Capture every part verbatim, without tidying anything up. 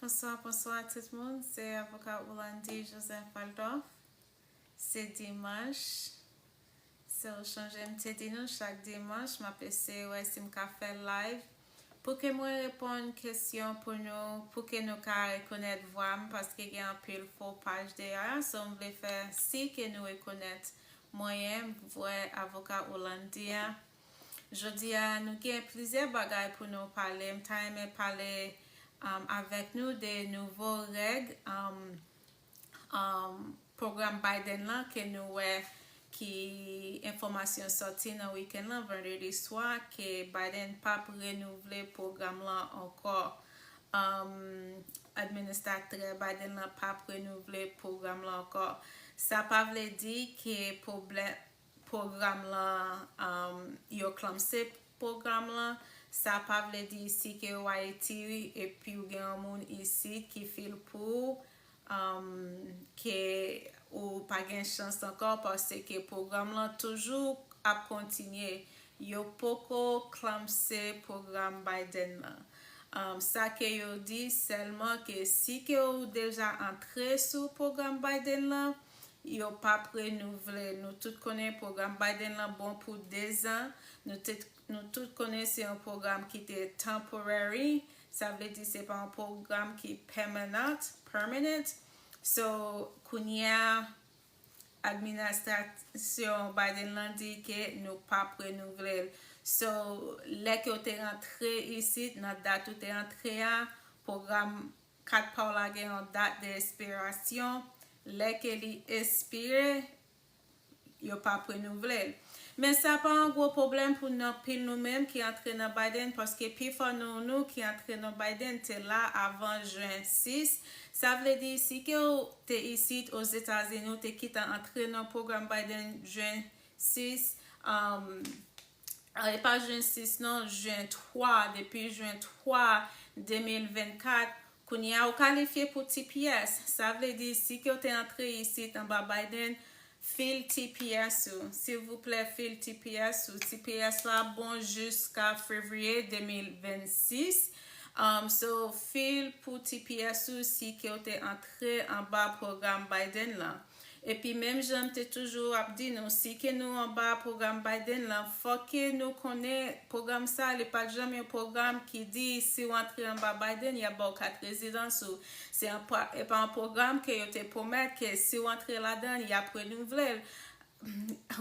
Bonswa, bonswa tout moun. Se avoka Olandy Joseph Aldorf. Se dimanch. Se ou chonje m te di nou chak dimanch, m ap eseye wè si m ka fè live. Pou ke mwen reponn kesyon pou nou, pou ke nou ka rekonèt vwa m, paske gen anpil fo paj deyò a. So, m vle fè si ke nou rekonèt mwen, vwa avoka Olandy a. Jodi a, nou gen plizyè bagay pou nou pale. M ta renmen pale um, avèk nou de nouvo règ um, um, pwogram Biden lan ke nou wè ki enfòmasyon sòti nan wikenn lan, vandredi swa, ke Biden p ap renouvle pwogram lan ankò. Um, administratè Biden lan p ap renouvle pwogram lan ankò. Sa pa vle di ke pwoblèm pwogram lan, um, yo klamse pwogram lan, sa pa vle di si ke w Ayiti epi w gen yon moun isit ki fil pou ou, um, ke ou pa gen chans ankò, paske pwogram lan toujou ap kontinye. Yo poko klamse pwogram Biden lan. Um, sa ke yo di sèlman ke si ke ou deja antre sou pwogram Biden lan, yo p ap renouvle. Nou tout konnen pwogram Biden lan bon pou dezan. Nou, te, nou tout konnen se yon pwogram ki te temporary. Sa vle di se pa yon pwogram ki permanent, permanent. So, kounye a, administrasyon Biden lan di ke nou p ap renouvle l. So, lè ke w te rantre isit, nan dat ou te rantre a, pwogram kat pa w la gen yon dat de espirasyon. Lè ke li espire, yo p ap renouvle l. Men sa pa yon gwo pwoblèm pou nou anpil nou menm ki antre nan Biden, paske pifò nan nou ki antre nan Biden te la avan jen sis. Sa vle di, si ke w te isit Ozetazini, ou te kite antre nan pwogram Biden jen sis, um, e pa jen sis non, jen twa, depi jen twa de mil vennkat, kounye a ou kalifye pou T P S. Sa vle di, si ke w te antre isit anba Biden, fil T P S ou. Silvouplè, fil T P S ou. T P S la bon jiska fevriye de mil vennsis. Um, so, fil pou T P S ou si ke w te antre anba pwogram Biden lan. Epi menm jan m te toujou ap di nou, si ke nou anba pwogram Biden lan, fòk ke nou konnen pwogram sa, li pa t janm yon pwogram ki di si w antre anba Biden, y ap ba w kat rezidans ou. Se yon pa, e pa yon pwogram ke yo te pwomèt ke si w antre ladan l, y ap renouvle l.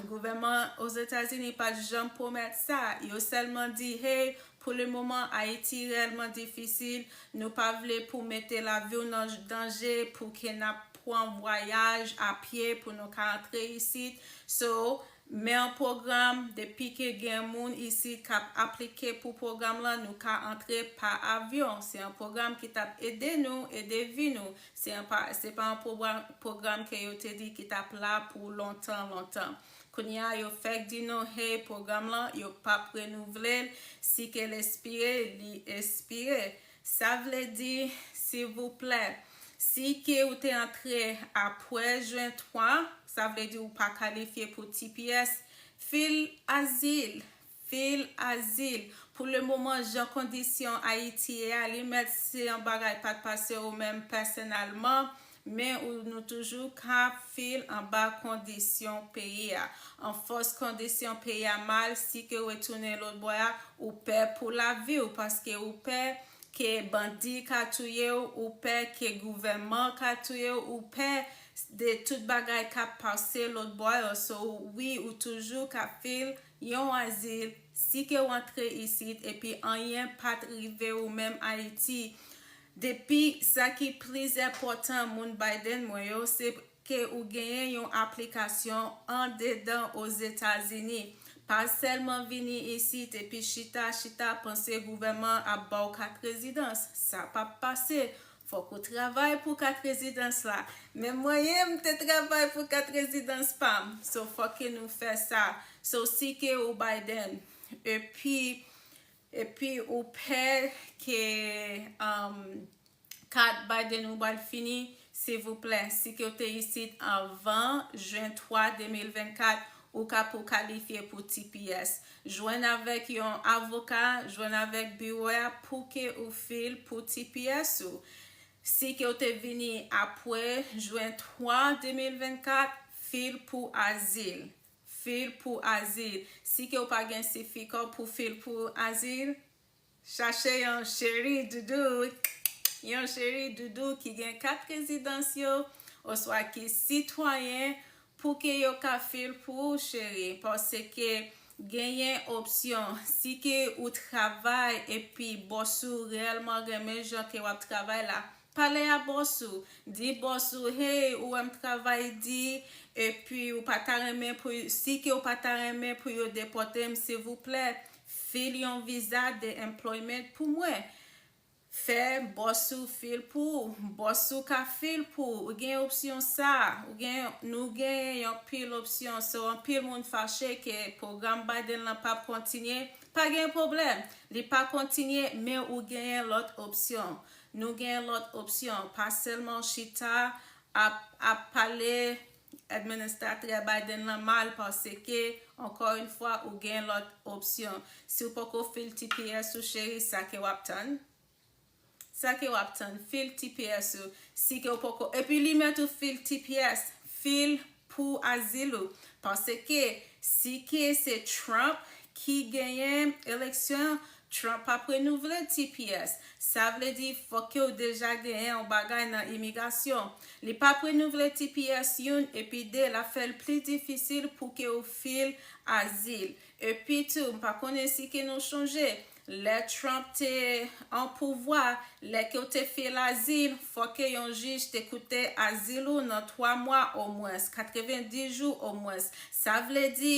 Gouvènman Ozetazini pa t janm pwomèt sa. Yo sèlman di, hey, pou le moman, Ayiti reyèlman difisil. Nou pa vle pou mete lavi w nan danje, pou ke n ap pran vwayaj a pye pou nou ka antre isit. So, men yon pwogram, depi ke gen moun isit k ap aplike pou pwogram lan, nou ka antre pa avyon. Se yon pwogram ki t ap ede nou, ede vi nou. Se yon pa, se pa yon pwogram, pwogram ke yo te di ki t ap la pou lontan, lontan. Kounye a, yo fèk di nou, hey, pwogram lan, yo p ap renouvle l. Si ke l espire, li espire. Sa vle di, silvouplè, si ke ou te antre apre jen twa, sa vle di ou pa kalifye pou T P S, fil azil, fil azil. Pou le moman, jan kondisyon Ayiti ye a, li mèt se yon bagay pa t pase ou menm pèsonèlman, men ou, nou toujou ka fil anba kondisyon peyi a. Anfòs kondisyon peyi a mal, si ke w retounen lòt bò a, ou pè pou lavi w, paske ou pè ke bandi ka touye w, ou pè ke gouvènman ka touye w, ou pè de tout bagay k ap pase lòt bò yo. So, wi, ou toujou ka fil yon azil si ke w antre isit epi anyen pa t rive ou menm Ayiti. Depi sa ki plis enpòtan, moun Biden mwen yo, se ke ou genyen yon aplikasyon andedan Ozetazini. Pa sèlman vini isit epi chita, chita, panse gouvènman ap ba w kat rezidans. Sa p ap pase. Fòk ou travay pou kat rezidans la. Men mwen menm, m te travay pou kat rezidans pa m. So, fòk ke nou fè sa. So, si ke ou Biden, epi, epi ou pè ke, um, kat Biden ou pral fini, silvouplè, si ke w te isit anvan jen twa de mil vennkat, ou ka pou kalifye pou T P S. Jwenn avèk yon avoka, jwenn avèk biwo a pou ke ou fil pou T P S ou. Si ke w te vini apre jen twa de mil vennkat, fil pou azil. Fil pou azil. Si ke w pa gen sètifika pou fil pou azil, chache yon cheri doudou, yon cheri doudou ki gen kat rezidans yo, oswa ki sitwayen, pou ke yo ka fil pou ou, cheri, paske genyen opsyon. Si ke ou travay epi bòs ou reyèlman renmen jan ke w ap travay la, pale a bòs ou. Di bòs ou, hey, ou wè m travay di, epi ou pa ta renmen pou, si ke ou pa ta renmen pou yo depòte m, silvouplè, fil yon viza de employment pou mwen. Fè bòs ou fil pou ou. Bòs ou ka fil pou ou. Ou gen opsyon sa. Ou gen, nou genyen yon pil opsyon. So, anpil moun fache ke pwogram Biden lan p ap kontinye. Pa gen pwoblèm. Li pa kontinye, men ou genyen lòt opsyon. Nou genyen lòt opsyon. Pa sèlman chita ap, ap pale administratè Biden lan mal, paske, ankò yon fwa, ou gen lòt opsyon. Si w poko fil T P S ou, cheri, sa ke w ap tann? Sa ke w ap tann? Fil T P S ou. Si ke w poko, epi li mèt ou fil T P S, fil pou azil ou. Paske si ke se Trump ki genyen eleksyon, Trump ap renouvle T P S. Sa vle di, fòk ke w deja genyen yon bagay nan imigrasyon. Li p ap renouvle T P S youn, epi de, l ap fè l pli difisil pou ke w fil azil. Epi tou, m pa konnen si ke nou chonje, lè Trump te an pouvwa, lè ke w te fil azil, fòk ke yon jij te koute azil ou nan twa mwa omwens, katrevenndis jou omwens. Sa vle di,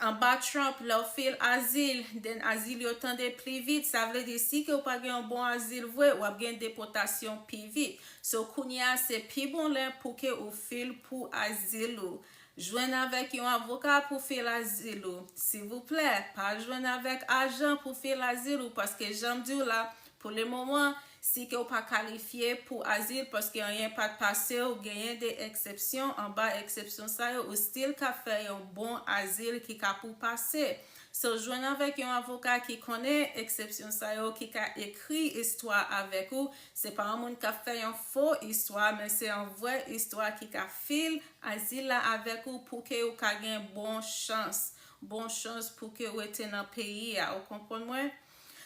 anba Trump, lè w fil azil, then azil yo tande pli vit, sa vle di si ke w pa gen yon bon azil vre, w ap gen depòtasyon pi vit. So, kounye a, se pi bon lè pou ke ou fil pou azil ou. Jwenn avèk yon avoka pou fil azil ou. Silvouplè, pa jwenn avèk ajan pou fil azil ou, paske jan m di w la, pou le moman, si ke w pa kalifye pou azil, paske anyen pa t pase w, genyen de eksepsyon, anba eksepsyon sa yo, ou still ka fè yon bon azil ki ka pou pase. So, jwenn avèk yon avoka ki konnen eksepsyon sa yo, ki ka ekri istwa avèk ou. Se pa yon moun k ap fè yon fo istwa, men se yon vrè istwa ki ka fil azil la avèk ou pou ke ou ka gen bon chans. Bon chans pou ke w rete nan peyi a. Ou konprann mwen?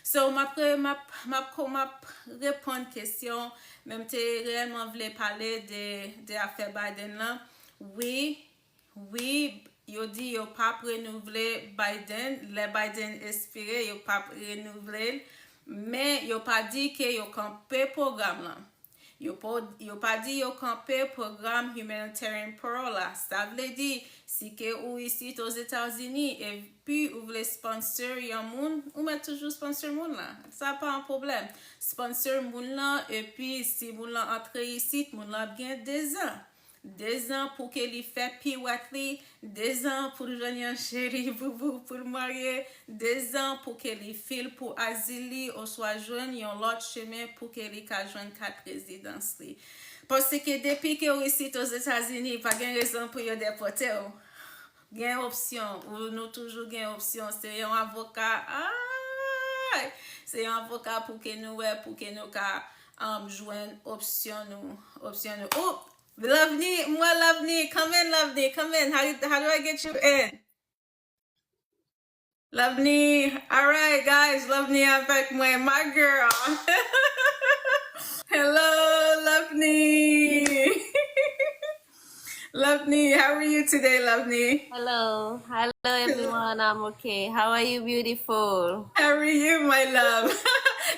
So, m ap re-, m ap, m ap ko-, m ap reponn kesyon, men m te reyèlman vle pale de, de afè Biden lan. Wi, wi, yo di yo p ap renouvle Biden. Lè Biden espire, yo p ap renouvle l. Men yo pa di ke yo kanpe pwogram lan. Yo pa, yo pa di yo kanpe pwogram Humanitarian Parole la. Sa vle di, si ke ou isit Ozetazini, epi ou vle sponsor yon moun, ou mèt toujou sponsor moun lan. Sa pa yon pwoblèm. Sponsor moun lan, epi si moun lan antre isit, moun lan ap gen dezan. Dezan pou ke li fè piwèt li, dezan pou l jwenn yon cheri boubou pou l marye, dezan pou ke li fil pou azil li, oswa jwenn yon lòt chemen pou ke li ka jwenn kat rezidans li. Paske depi ke w isit Ozetazini, pa gen rezon pou yo depòte w. Gen opsyon, ou, nou toujou gen opsyon. Se yon avoka, ay! Se yon avoka pou ke nou wè, pou ke nou ka, um, jwenn opsyon nou, opsyon nou. Ou, Lovni, m wè Lovni. Come in, Lovni. Come in. How, how do I get you in? Lovni. All right, guys. Lovni avèk mwen. My girl. Hello, Lovni. Lovni, how are you today, Lovni? Hello. Hello, everyone. I'm okay. How are you, beautiful? How are you, my love?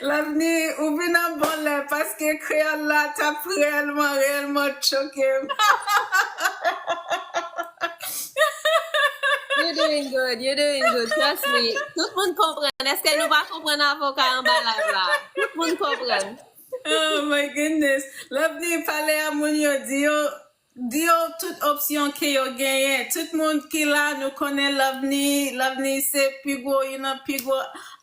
Lovni, ou vin an bon lè paske kreyòl la t ap reyèlman, reyèlman choke m. You doing good, you doing good, trust me. Tout moun konprann. Èske nou pa konprann avoka anba live la? Tout moun konprann. Oh my goodness. Lovni, pale a moun yo, di yo, di yo tout opsyon ke yo genyen. Tout moun ki la, nou konnen Lovni. Lovni se pi gwo, youn nan pi gwo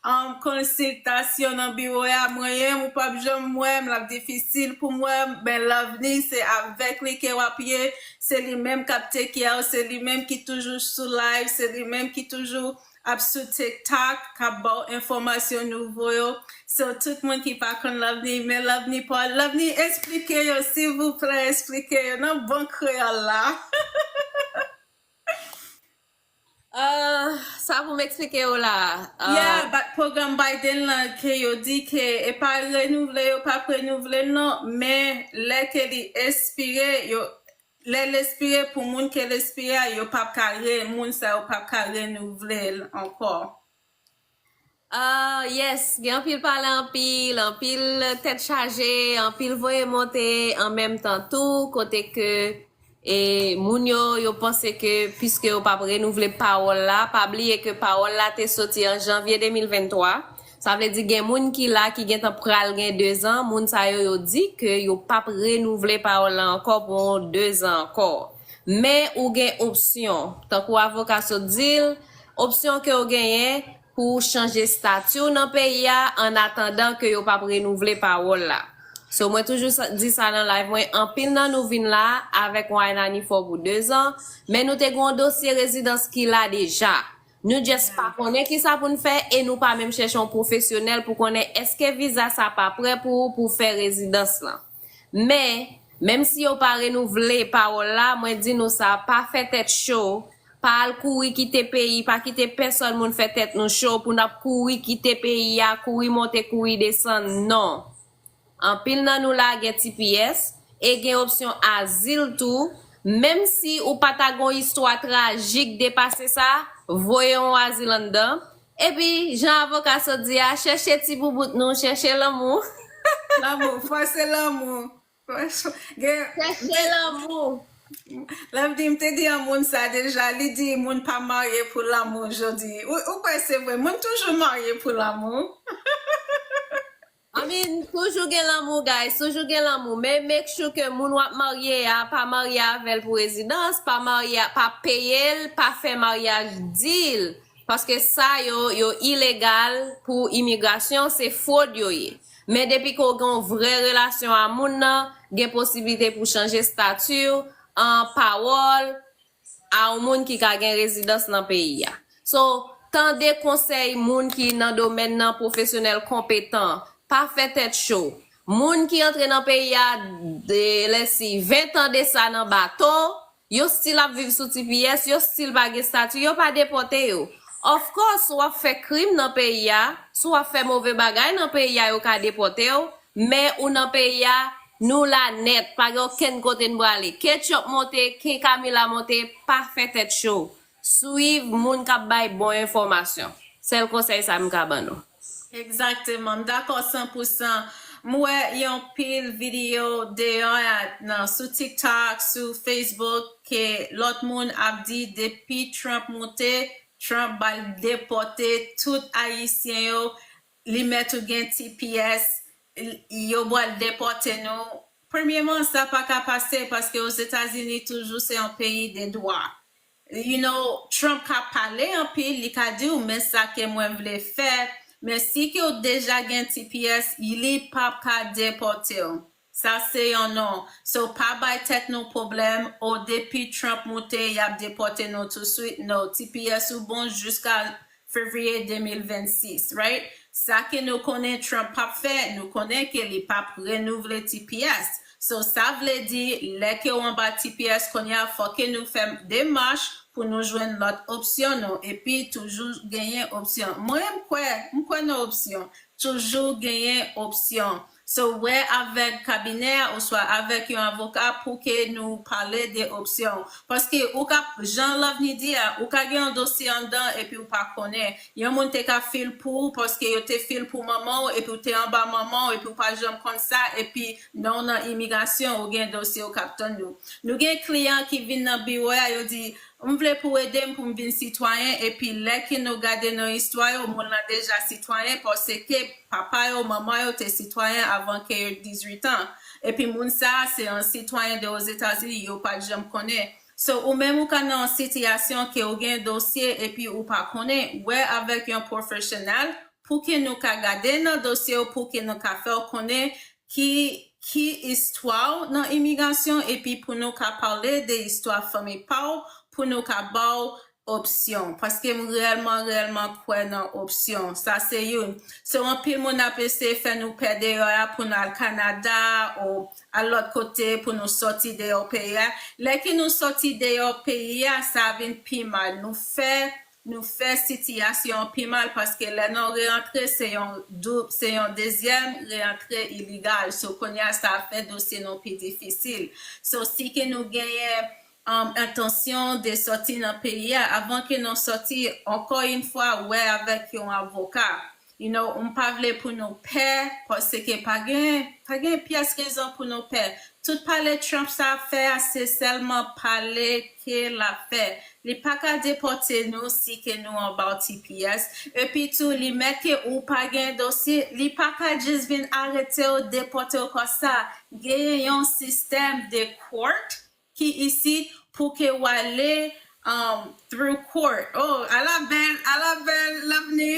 um, konsiltasyon nan biwo a. Mwen menm, ou p ap janm wè m, l ap difisil pou m wè m. Men Lovni, se avèk li ke w ap ye. Se li menm k ap take care w, se li menm ki toujou sou live, se li menm ki toujou ap sou TikTok, k ap ba w enfòmasyon nouvo yo. So, tout moun ki pa konn Lovni, men Lovni pa w, Lovni, esplike yo, silvouplè, esplike yo nan bon kreyòl la. Ah, sa pou m eksplike w la. Ah, Yeah, but pwogram Biden lan ke yo di ke e pa renouvle, yo p ap renouvle l non, men lè ke li espire, yo lè l espire pou moun ke l espire a, yo p ap ka re, moun sa yo p ap ka renouvle l ankò. Ah, yes, gen anpil pale anpil, anpil tèt chaje, anpil voye monte an menm tan tou, kote ke e moun yo, yo panse ke piske yo p ap renouvle pawòl la, pa bliye ke pawòl la te soti an janvye de mil venntwa. Sa vle di gen moun ki la ki gentan pral gen dezan, moun sa yo, yo di ke yo p ap renouvle pawòl la ankò pou yon dezan ankò. Men ou gen opsyon, tankou avoka sot di l, opsyon ke w genyen pou w chanje stati w nan peyi a an atandan ke yo p ap renouvle pawòl la. So, mwen toujou sa- di sa nan live mwen, anpil nan nou vin la avèk Wine Annie Four pou dezan, men nou te gen yon dosye rezidans ki la deja. Nou just pa konnen ki sa pou n fè e nou pa menm chèche yon pwofesyonèl pou konnen èske viza sa pa prè pou ou pou w fè rezidans lan. Men, menm si yo pa renouvle pawòl la, mwen di nou sa, pa fè tèt cho, pa al kouri kite peyi, pa kite pèsòn moun fè tèt nou cho pou n ap kouri kite peyi a, kouri monte, kouri desann, non. Anpil nan nou la gen T P S e gen opsyon azil tou, menm si ou pa ta gon istwa trajik depase sa, voye yon azil anndan. Epi, jan avoka sot di a, chèche ti boubout nou, chèche lanmou. Lanmou, fòse lanmou. Fòse- gen- Chèche lanmou. Lovni, m te di yon moun sa deja, li di moun pa marye pou lanmou jodi. Ou, ou kwè se vre, moun toujou marye pou lanmou. I mean, toujou gen lanmou, guys, toujou gen lanmou. Men make sure ke moun w ap marye a, pa marye avè l pou rezidans, pa marye, pa peye l, pa fè maryaj deal. Paske sa yo, yo ilegal pou imigrasyon, se fwod yo ye. Men depi ke w gen yon vrè relasyon a moun nan, gen posiblite pou chanje stati w an pawòl a yon moun ki ka gen rezidans nan peyi a. So, tande konsèy moun ki nan domèn nan, pwofesyonèl konpetan, pa fè tèt cho. Moun ki antre nan peyi a, de, lèsi, ven tan de sa nan bato, yo still ap viv sou T P S, yo still pa gen stati, yo pa depòte yo. Of course, si w ap fè krim nan peyi a, si w ap fè move bagay nan peyi a, yo ka depòte w, men ou nan peyi a, nou la nèt, pa gen okenn kote n prale. Ketchup monte, Ken Camila monte, pa fè tèt cho. Swiv moun k ap bay bon enfòmasyon. Sèl konsèy sa m ka ban nou. Egzakteman, m dakò san pou san. M wè yon pil videyo deyò a nan, sou TikTok, sou Facebook, ke lòt moun ap di depi Trump moute, Trump pral depòte tout Ayisyen yo, li mèt ou gen T P S, yo pral depòte nou. Premyeman, sa pa ka pase paske Ozetazini toujou se yon peyi de dwa. You know, Trump ka pale anpil, li ka di w, men sa ke mwen vle fè, men si ke w deja gen T P S, li p ap ka depòte w. Sa se yon non. So, pa bay tèt nou pwoblèm, o depi Trump moute, y ap depòte nou touswit. No, T P S ou bon jiska fevriye de mil vennsis, right? Sa ke nou konnen Trump p ap fè, nou konnen ke li p ap renouvle T P S. So, sa vle di, lè ke w anba T P S kounye a, fò ke nou fè demach pou nou jwenn lòt opsyon nou. Epi, toujou genyen opsyon. Mwen, m kwè, m kwè nan opsyon. Toujou genyen opsyon. So, wè avèk kabinè a oswa avèk yon avoka pou ke nou pale de opsyon. Paske ou ka, jan Lovni di a, ou ka gen yon dosye anndan epi ou pa konnen. Yon moun te ka fil pou ou paske yo te fil pou manman w epi ou te anba manman w epi ou pa janm konn sa, epi nan w nan imigrasyon ou gen dosye w k ap tann ou. Nou gen kliyan ki vin nan biwo a, yo di, m vle pou w ede m pou m vin sitwayen, epi lè ke nou gade nan istwa yo, moun lan deja sitwayen, paske papa yo, manman yo te sitwayen avan ke yo dizuit an. Epi moun sa a se yon sitwayen de Ozetazini, yo pa t janm konnen. So, ou menm ou ka nan yon sitiyasyon ke ou gen dosye epi ou pa konnen, wè avèk yon pwofesyonèl pou ke nou ka gade nan dosye w, pou ke nou ka fè w konnen ki, ki istwa w nan imigrasyon, epi pou nou ka pale de istwa fanmi pa w, pou nou ka ba w opsyon. Paske m reyèlman, reyèlman kwè nan opsyon. Sa se youn. So, anpil moun ap eseye fè nou pè deyò a pou n al Kanada ou al lòt kote pou nou sòti deyò peyi a. Lè ke nou sòti deyò peyi a, sa vin pi mal. Nou fè, nou fè sitiyasyon an pi mal paske lè nou reyantre, se yon dou-, se yon dezyèm reyantre iligal. So, kounye a, sa fè dosye nou pi difisil. So, si ke nou genyen um, entansyon de sòti nan peyi a, avan ke nou sòti, ankò yon fwa, wè avèk yon avoka. You know, m pa vle pou nou pè, paske pa gen, pa gen pyès rezon pou nou pè. Tout pale Trump sa ap fè a, se sèlman pale ke l ap fè. Li pa ka depòte nou si ke nou anba T P S. Epi tou, li mèt ke ou pa gen dosye, li pa ka jis vin arete w, depòte w konsa. Genyen yon sistèm de court ki isit pou ke w ale, um, through court. Oh, ala bèl, ala bèl, Lovni.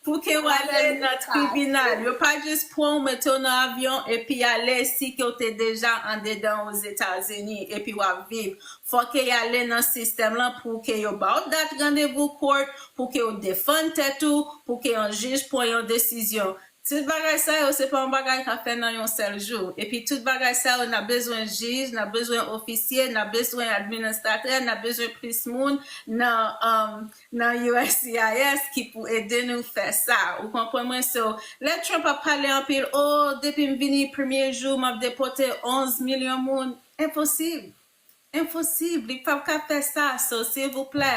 Pou ke w ale nan tribinal. Yo pa jis pran w, mete w nan avyon, epi ale si ke w te deja andedan Ozetazini, epi w ap viv. Fò ke y ale nan sistèm lan pou ke yo ba w dat randevou court, pou ke w defann tèt ou, pou ke yon jij pran yon desizyon. Tout bagay sa yo, se pa yon bagay k ap fè nan yon sèl jou. Epi tout bagay sa yo, n ap bezwen jij, n ap bezwen ofisye, n ap bezwen administratè, n ap bezwen plis moun nan, um, nan U S C I S ki pou ede nou fè sa. Ou konprann mwen? So, lè Trump ap pale anpil, oh, depi m vini premye jou, m ap depòte onz milyon moun. Enposib. Enposib, li p ap ka fè sa. So, silvouplè,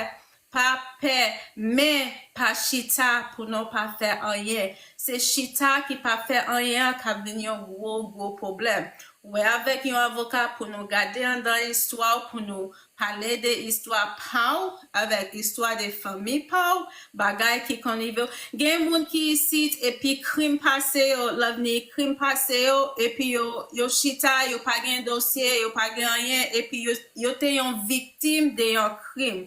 pa pè, men pa chita pou nou pa fè anyen. Se chita ki pa fè anyen an k ap vin yon gwo, gwo pwoblèm. Wè avèk yon avoka pou nou gade anndan istwa w, pou nou pale de istwa pa w, avèk istwa de fanmi pa w, bagay ki konn rive w. Gen moun ki isit epi krim pase yo, Lovni, krim pase yo, epi yo, yo chita, yo pa gen dosye, yo pa gen anyen, epi yo, yo te yon viktim de yon krim.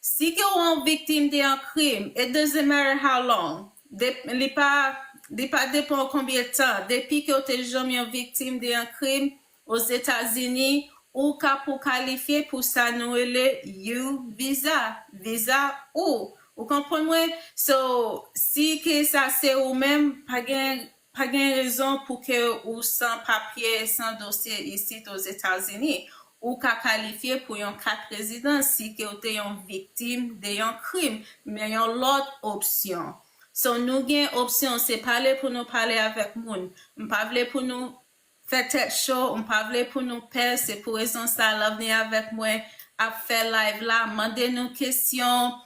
Si ke w yon viktim de yon krim, it doesn't matter how long, de, li pa, li pa depan konbyen tan, depi ke w te janm yon viktim de yon krim Ozetazini, ou ka pou kalifye pou sa nou rele U visa, viza U. Ou konprann mwen? So, si ke sa se ou menm, pa gen, pa gen rezon pou ke ou san papye, san dosye isit Ozetazini. Ou ka kalifye pou yon kat rezidans si ke w te yon viktim de yon krim, men yon lòt opsyon. So, nou gen opsyon, se pale pou nou pale avèk moun. M pa vle pou nou fè tèt cho, m pa vle pou nou pè, se pou rezon sa Lovni avèk mwen ap fè live la, mande nou kesyon,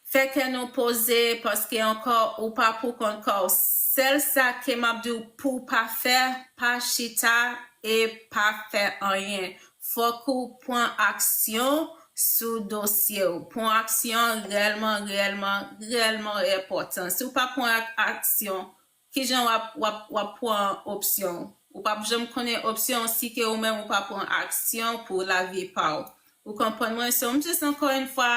fè kè nou poze, paske ankò, ou pa pou kont kò w. Sèl sa ke m ap di w pou w pa fè, pa chita e pa fè anyen. Fòk ou pran aksyon sou dosye w. Pran aksyon reyèlman, reyèlman, reyèlman enpòtan. Si w pa pran ak-, aksyon, kijan w ap, w ap, w ap pran opsyon? Ou p ap janm konnen opsyon si ke ou menm ou pa pran aksyon pou lavi pa w. Ou konprann mwen? So, m jis ankò yon fwa,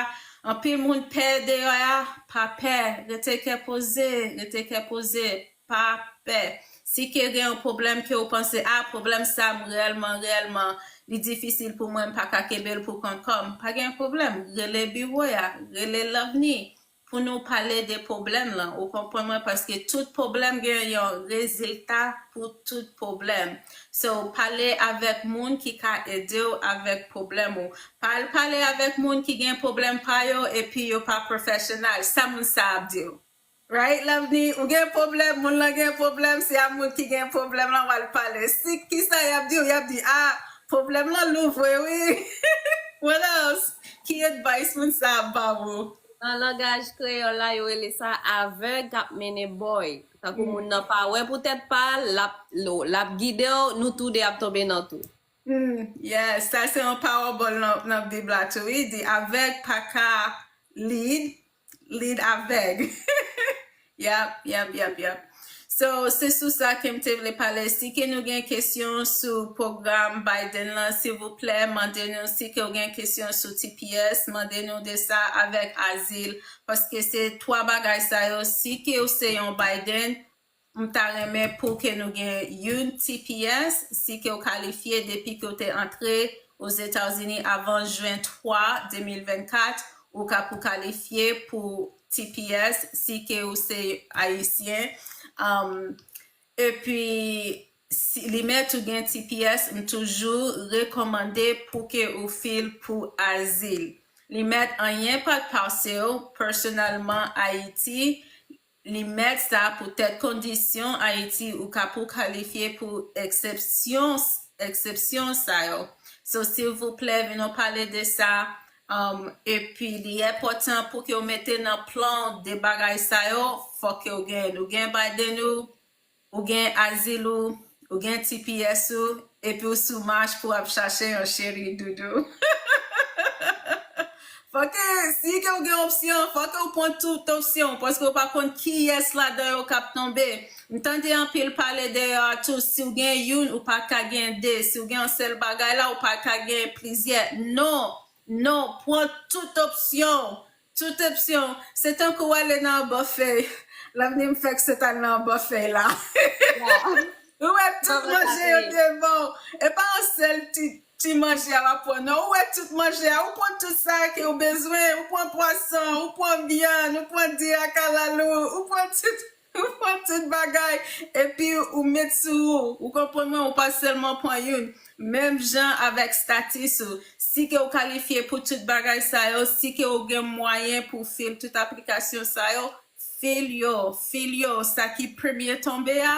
anpil moun pè deyò a, pa pè, rete kè poze, rete kè poze, pa pè. Si ke gen yon pwoblèm ke ou panse, a, pwoblèm sa, m reyèlman, reyèlman, li difisil pou mwen, m pa ka kenbe l pou kont kò m, pa gen pwoblèm, rele biwo a, rele Lovni. Pou nou pale de pwoblèm lan, ou konprann mwen, paske tout pwoblèm gen yon rezilta pou tout pwoblèm. So, pale avèk moun ki ka ede w avèk pwoblèm ou. Pa al pale avèk moun ki gen pwoblèm pa yo epi yo pa professional. Sa moun sa ap di w? Right, Lovni? Ou gen pwoblèm, moun lan gen pwoblèm, se a moun ki gen pwoblèm lan w al pale. Si, kisa y ap di w? Y ap di, a, pwoblèm lan lou vre, wi. What else? Ki advice moun sa ap ba w? Nan langaj kreyòl la, yo rele sa avèg k ap mennen bòy. Tankou moun nan pa wè pou tèt pa l, l ap, l ap gide w, nou tou de ap tonbe nan tou. Mm, yes, sa se yon pawòbòl nan, nan Bib la tou, wi, di avèg pa ka lead, lead avèg. Yap, yap, yap, yap. So, se sou sa ke m te vle pale. Si ke nou gen kesyon sou pwogram Biden lan, silvouplè, mande nou. Si ke w gen kesyon sou T P S, mande nou de sa avèk azil. Paske se twa bagay sa yo. Si ke w se yon Biden, m ta renmen pou ke nou gen youn T P S, si ke w kalifye depi ke w te antre Ozetazini avan jen twa, de mil vennkat, ou ka pou kalifye pou T P S si ke ou se Ayisyen. Um, epi, si, li mèt ou gen T P S, m toujou rekòmande pou ke ou fil pou azil. Li mèt anyen pa t pase w, pèsonèlman Ayiti, li mèt sa poutèt kondisyon Ayiti ou ka pou kalifye pou eksepsyon, eksepsyon sa yo. So, silvouplè, vin nou pale de sa. Um, epi, li enpòtan pou ke w mete nan plan de bagay sa yo, fòk ke w gen. Ou gen Biden ou, ou gen azil ou, ou gen T P S ou, epi ou sou mach pou ap chache yon cheri doudou. Fòk ke, si ke ou gen opsyon, fòk ke ou pran tout opsyon, paske ou pa konn kiyès ladan yo k ap tonbe. M tande anpil pale de yo a tou, si w gen youn, ou pa ka gen de. Si w gen yon sèl bagay la, ou pa ka gen plizyè. Non, non, pran tout opsyon. Tout opsyon. Se tankou w ale nan yon bòfèy. Lavni m fèk sot al nan yon bòfèy la. Ou wè tout manje yo devan w. E pa yon sèl ti, ti manje a w ap pran, non. Ou wè tout manje a. Ou pran tout sa ke w bezwen. Ou pran pwason, ou pran vyann, ou pran diri a kalalou, ou pran tout, ou pran tout bagay. Epi ou met sou ou. Ou konprann mwen, ou pa sèlman pran youn. Menm jan avèk status ou. Si ke w kalifye pou tout bagay sa yo, si ke w gen mwayen pou fil tout aplikasyon sa yo, fil yo, fil yo, sa ki premye tonbe a,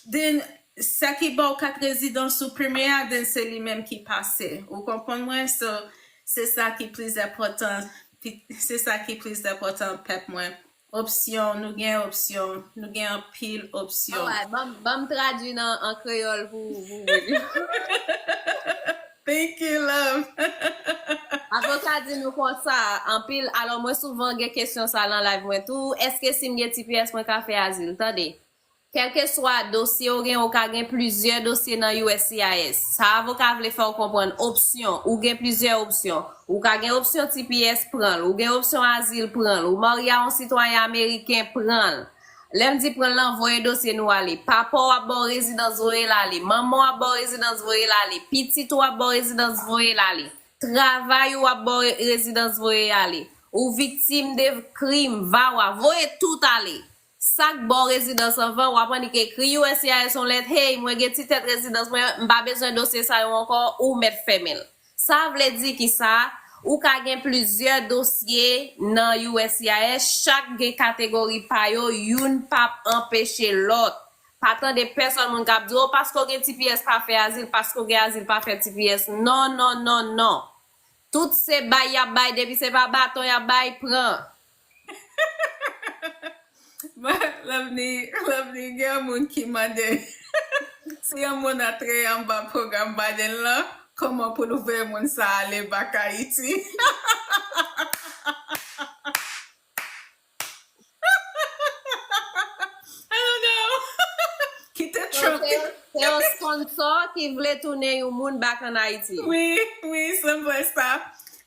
then sa ki ba w kat rezidans ou premye a, then se li menm ki pase. Ou konprann mwen? So, se sa ki plis enpòtan, pi- se sa ki plis enpòtan pèp mwen. Opsyon, nou gen opsyon, nou gen anpil opsyon. Alright, ban m- ban m tradui nan an kreyòl pou pou ou. Thank you, love. Avoka di nou konsa, anpil, alò mwen souvan gen kesyon sa nan live mwen tou, èske si m gen T P S mwen ka fè azil? Tande, kèlkeswa dosye ou gen, ou ka gen plizyè dosye nan U S C I S. Sa avoka vle fè w konprann, opsyon, ou gen plizyè opsyon. Ou ka gen opsyon T P S, pran l. Ou gen opsyon azil, pran l. Ou marye a yon sitwayen ameriken, pran l. Lè m di pran l lan, voye dosye nou ale. Papa w ap ba w rezidans, voye l ale. Manman w ap ba w rezidans, voye l ale. Pitit ou ap ba w rezidans, voye l ale. Travay ou ap ba w re- rezidans, voye ale. Ou viktim de krim, VAWA, voye tout ale. Sa k ba w rezidans anvan, w ap annik ekri U S C I S yon lèt, hey, mwen gen ti tèt rezidans mwen, m pa bezwen dosye sa yo ankò, ou mèt fèmen l. Sa vle di ki sa? Ou ka gen plizyè dosye nan U S C I S, chak gen kategori pa yo, youn p ap anpeche lòt. Pa tande pèsòn moun k ap di, o, paske w gen T P S pa fè azil, paske w gen azil pa fè T P S. Non, non, non, non. Tout se bay y ap bay, depi se pa baton y ap bay, pran. Love ni, love ni, gen yon moun ki mande si yon moun antre anba pwogram Biden lan, kòman pou l voye moun sa ale bak Ayiti? I don't know. Kite Trump. Se yon sponsor ki vle tounen yon moun back an Ayiti. Wi, wi, sanble sa.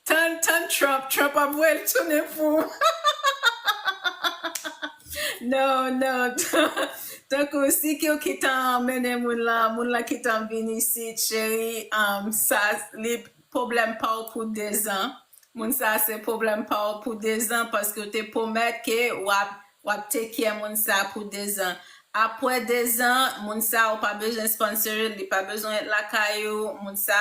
Tann, tann Trump, Trump ap voye l tounen pou. Non, non. Tankou si ke w ki tan mennen moun lan, moun lan ki tan vin isit, cheri, um, sa li pwoblèm pa w pou dezan. Moun sa se pwoblèm pa w pou dezan paske w te pwomèt ke w ap, w ap take care moun sa pou dezan. Apre dezan, moun sa ou pa bezwen sponsor, li pa bezwen ret lakay ou, moun sa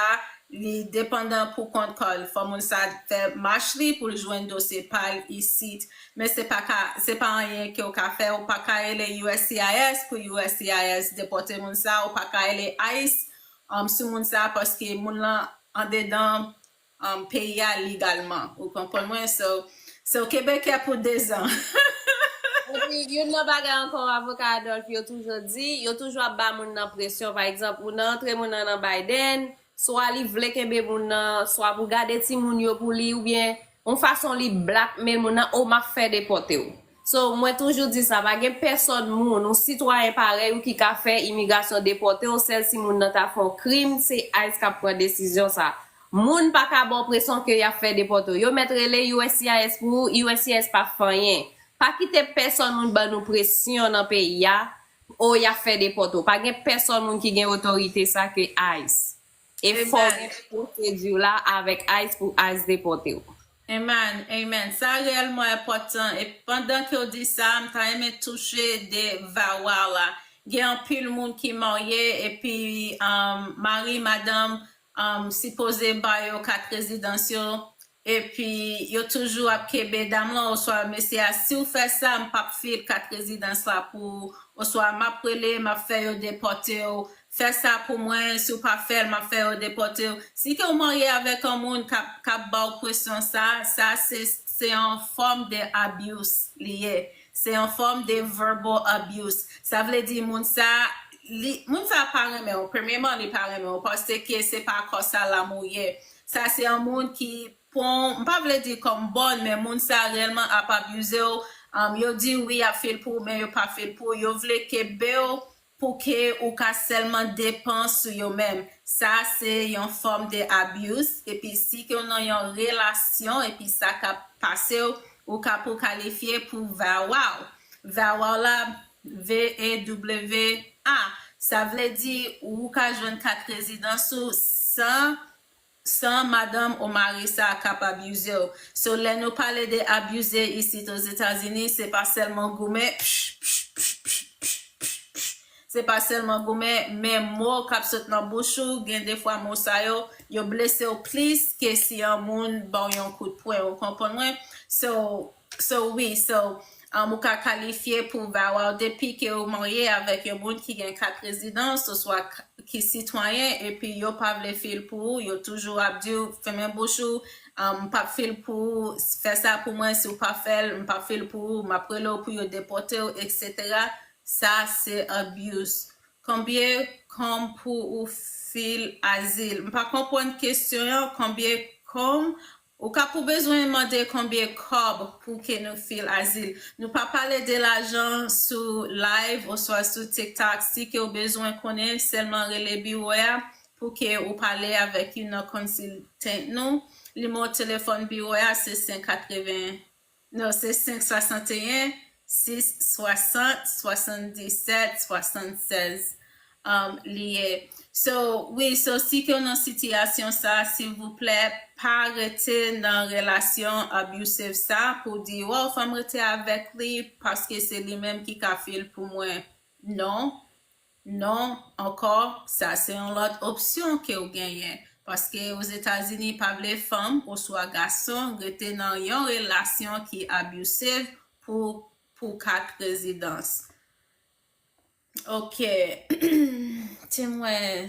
li depandan pou kont kò l. Fò moun sa fè mach li pou l jwenn dosye pa l isit. Men se pa ka, se pa anyen ke w ka fè, ou pa ka rele U S C I S pou U S C I S depòte moun sa, ou pa ka rele ice, um, sou moun sa paske moun lan andedan, um, peyi a legalman. Ou konprann mwen? So, so kenbe kè pou dezan. Epi, youn nan bagay ankò, avoka Adolphe, yo toujou di, yo toujou ap ba moun nan presyon. Pa egzanp, moun nan antre moun nan nan Biden, swa li vle kenbe moun nan, swa pou gade timoun yo pou li, oubyen yon fason li blackmail moun nan, o, m ap fè depòte w. So, mwen toujou di sa, pa gen pèsòn moun, yon sitwayen parèy ou ki ka fè imigrasyon depòte w, sèl si moun nan ta fè yon krim, se ice k ap pran desizyon sa. Moun pa ka ba w presyon ke y ap fè depòte w. Yo mèt rele U S C I S pou ou, U S C I S pa fè anyen. Pa kite pèsòn moun ban nou presyon nan peyi a, o, y ap fè depòte w. Pa gen pèsòn moun ki gen otorite sa ke ice. E fò w gen pwosedi la avèk ice pou ice depòte w. Amen, amen. Sa reyèlman enpòtan. E pandan ke w di sa, m ta renmen touche de VAWA la. Gen anpil moun ki marye, epi um, mari, madanm um, sipoze ba yo kat rezidans yo. Epi yo toujou ap kenbe dam lan oswa mesye a, si w fè sa, m p ap fil kat rezidans la pou ou, oswa m ap rele, m ap fè yo depòte w. Fè sa pou mwen, si w pa fè l, m ap fè yo depòte w. Si ke w marye avèk yon moun k ap, k ap ba w presyon sa, sa se, se yon fòm de abuse li ye. Se yon fòm de verbal abuse. Sa vle di moun sa, li, moun sa pa renmen w. Premyeman, li pa renmen w paske se pa kò sa lanmou ye. Sa se yon moun ki pran, m pa vle di kòm bòn, men moun sa reyèlman ap abize w. Um, yo di wi, y ap fil pou ou, men yo pa fil pou ou. Yo vle kenbe w pou ke ou ka sèlman depan sou yo menm. Sa se yon fòm de abuse. Epi si ke w nan yon relasyon, epi sa ka pase w, ou ka pou kalifye pou VAWA. VAWA la, V E W A. Sa vle di ou ka jwenn kat rezidans ou san, san madanm ou mari sa k ap abize w. So, lè nou pale de abize isit Ozetazini, se pa sèlman goumen, psh, psh, psh, psh, psh, psh, psh. Se pa sèlman goumen, men mo k ap sot nan bouch ou, gen defwa mo sa yo, yo blese w plis ke si yon moun ba w yon kout pwen, ou konprann mwen? So, so wi, so, um, ou ka kalifye pou VAWA depi ke ou marye avèk yon moun ki gen kat rezidans, oswa k- ki sitwayen, epi yo pa vle fil pou ou, yo toujou ap di w, fèmen bouch ou, um, m p ap fil pou ou, fè sa pou mwen, si w pa fè l, m p ap fil pou ou, m ap rele w pou yo depòte w, etsetera. Sa se abuse. Konbyen kòb pou ou fil azil? M pa konprann kesyon an, konbyen kòb? Ou ka pou bezwen mande konbyen kòb pou ke nou fil azil. Nou pa pale de lajan sou live oswa sou TikTok. Si ke w bezwen konnen, sèlman rele biwo a pou ke ou pale avèk youn nan konsiltan nou. Nimewo telefòn biwo a se senk katreven, non, se senk swasanteyen, sis swasant, swasanndisèt, swasannsèz, um, li ye. So, wi, so si ke w nan sitiyasyon sa, silvouplè, pa rete nan relasyon abusive sa pou di, wow, fò m rete avèk li paske se li menm ki ka fil pou mwen. Non, non, ankò, sa se yon lòt opsyon ke w genyen. Paske Ozetazini pa vle fanm oswa gason rete nan yon relasyon ki abusive pou, pou kat rezidans. Ok. Ti mwen.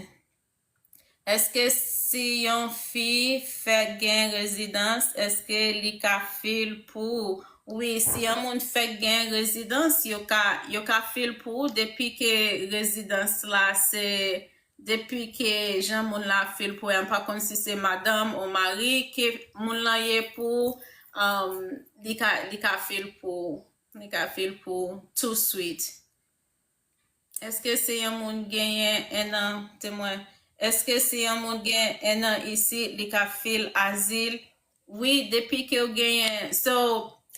Èske si yon fi fèk gen rezidans, èske li ka fil pou ou? Wi, si yon moun fèk gen rezidans, yo ka, yo ka fil pou ou depi ke rezidans la se, depi ke jan moun la fil pou ou, m pa konn si se madanm ou mari ke moun lan ye pou ou, um, li ka, li ka fil pou ou. Li ka fil pou ou tou swit. Èske si yon moun genyen ennan, temwen? Èske si yon moun gen ennan isit, li ka fil azil? Wi, depi ke w genyen. So,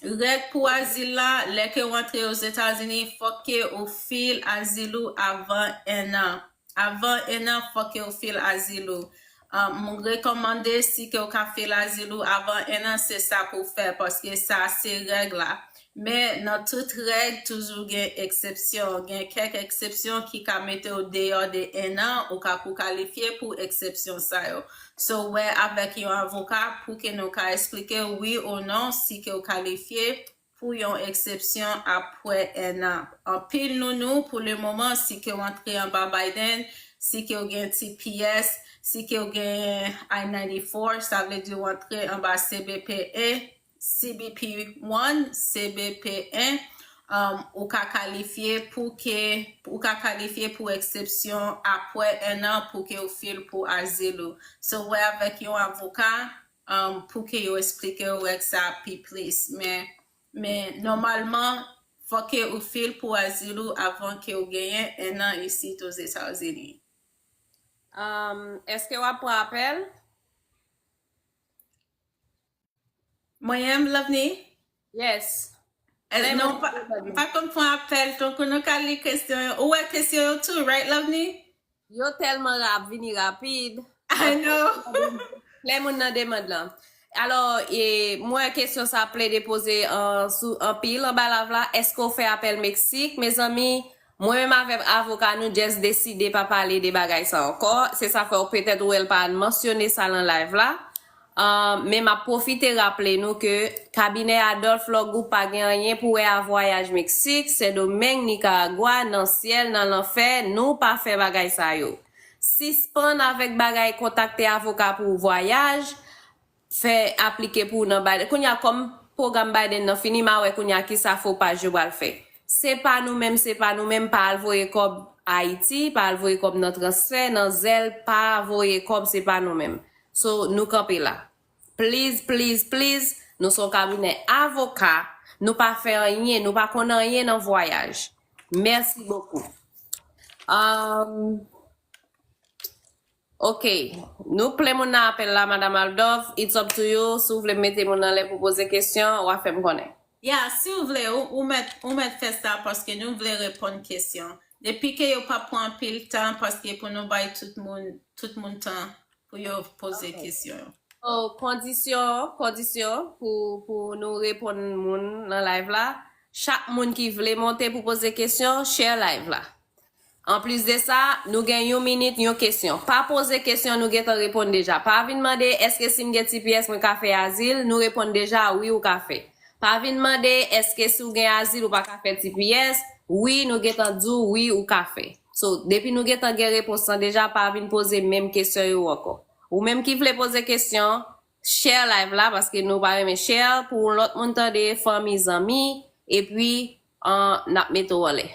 règ pou azil la, lè ke w antre Ozetazini, fòk ke ou fil azil ou avan ennan. Avan ennan, fòk ke ou fil azil ou. Ah, m rekòmande si ke w ka fil azil ou avan ennan, se sa pou w fè, paske sa se règ la. Men nan tout règ, toujou gen eksepsyon. Gen kèk eksepsyon ki ka mete w deyò de ennan, ou ka pou kalifye pou eksepsyon sa yo. So, wè avèk yon avoka pou ke nou ka eksplike wi ou non si ke w kalifye pou yon eksepsyon apre ennan. Anpil nounou, pou le moman, si ke w antre anba Biden, si ke w gen T P S, si ke w gen I ninety-four, sa vle di w antre anba C B P A, C B P one, C B P one, um, ou ka kalifye pou ke, ou ka kalifye pou eksepsyon apre ennan pou ke w fil pou azil ou. So, wè avèk yon avoka, um, pou ke yo eksplike w règ sa pi plis. Men, men nòmalman, fòk ke ou fil pou azil ou avan ke w genyen ennan isit Ozetazini. Um, èske w ap pran apèl? Mwen menm, Lovni? Yes. Eh, men non, mwen pa, pa konn pran apèl, tankou nou ka li kesyon yo. Ou wè kesyon yo tou, right, Lovni? Yo tèlman ra-, vini rapid. I know. Lè moun nan demand lan. Alò, e, mwen kesyon sa plede poze an, sou, anpil anba live la. Èske w fè apèl Meksik? Mezanmi, mwen menm avèk avoka nou just deside pa pale de bagay sa ankò. Se sa fè w petèt ou wè l pa mansyone sa nan live la. Ah, men m ap pwofite raple nou ke kabinè Adolphe Logroup pa gen anyen pou wè a vwayaj Meksik, Sendomeng, Nikaragwa, nan syèl, nan lanfè, nou pa fè bagay sa yo. Sispann avèk bagay kontakte avoka pou vwayaj, fè aplike pou w nan Biden. Kounye a, kòm pwogram Biden nan fini, m a wè kounye a kisa fopaj yo pral fè. Se pa nou menm, se pa nou menm, pa al voye kòb Ayiti, pa al voye kòb nan transfè, nan Zelle, pa voye kòb, se pa nou menm. So, nou kanpe la. Please, please, please, nou se yon kabinè avoka, nou pa fè anyen, nou pa konn anyen nan vwayaj. Mèsi bokou. Um, ok, nou plen moun nan apèl la, Madam Adolphe, it's up to you. Si w vle mete moun anlè pou poze kesyon, w a fè m konnen. Ya, si w vle, ou, ou mèt, ou mèt fè sa paske nou vle reponn kesyon. Depi ke yo pa pran anpil tan paske pou nou bay tout moun, tout moun tan pou yo poze kesyon yo. So, kondisyon, kondisyon pou, pou nou reponn moun nan live la, chak moun ki vle monte pou poze kesyon, share live la. Anplis de sa, nou gen yon minit, yon kesyon. Pa poze kesyon, nou gentan reponn deja. Pa vin mande, èske si m gen T P S, mwen ka fè azil? Nou reponn deja, wi, ou ka fè. Pa vin mande, èske si w gen azil, ou pa ka fè T P S? Wi, nou gentan di w, wi, ou ka fè. So, depi nou gentan gen repons lan deja, pa vin poze menm kesyon yo ankò. Ou menm ki vle poze kesyon, share live la, paske nou pa renmen share, pou yon lòt moun tande, fanmi, zanmi, epi, an, n ap mete w anlè.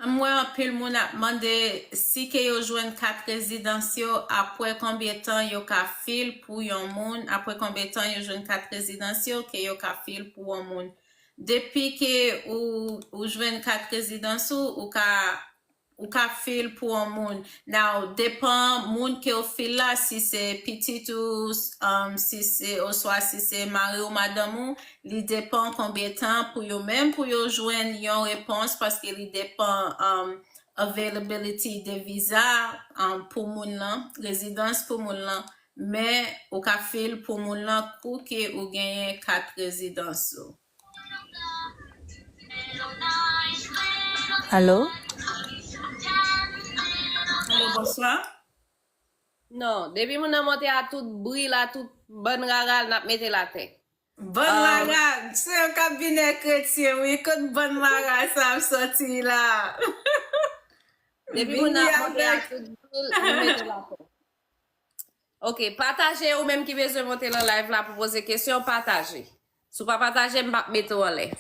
M wè anpil moun ap mande si ke yo jwenn kat rezidans yo, apre konbyen tan yo ka fil pou yon moun, apre konbyen tan yo jwenn kat rezidans yo ke yo ka fil pou yon moun. Depi ke ou, ou jwenn kat rezidans ou, ou ka, ou ka fil pou yon moun. Now, depan moun ke w fil la, si se pitit ou, um, si se, oswa si se mari ou madanm ou, li depan konbyen tan pou yo menm, pou yo jwenn yon repons, paske li depan, um, availability de viza, um, pou moun lan, rezidans pou moun lan. Men, ou ka fil pou moun lan kou ke ou genyen kat rezidans ou. Alo? Alo, bonswa. Non, depi moun nan monte a tout bri la, tout bann rara, n ap mete l atè. Bann rara, se yon kabinè kretyen, wi, kot bann rara sa ap sòti la? Depi moun nan monte a tout bri, nou mete l atè. Ok, pataje, ou menm ki bezwen monte nan live la pou poze kesyon, pataje. Si w pa pataje, m p ap mete w anlè.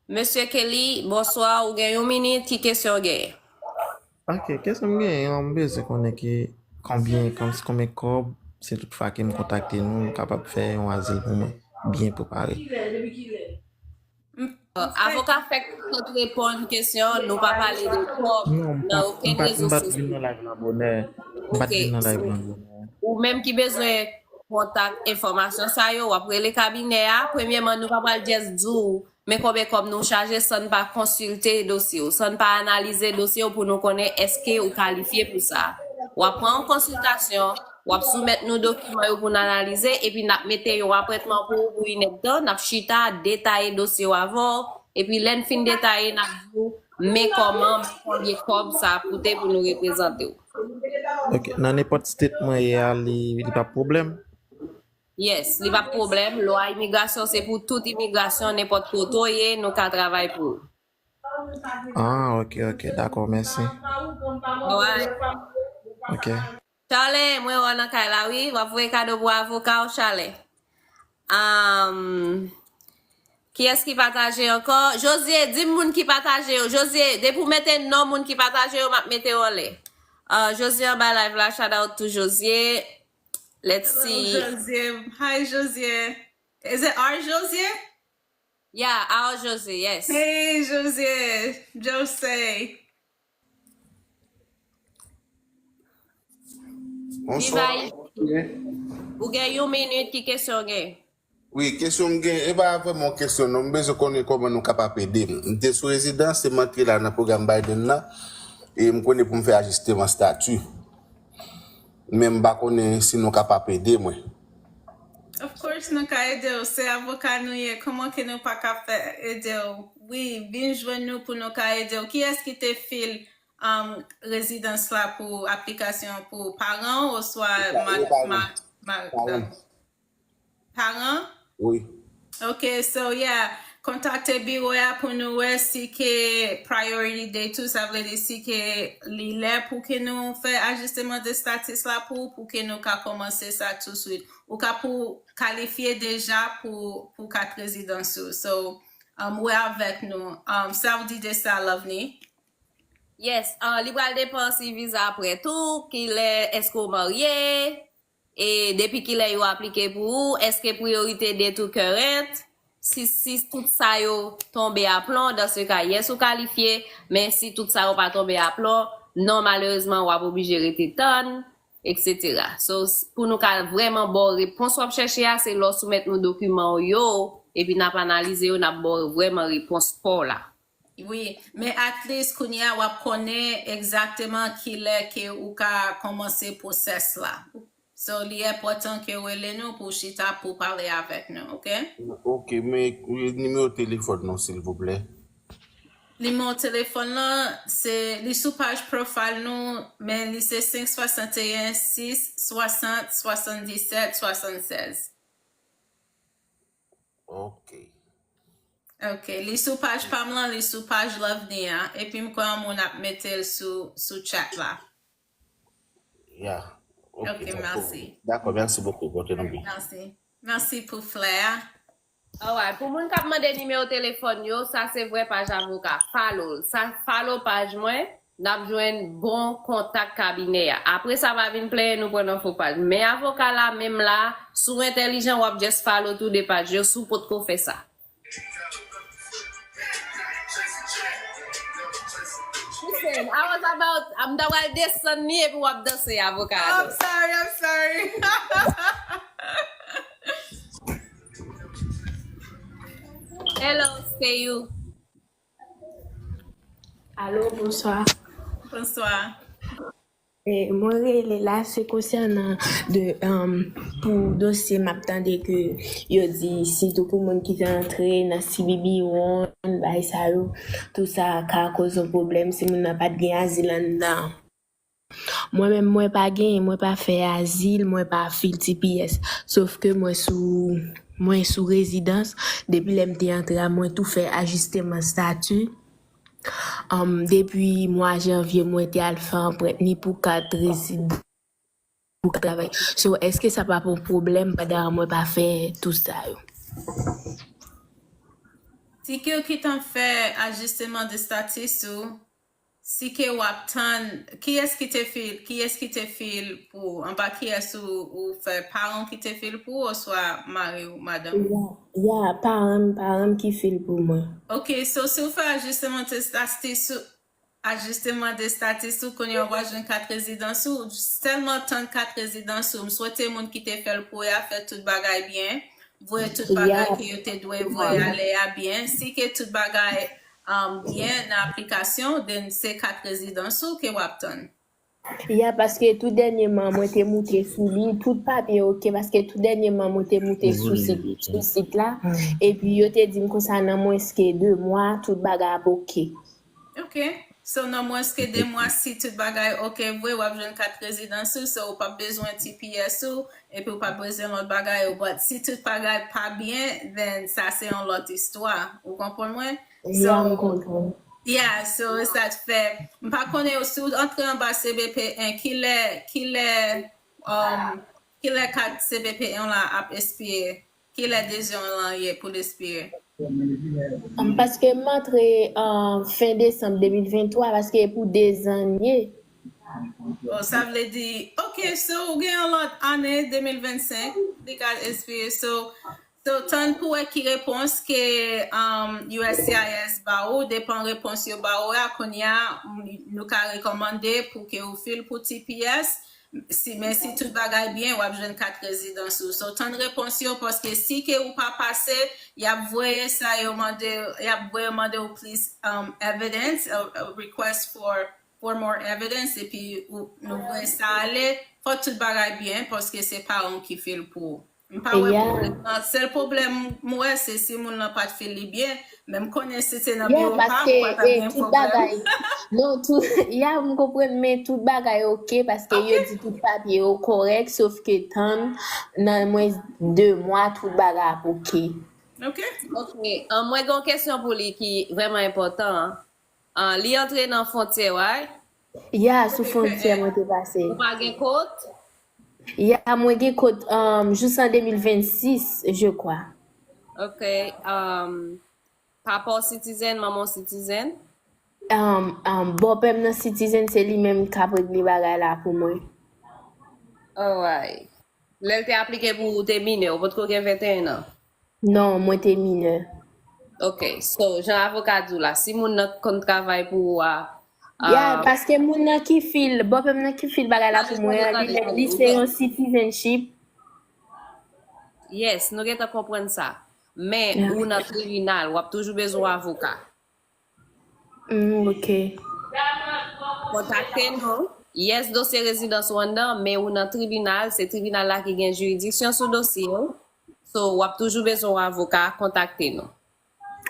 Mesye Kelly, bonswa, ou gen yon minit, ki kesyon w genyen? Ok, kesyon m genyen an, m bezwen konnen ki konbyen, kòm, konbyen kòb, si tout fwa ke m kontakte nou, nou kapab fè yon azil pou mwen, byen prepare. Avoka fèk sot reponn kesyon, nou pa pale de kòb nan okenn rezo sosyo. Non, m pa t vin nan live la bonè. M pa t vin nan live la bonè. Ou menm ki bezwen kontak enfòmasyon sa yo, w ap rele kabinè a. Premyèman, nou pa pral just di w men konbyen kòb nou chaje san n pa konsilte dosye w, san n pa analize dosye w pou nou konnen èske ou kalifye pou sa. W ap pran yon konsiltasyon, w ap soumèt nou dokiman yo pou n analize, epi n ap mete yon apwentman pou ou pou inèdtan, n ap chita, detaye dosye w avè w, epi lè n fin detaye, n ap di w men kòman, men konbyen kòb sa ap koute pou nou reprezante w. Ok, nan nenpòt state mwen ye a, li, li p ap pwoblèm? Yes, li p ap pwoblèm. Lwa imigrasyon se pou tout imigrasyon, nenpòt kote w ye, nou ka travay pou ou. Ah, ok, ok, dakò, mèsi. Alright. Ok. Charley, mwen wè w nan kay la, wi. W ap voye kado pou avoka w, Charley. Um, kiyès ki pataje ankò? Josie, di m moun ki pataje yo. Josie, depi w mete non moun ki pataje yo, m ap mete w anlè. Uh, Josie anba live la, shout out to Josie. Let's see. Hello, Josie. Hi, Josie. Is it our Josie? Yeah, our Josie, yes. Hey, Josie. Josie. Bonswa. Ou gen yon minit, ki kesyon w gen? Wi, kesyon m gen, e pa vrèman yon kesyon non, m bezwen konnen kòman nou kapab ede m. M te sou rezidans, e m antre la nan pwogram Biden nan, e m konnen pou m fè ajisteman stati. Men m pa konnen si nou kapab ede mwen. Of course, nou ka ede w. Se avoka nou ye. Kòman ke nou pa ka fè ede w? Wi, vin jwenn nou pou nou ka ede w. Kiyès ki te fil um, rezidans la pou aplikasyon pou paran w oswa ma, ma, ma, paran? Wi. Ok, so yeah, kontakte biwo a pou nou wè si ke priority date ou, sa vle di si ke li lè pou ke nou fè ajisteman de status la pou, pou ke nou ka kòmanse sa touswit. Ou ka pou kalifye deja pou, pou kat rezidans ou. So, um, wè avèk nou. Um, sa w di de sa, Lovni? Yes, uh, li pral depan si viza prè tou, kilè, èske w marye, e depi kilè yo aplike pou ou, èske priyorite date ou current, si, si tout sa yo tonbe aplon, dans ce cas, yes ou kalifye, men si tout sa yo pa tonbe aplon, non, malerezman, w ap oblije rete tann, et cetera. So, s- pou nou ka vrèman ba w repons w ap chèche a, se lè w soumèt nou dokiman w yo, epi n ap analize yo, n ap ba w vrèman repons pa w la. Wi, men at least kounye a w ap konnen egzakteman kilè ke ou ka kòmanse pwosès la. So, li enpòtan ke w rele nou pou w chita pou w pale avèk nou, ok? Ok, men nimewo telefòn nou, silvouplè. Nimewo telefòn lan, se, li sou paj profile nou, men li se senk swasanteyen sis swasant swasanndisèt swasannsèz. Ok. Ok, li sou paj pa m lan, li sou paj Lovni a. Epi m kwè yon moun ap mete l sou, sou chat la. Yeah. Ok, Ok, dakò. Mèsi. Dakò, mèsi bokou. Pote nou byen. Mèsi. Mèsi pou flè a. Alright, pou moun k ap mande nimewo telefòn yo, sa se vrè paj avoka. Follow l. Sa follow paj mwen, n ap jwenn bon kontak kabinè a. Apre sa, pa vin plenyen nou pran nan fo paj. Men avoka la, menm la, si w entèlijan, w ap just follow tou de paj yo, si w potko fè sa. Listen, I was about, m ta pral desann li epi w ap danse avoka a. Oh, I'm sorry, I'm sorry. Hello, Seyou. Alo, bonswa. Bonswa. E, mwen rele la, se konsènan de, um, pou dosye m ap tande ke yo di sitou pou moun ki te antre nan C B B one, bay sa yo, tou sa ka koz yon pwoblèm si moun nan pa t gen azil anndan. Mwen menm, mwen pa genyen, mwen pa fè azil, mwen pa fil T P S. Sof ke mwen sou, mwen sou rezidans. Depi lè m te antre a, mwen tou fè ajisteman stati. Um, depi mwa janvye, mwen te al fè anprent ni pou kat rezid-, pou kat travay. So, èske sa p ap yon pwoblèm pandan mwen pa fè tou sa yo? Si ke w gentan fè ajisteman de status ou, si ke w ap tann, kiyès ki te fil, kiyès ki te fil pou, anba kiyès ou, ou fè, paran w ki te fil pou ou, oswa mari w, madanm ou? Ya, ya, paran m, paran m ki fil pou mwen. Ok, so si w fè ajisteman de status ou, ajisteman de status ou, kounye a w ap jwenn kat rezidans ou, sèlman tann kat rezidans ou. M swete moun ki te fè l pou ou a fè tout bagay byen, voye tout bagay ke yo te dwe voye ale a byen. Si ke tout bagay um, byen nan aplikasyon, then se kat rezidans ou ke w ap tann. Ya, paske tou dènyèman, mwen te moute sou li, tout papye oke, paske tou dènyèman, mwen te moute sou sit, sou sit la, epi yo te di m konsa nan mwens ke de mwa, tout bagay ap oke. Ok. So, nan mwens ke de mwa, si tout bagay oke vre, w ap jwenn kat rezidans ou, so ou p ap bezwen T P S ou, epi ou p ap bezwen lòt bagay yo. But si tout bagay pa byen, then sa se yon lòt istwa. Ou konprann mwen? Ya, m konprann. Yeah, so sa k fè, m pa konnen si w antre anba C B P en, kilè, kilè, um, kilè kat C B P en la ap espire, kilè dezyon lan ye pou l espire? Um, paske m antre an fen desanm de mil venntwa, paske pou de zan ye. Bon, sa vle di, ok, so ou gen yon lòt ane de mil vennsenk, li ka espire, so, so tann pou wè ki repons ke um, U S C I S ba ou, depan repons yo ba ou a, kounye a, nou ka rekòmande pou ke ou fil pou T P S, si, men si tout bagay byen, w ap jwenn kat rezidans ou. So, tann repons yo, paske si ke ou pa pase, y ap voye sa yo mande, y ap voye mande ou plis um, evidence, a, a request for for more evidence, epi ou, nou voye sa ale, fò tout bagay byen, paske se paran w ki fil pou ou. M pa wè pwoblèm nan. Sèl pwoblèm m wè, se si moun nan pa t fil li byen, men m konnen si se nan biwo pa m, pa t ap gen pwoblèm. Non, tout, ya, m konprann, men tout bagay oke, paske yo di tout papye yo kòrèk, sof ke tann nan mwens de mwa, tout bagay ap oke. Ok. Ok, mwen gen yon kesyon pou li ki vrèman enpòtan. Li antre nan fwontyè, right? Ya, sou fwontyè mwen te pase. Ou pa gen kot? Ya, mwen gen kot um, jous an de mil vennsis, je kwa. Ok. Um, papa w citizen, manman w citizen? Um, um, Bòpè m nan citizen, se li menm k ap regle bagay la pou mwen. Alright. Lè l te aplike pou ou, ou te minè, ou potko gen venteyen an? Non, mwen te minè. Ok, so, jan avoka di w la, si moun nan konn travay pou ou a, Ya, paske moun nan ki fil, bòpè m nan ki fil bagay la pou mwen an, li menm, li se yon citizenship. Yes, nou gentan konprann sa. Men, ou nan tribinal, w ap toujou bezwen yon avoka. Mm, ok. Kontakte nou. Yes, dosye rezidans ou anndan, men ou nan tribinal, se tribinal la ki gen jiridiksyon sou dosye w. So, w ap toujou bezwen yon avoka, kontakte nou.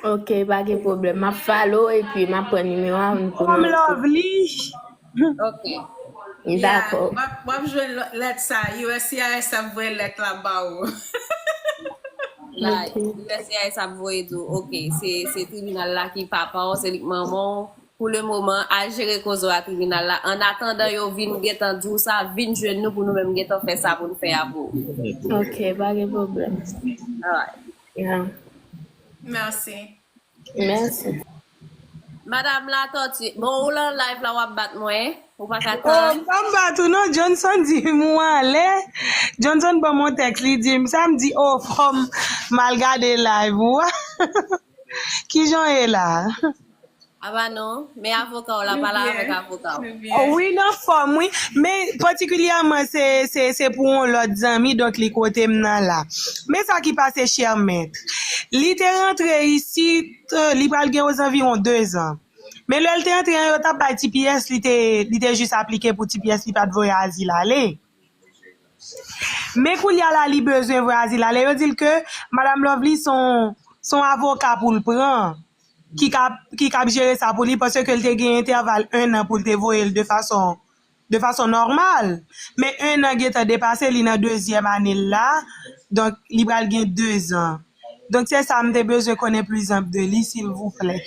Ok, pa gen pwoblèm. M ap follow epi m ap pran nimewo a pou nou. Madam Lovely. Ok. Dakò. W ap jwenn lèt sa, U S C I S ap voye lèt la ba ou. Like, U S C I S ap voye di w, ok, se, se tribinal la ki papa w, se li k manman w. Pou le moman, al jere koze w a tribinal la. An atandan yo vin gentan di w sa, vin jwenn nou pou nou menm gentan fè sa pou nou fè a pou ou. Ok, pa gen pwoblèm. Alright. Yeah. Mèsi. Mèsi. Madam Latòti, bon, ou lan live la w ap bat mwen, ou pa ka Oh, m pa bat ou non, Johnson di m ou anlè. Johnson ban m yon tèks, li di m sa, m di, oh, fò m mal gade live ou a. Kijan w ye la? Aba non, men avoka w la, pale avèk avoka w. Oh, wi, nan fòm, wi. Men patikilyèman, se, se, se pou yon lòt zanmi, donk li kote m nan la. Men sa ki pase, chè mèt. Li te rantre isit, li pral gen ozanviwon dezan. Men lè l te antre an, yo t ap bay T P S, li te, li te jis aplike pou T P S, li pa t voye azil ale. Men koulye a la, li bezwen voye azil ale. Yo di l ke Madam Lovely se yon, se yon avoka pou l pran, ki ka, ki ka ap jere sa pou li, paske l te gen entèval en an pou l te voye l de fason, de fason nòmal. Men en an gentan depase, li nan dezyèm ane l la. Donk, li pral gen dezan. Donk, se sa m te bezwen konnen plis anp de li, silvouplè.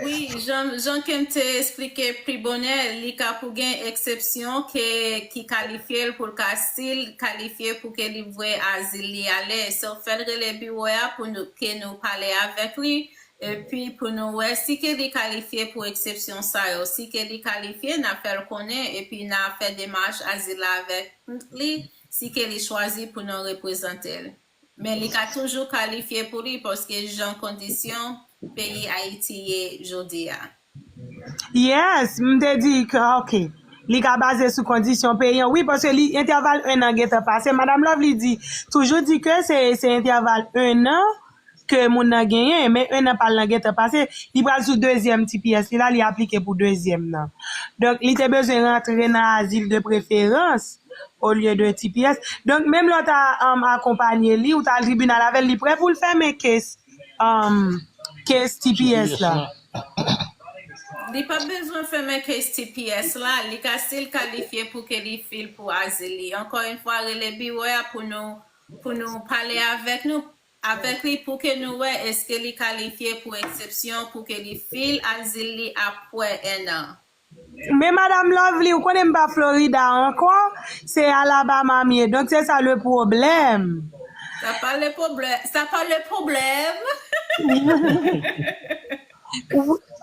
Wi, jan, jan ke m te esplike pi bonè, li ka pou gen eksepsyon ke, ki kalifye l pou l ka still kalifye pou ke li voye azil li ale. So, fè l rele biwo a pou nou, ke nou pale avèk li, epi pou nou wè si ke li kalifye pou eksepsyon sa yo. Si ke li kalifye, n a fè l konnen, epi n a fè demach azil la avèk li, si ke li chwazi pou nou reprezante l. Men li ka toujou kalifye pou li, paske jan kondisyon peyi Ayiti ye jodi a. Yes, m te di ke, ok, li ka baze sou kondisyon peyi an. Wi, paske li, entèval en an gentan pase. Madam Lovely di, toujou di ke se, se entèval en an ke moun nan genyen, men en an pa l lan gentan pase. Li pral sou dezyèm T P S li la, li aplike pou dezyèm nan. Donk, li te bezwen rantre nan azil de preferans olye de T P S. Donk, menm lè w ta, um, akonpanye li, ou ta al tribinal avè l, li prè pou l fèmen case, um, case T P S la. Li pa bezwen fèmen case T P S la, li ka still kalifye pou ke li fil pou azil li. Ankò yon fwa, rele biwo a pou nou, pou nou pale avèk nou, avèk li pou ke nou wè èske li kalifye pou eksepsyon, pou ke li fil azil li apre en an. Men Madam Lovely, ou konnen m pa Florida ankò, se Alabama m ye, donk se sa le pwoblèm. Sa pa le pwoblèm, sa pa le pwoblèm.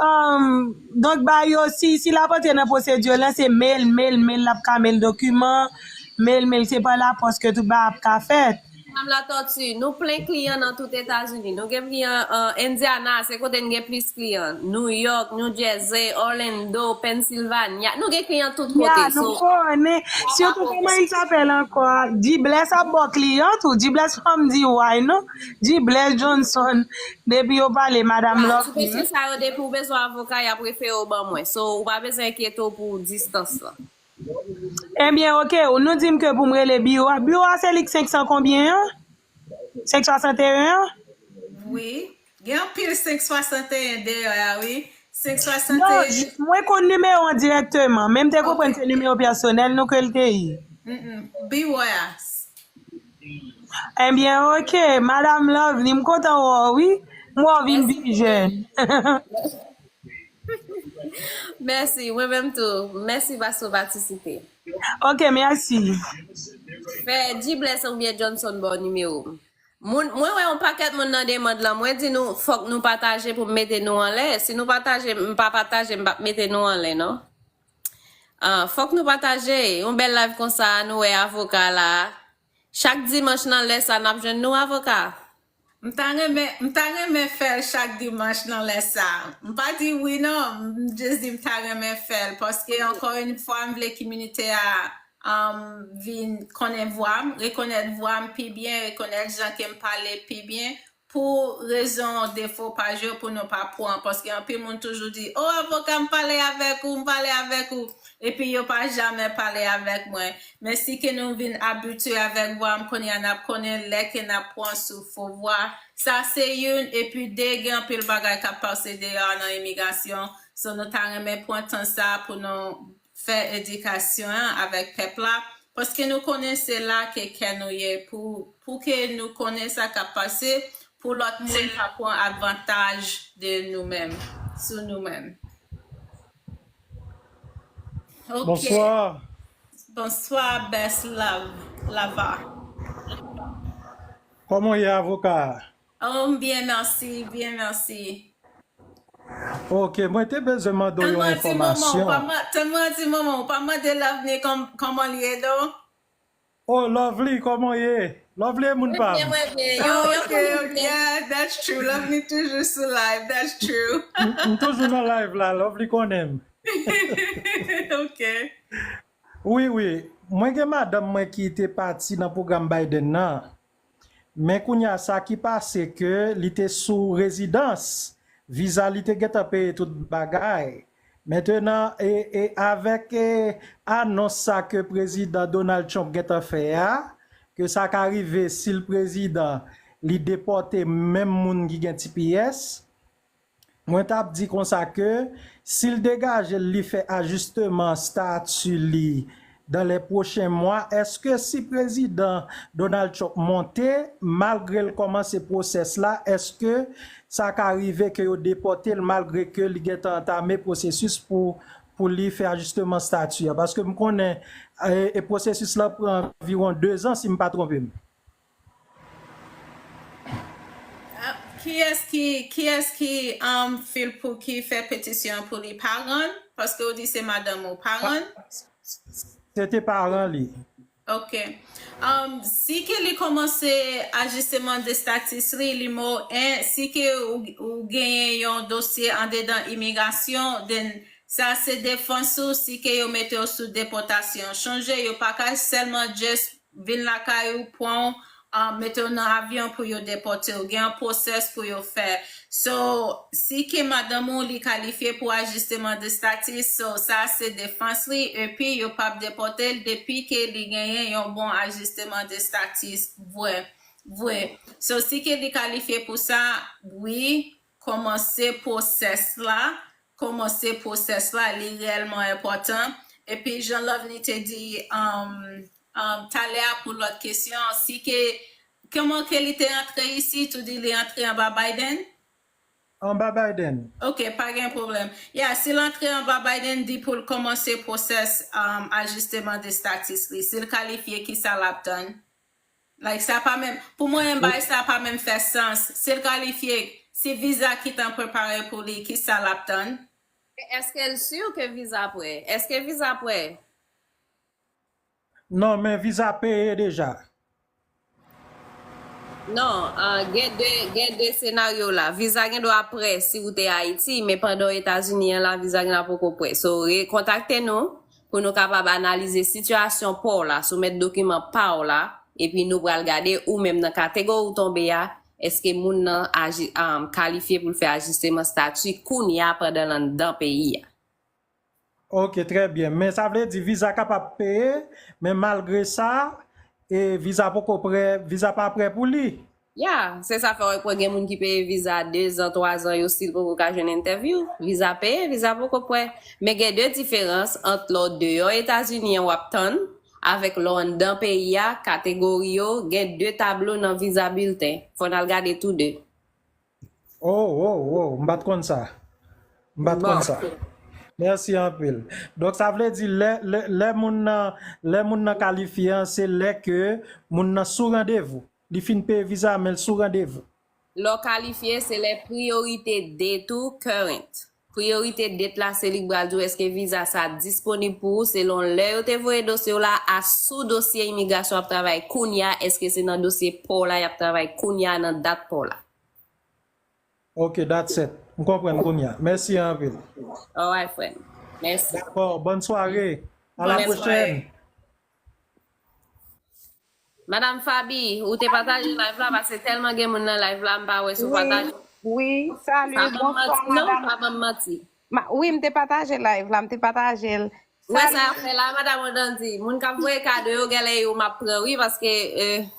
Um, donk, ba yo, si, si l ap antre nan pwosedi lan, se mail, mail, mail, l ap ka mail dokiman, mail, mail, se pa lapòs ke tout bagay ap ka fèt. Madam Latortue, nou plen kliyan nan tout Etazini. Nou gen kliyan an Indiana, se kote n gen plis kliyan. New York, New Jersey, Orlando, Pennsylvania. Nou gen kliyan tout kote. Ya, nou konnen. Sitou, comment il s'appelle encore? Diblès ap ba w kliyan tou. Diblès pa m di way non. Diblès Johnson. Depi yo pale, Madam Love. Ti mesye sa yo, depi w bezwen avoka, y ap refere w ban mwen. So, ou pa bezwen enkyete w pou distans lan. Ebyen, oke, nou di m ke pou m rele biwo a. Biwo a se li k senk san konbyen an? Senk swasanteyen an? Wi. Gen anpil senk swasanteyen deyò a, wi. Senk swasanteyen. Non, mwen konn nimewo an dirèkteman, men m te konprann se nimewo pèsonèl nou ke l te ye. Biwo a. Ebyen, oke, Madam Lovely, m kontan wè w, wi. M wè w vin pi jèn. Mèsi, mwen menm tou. Mèsi paske w patisipe. Oke, mèsi. Fè Diblès oubyen Johnson ba w nimewo m. Moun, mwen wè yon pakèt moun nan demand lan, mwen di nou fòk nou pataje pou m mete nou anlè. Si nou pataje, m pa pataje, m p ap mete nou anlè non. Ah, fòk nou pataje. Yon bèl live konsa, nou wè avoka la. Chak dimanch nan lè sa, n ap jwenn nou avoka. M ta renmen, m ta renmen fè l chak dimanch nan lè sa. M pa di wi non, m just di m ta renmen fè l paske ankò yon fwa m vle kominote a um, vin konnen vwa m, rekonèt vwa m pi byen, rekonèt jan ke m pale pi byen, pou rezon defo pa jwe pou nou pa pran. Paske anpil moun toujou di, o avoka, m pale avèk ou, m pale avèk ou. Epi yo pa jamè pale avèk mwen. Men si ke nou vin abitye avèk vwa m, kounye a n ap konnen lè ke n ap pran sou fo vwa. Sa se youn, epi de, gen anpil bagay k ap pase deyò nan imigrasyon. So nou ta renmen pran tan sa pou nou fè edikasyon an avèk pèp la, paske nou konnen se la ke kè nou ye, pou, pou ke nou konnen sa k ap pase, pou lòt moun pa pran avantaj de nou menm, sou nou menm. Ok. Bonsoir. Bonsoir, Best Love, Lava. Kòman w ye, avoka? Oh, m byen, mèsi, byen, mèsi. Ok, mwen te bezwen mande w yon enfòmasyon. Tann mwen ti moman, ou pa mande Lovely kòman l ye, non? Oh, Lovely, kòman w ye? Lovely e moun pa m. Mwen byen, mwen byen. Yo, yo, okay, okay, yeah, that's true. Lovely toujou sou live, that's true. M toujou nan live la, Lovely konnen m. Ok. Wi, wi. Mwen gen madanm mwen ki te pati nan pwogram Biden nan. Men kounye a sa ki pase ke li te sou rezidans, viza li te gentan peye tout bagay. Mentenan, e, e avèk e, anons sa ke prezidan Donald Trump gentan fè a, ke sa ka rive si l prezidan, li depòte menm moun ki gen T P S, mwen t ap di konsa ke si l degaje l, li fè ajisteman stati li dans les prochains mois, èske si prezidan Donald Trump monte, malgre l kòmanse pwosès la, èske sa ka rive ke yo depòte l malgre ke li gentan antame pwosesis pou, pou li fè ajisteman stati a? Paske m konnen e, e pwosesis la pran anviwon dezan, si m pa twonpe m. Kiyès ki, kiyès ki um, fil pou ki fè petisyon pou li pa rann? Paske ou di se madanm ou pa rann? Se te paran li. Ok. Um, si ke li kòmanse ajisteman de status li, li mo en, si ke ou, ou genyen yon dosye andedan imigrasyon, then sa se defans ou si ke yo mete w sou depòtasyon. Chonje, yo pa ka sèlman just vin lakay ou, pran w, um, mete w nan avyon pou yo depòte w. Gen yon pwosès pou yo fè. So, si ke madanm ou li kalifye pou ajisteman de status, so sa se defans li, epi yo p ap depòte l depi ke li genyen yon bon ajisteman de status vre, vre. So, si ke li kalifye pou sa, wi, kòmanse pwosès la, kòmanse pwosès la, li reyèlman enpòtan. Epi, jan Lovely te di, um, um, talè a pou lòt kesyon, si ke, kòman ke li te antre isit, ou di li antre anba Biden? Anba Biden. Ok, pa gen pwoblèm. Yeah, si l antre anba Biden, di pou l kòmanse pwosès um, ajisteman de status li. Si l kalifye, kisa l ap tann? Like, sa pa menm, pou mwen, menm bagay sa pa menm fè sans. Si l kalifye, si viza ki tan prepare pou li, kisa l ap tann? Èske l si ke viza prè? Èske viza prè? Non, men viza peye deja. Non, ah, gen de, gen de senaryo la. Viza gen dwa prè si ou te Ayiti, men pandan w Etazini an la, viza gen dwa poko prè. So, rekontakte nou pou nou kapab analize sitiyasyon pa w la, soumèt dokiman pa w la, epi nou pral gade ou menm nan kategori w tonbe a, èske moun nan aji, ah, kalifye pou l fè ajisteman stati kounye a pandan l anndan peyi a. Ok, trè byen. Men sa vle di viza kapab peye, men malgre sa, e viza poko prè, viza pa prè pou li. Ya, se sa fè w wè gen moun ki peye viza de zan, twa zan, yo still poko ka jwenn entèvyou. Viza peye, viza poko prè. Men gen de diferans ant lè w deyò Etazini an w ap tann, avèk lè w anndan peyi a, kategori yo, gen de tablo nan viza bilten. Fò n al gade tou de. Oh, oh, oh, m pa t konn sa. M pa t konn Bon. sa. Mèsi anpil. Donk, sa vle di lè, lè, lè moun nan, lè moun nan kalifye an, se lè ke moun nan sou randevou. Li fin peye viza, men l sou randevou. Lè w kalifye, se lè priyorite date ou current. Priyorite date la, se li k pral di w èske viza sa disponib pou ou selon lè yo te voye dosye w la, a sou dosye imigrasyon ap travay kounye a, èske se nan dosye pa w la y ap travay kounye a nan dat pa w la. Ok, that's it. M konprann kounye a. Mèsi anpil. Alright, frè m. Mèsi. Dakò, bòn sware. A la Bòn sware. Pwochèn. Madam Fabi, ou te pataje live la, paske tèlman gen moun nan live la, m pa wè si w Wi, pataje. Wi, Pa salut, ban m manti, bonswa non, madam. Pa ban m manti. Ma, wi, m te pataje live la, m te pataje l. Ou wè sa Salut. Y ap fè la, Madam Odandi? Moun k ap voye kado yo, genlè yo m ap pran, wi, paske, eh,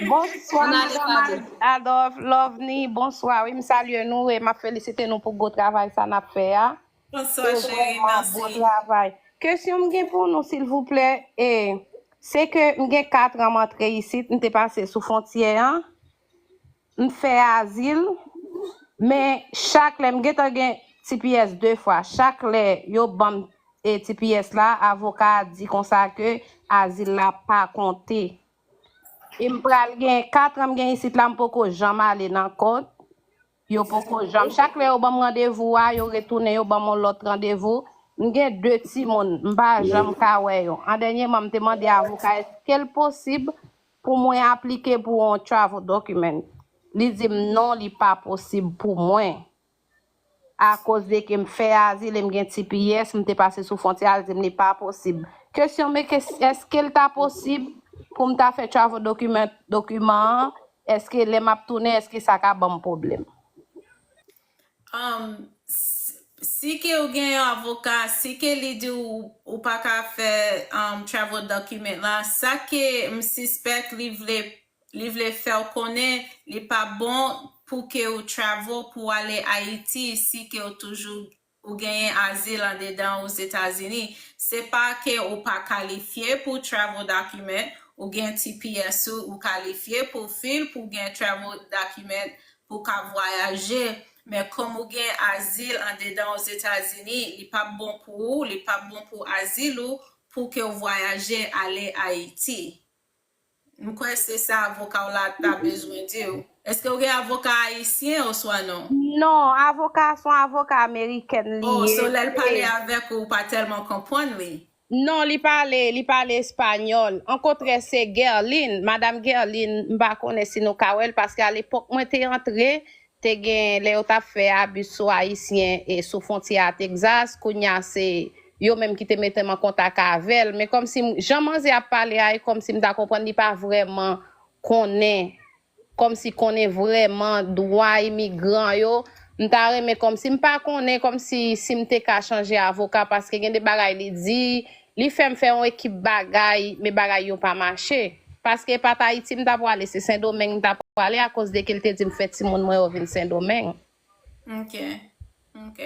Bonswa, ann ale, madam Fabi. Ad-, Adolphe, Lovni, bonswa. Wi, m salye nou e m ap felisite nou pou gwo travay sa n ap fè a. Bonswa, Se cheri, vrèman bon mèsi. Travay. Kesyon m gen pou nou, silvouplè, e, se ke m gen kat an m antre isit, m te pase sou fwontyè an, m fè azil, men chak lè, m gentan gen T P S de fwa, chak lè yo ban m e, T P S la, avoka a di konsa ke azil la pa konte. E m pral gen kat an m gen isit la, m poko janm ale nan kòt. Yo poko janm. Chak lè yo ban m randevou a, yo retounen, yo ban m yon lòt randevou. M gen de timoun, m pa janm ka wè yo. An dènyèman, m te mande avoka, èske l posib pou mwen aplike pou yon travel document? Li di m non, li pa posib pou mwen. Akoz de ke m fè azil e m gen T P S, m te pase sou fwontyè a, li di m li pa posib. Kesyon m, èske l ta posib pou m ta fè travel document, dokiman an, èske lè m ap tounen, èske sa ka ban m pwoblèm? Um, s- si ke ou gen yon avoka, si ke li di ou, ou pa ka fè um, travel document la, sa ke m sispèk li vle, li vle fè w konnen, li pa bon pou ke ou travel pou ale Ayiti, si ke ou toujou ou genyen azil andedan Ozetazini. Se pa ke ou pa kalifye pou travel document, ou gen T P S ou, ou kalifye pou fil pou gen travel document pou ka vwayaje. Men kòm ou gen azil andedan Ozetazini, li p ap bon pou ou, li p ap bon pou azil ou, pou ke w vwayaje ale Ayiti. M kwè se sa avoka w la ta bezwen di w. Èske w gen avoka ayisyen oswa non? Non, avoka a se yon avoka amerikèn li Oh, ye. so lè l pale E avèk ou, ou pa tèlman konprann li. Non, li pale, li pale espanyòl. An kontrè, se Guerline, madam Guerline, m pa konnen si nou ka wè l, paske alepòk mwen te antre, te gen, lè yo t ap fè abi sou ayisyen e sou fwontyè a Texas, kounye a se yo menm ki te mete m an kontak avè l. Men kòmsi m, jan manzè ap pale a, e kòmsi m ta konprann li pa vrèman konnen, kòmsi konnen vrèman dwa imigran yo. M ta renmen kòmsi m pa konnen kòmsi si m te ka chanje avoka, paske gen de bagay li di, li fè m fè yon ekip bagay, men bagay yo pa mache. Paske e pa t Ayiti m ta pwale, se Sendomeng m ta pwale akoz de ke l te di m fè timoun mwen yo vin Sendomeng. Ok. Ok.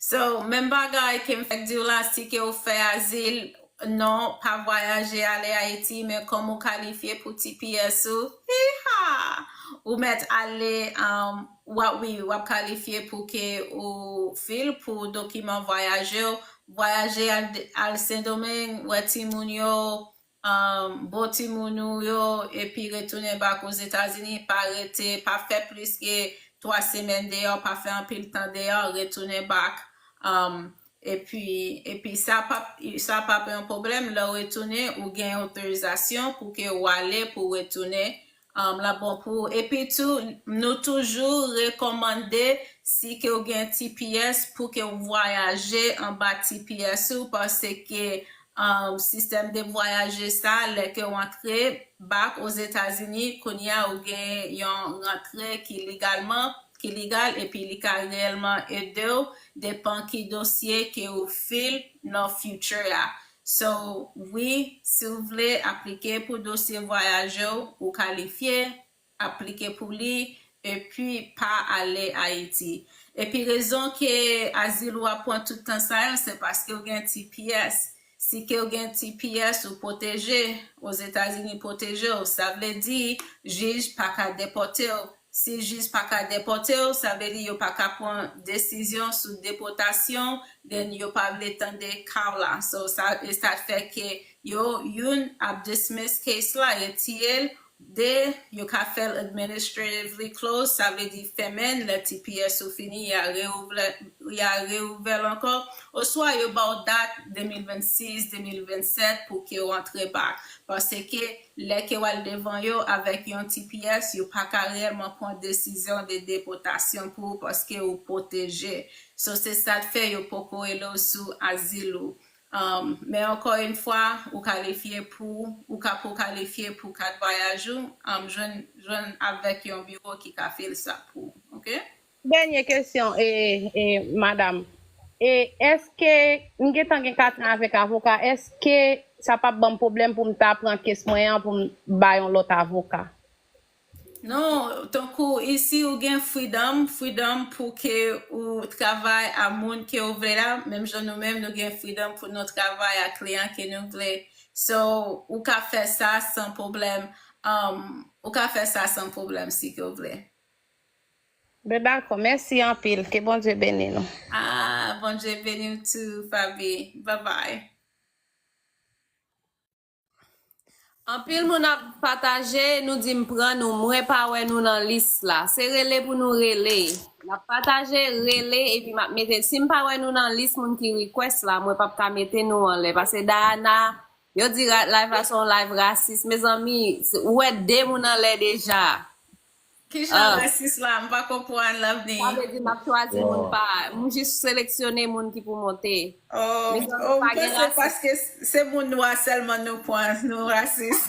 So, menm bagay ke m fèk di w la, si ke w fè azil, non, pa vwayaje ale Ayiti, men kòm ou kalifye pou T P S ou, hiha! Ou mèt ale, um, w ap, wi, w ap kalifye pou ke ou fil pou dokiman vwayaje w, vwayaje al, al Sendomeng, wè timoun yo, um, bo timoun ou yo, epi retounen back Ozetazini, pa rete, pa fè plis ke twa semèn deyò, pa fè anpil tan deyò, retounen back. Um, epi, epi sa p ap, sa p ap yon pwoblèm, lè w retounen, ou gen otorizasyon pou ke w ale, pou w retounen, Um, l ap bon pou ou. Epi tou, nou toujou rekòmande si ke w gen T P S pou ke w vwayaje anba T P S ou, paske um, sistèm de vwayaje sa, lè ke w antre back Ozetazini, kounye a ou gen yon rantre ki legalman, ki legal, epi li ka reyèlman ede w, depan ki dosye ke ou fil nan future a. So, wi, si w vle aplike pou dosye vwayaje w, ou kalifye, aplike pou li, epi pa ale Ayiti. Epi rezon ke azil ou ap pran tout tan sa yo, se paske w gen T P S. Si ke w gen T P S, ou pwoteje, Ozetazini pwoteje w, sa vle di jij pa ka depòte w. Si jij pa ka depòte w, sa vle di yo pa ka pran desizyon sou depòtasyon, then yo pa vle tande ka w la. So, sa, e sa fè ke yo, youn ap dismiss case la, retire l, de, yo ka fè l administratively closed, sa vle di fèmen l, lè T P S ou fini, y a reouvle, y a reouvè l ankò, oswa yo ba w dat de mil vennsis, de mil vennsèt pou ke w antre back. Paske lè ke w al devan yo avèk yon T P S, yo pa ka reyèlman pran desizyon de depòtasyon pou ou paske ou pwoteje. So, se sa k fè yo poko rele w sou azil ou. Um, men ankò yon fwa, ou kalifye pou, ou ka pou kalifye pou kat vwayaj ou, um, jwenn, jwenn avèk yon biwo ki ka fil sa pou ou, oke? Dènye kesyon, e, e, madanm. E, èske, m gentan gen kat an avèk avoka, èske sa p ap ban m pwoblèm pou m ta pran kes mwen an pou m ba yon lòt avoka? Non, tankou isi ou gen freedom, freedom pou ke ou travay a moun ke ou vle la, menm jan nou menm nou gen freedom pou nou travay a kliyan ke nou vle. So, ou ka fè sa san pwoblèm. Um, ou ka fè sa san pwoblèm si ke ou vle. Ben dakò, mèsi anpil. Ke Bondye beni nou. Ah, Bondye beni w tou, Fabi. Bye bye. Anpil moun ap pataje, nou di m pran nou, mwen pa wè nou nan lis la. Se rele pou nou rele. N ap pataje, rele, epi m ap mete. Si m pa wè nou nan lis moun ki request la, mwen p ap ka mete nou anlè. Paske Diana, yo di ra- live la se yon live rasis. Mezanmi, se- ou wè de moun anlè deja. Kijan rasis la? M pa konprann, Lovni. Sa vle di m ap chwazi moun pa, m jis seleksyone moun ki pou monte. Oh, oh, m panse paske s- se moun nwa sèlman nou pran, nou rasis.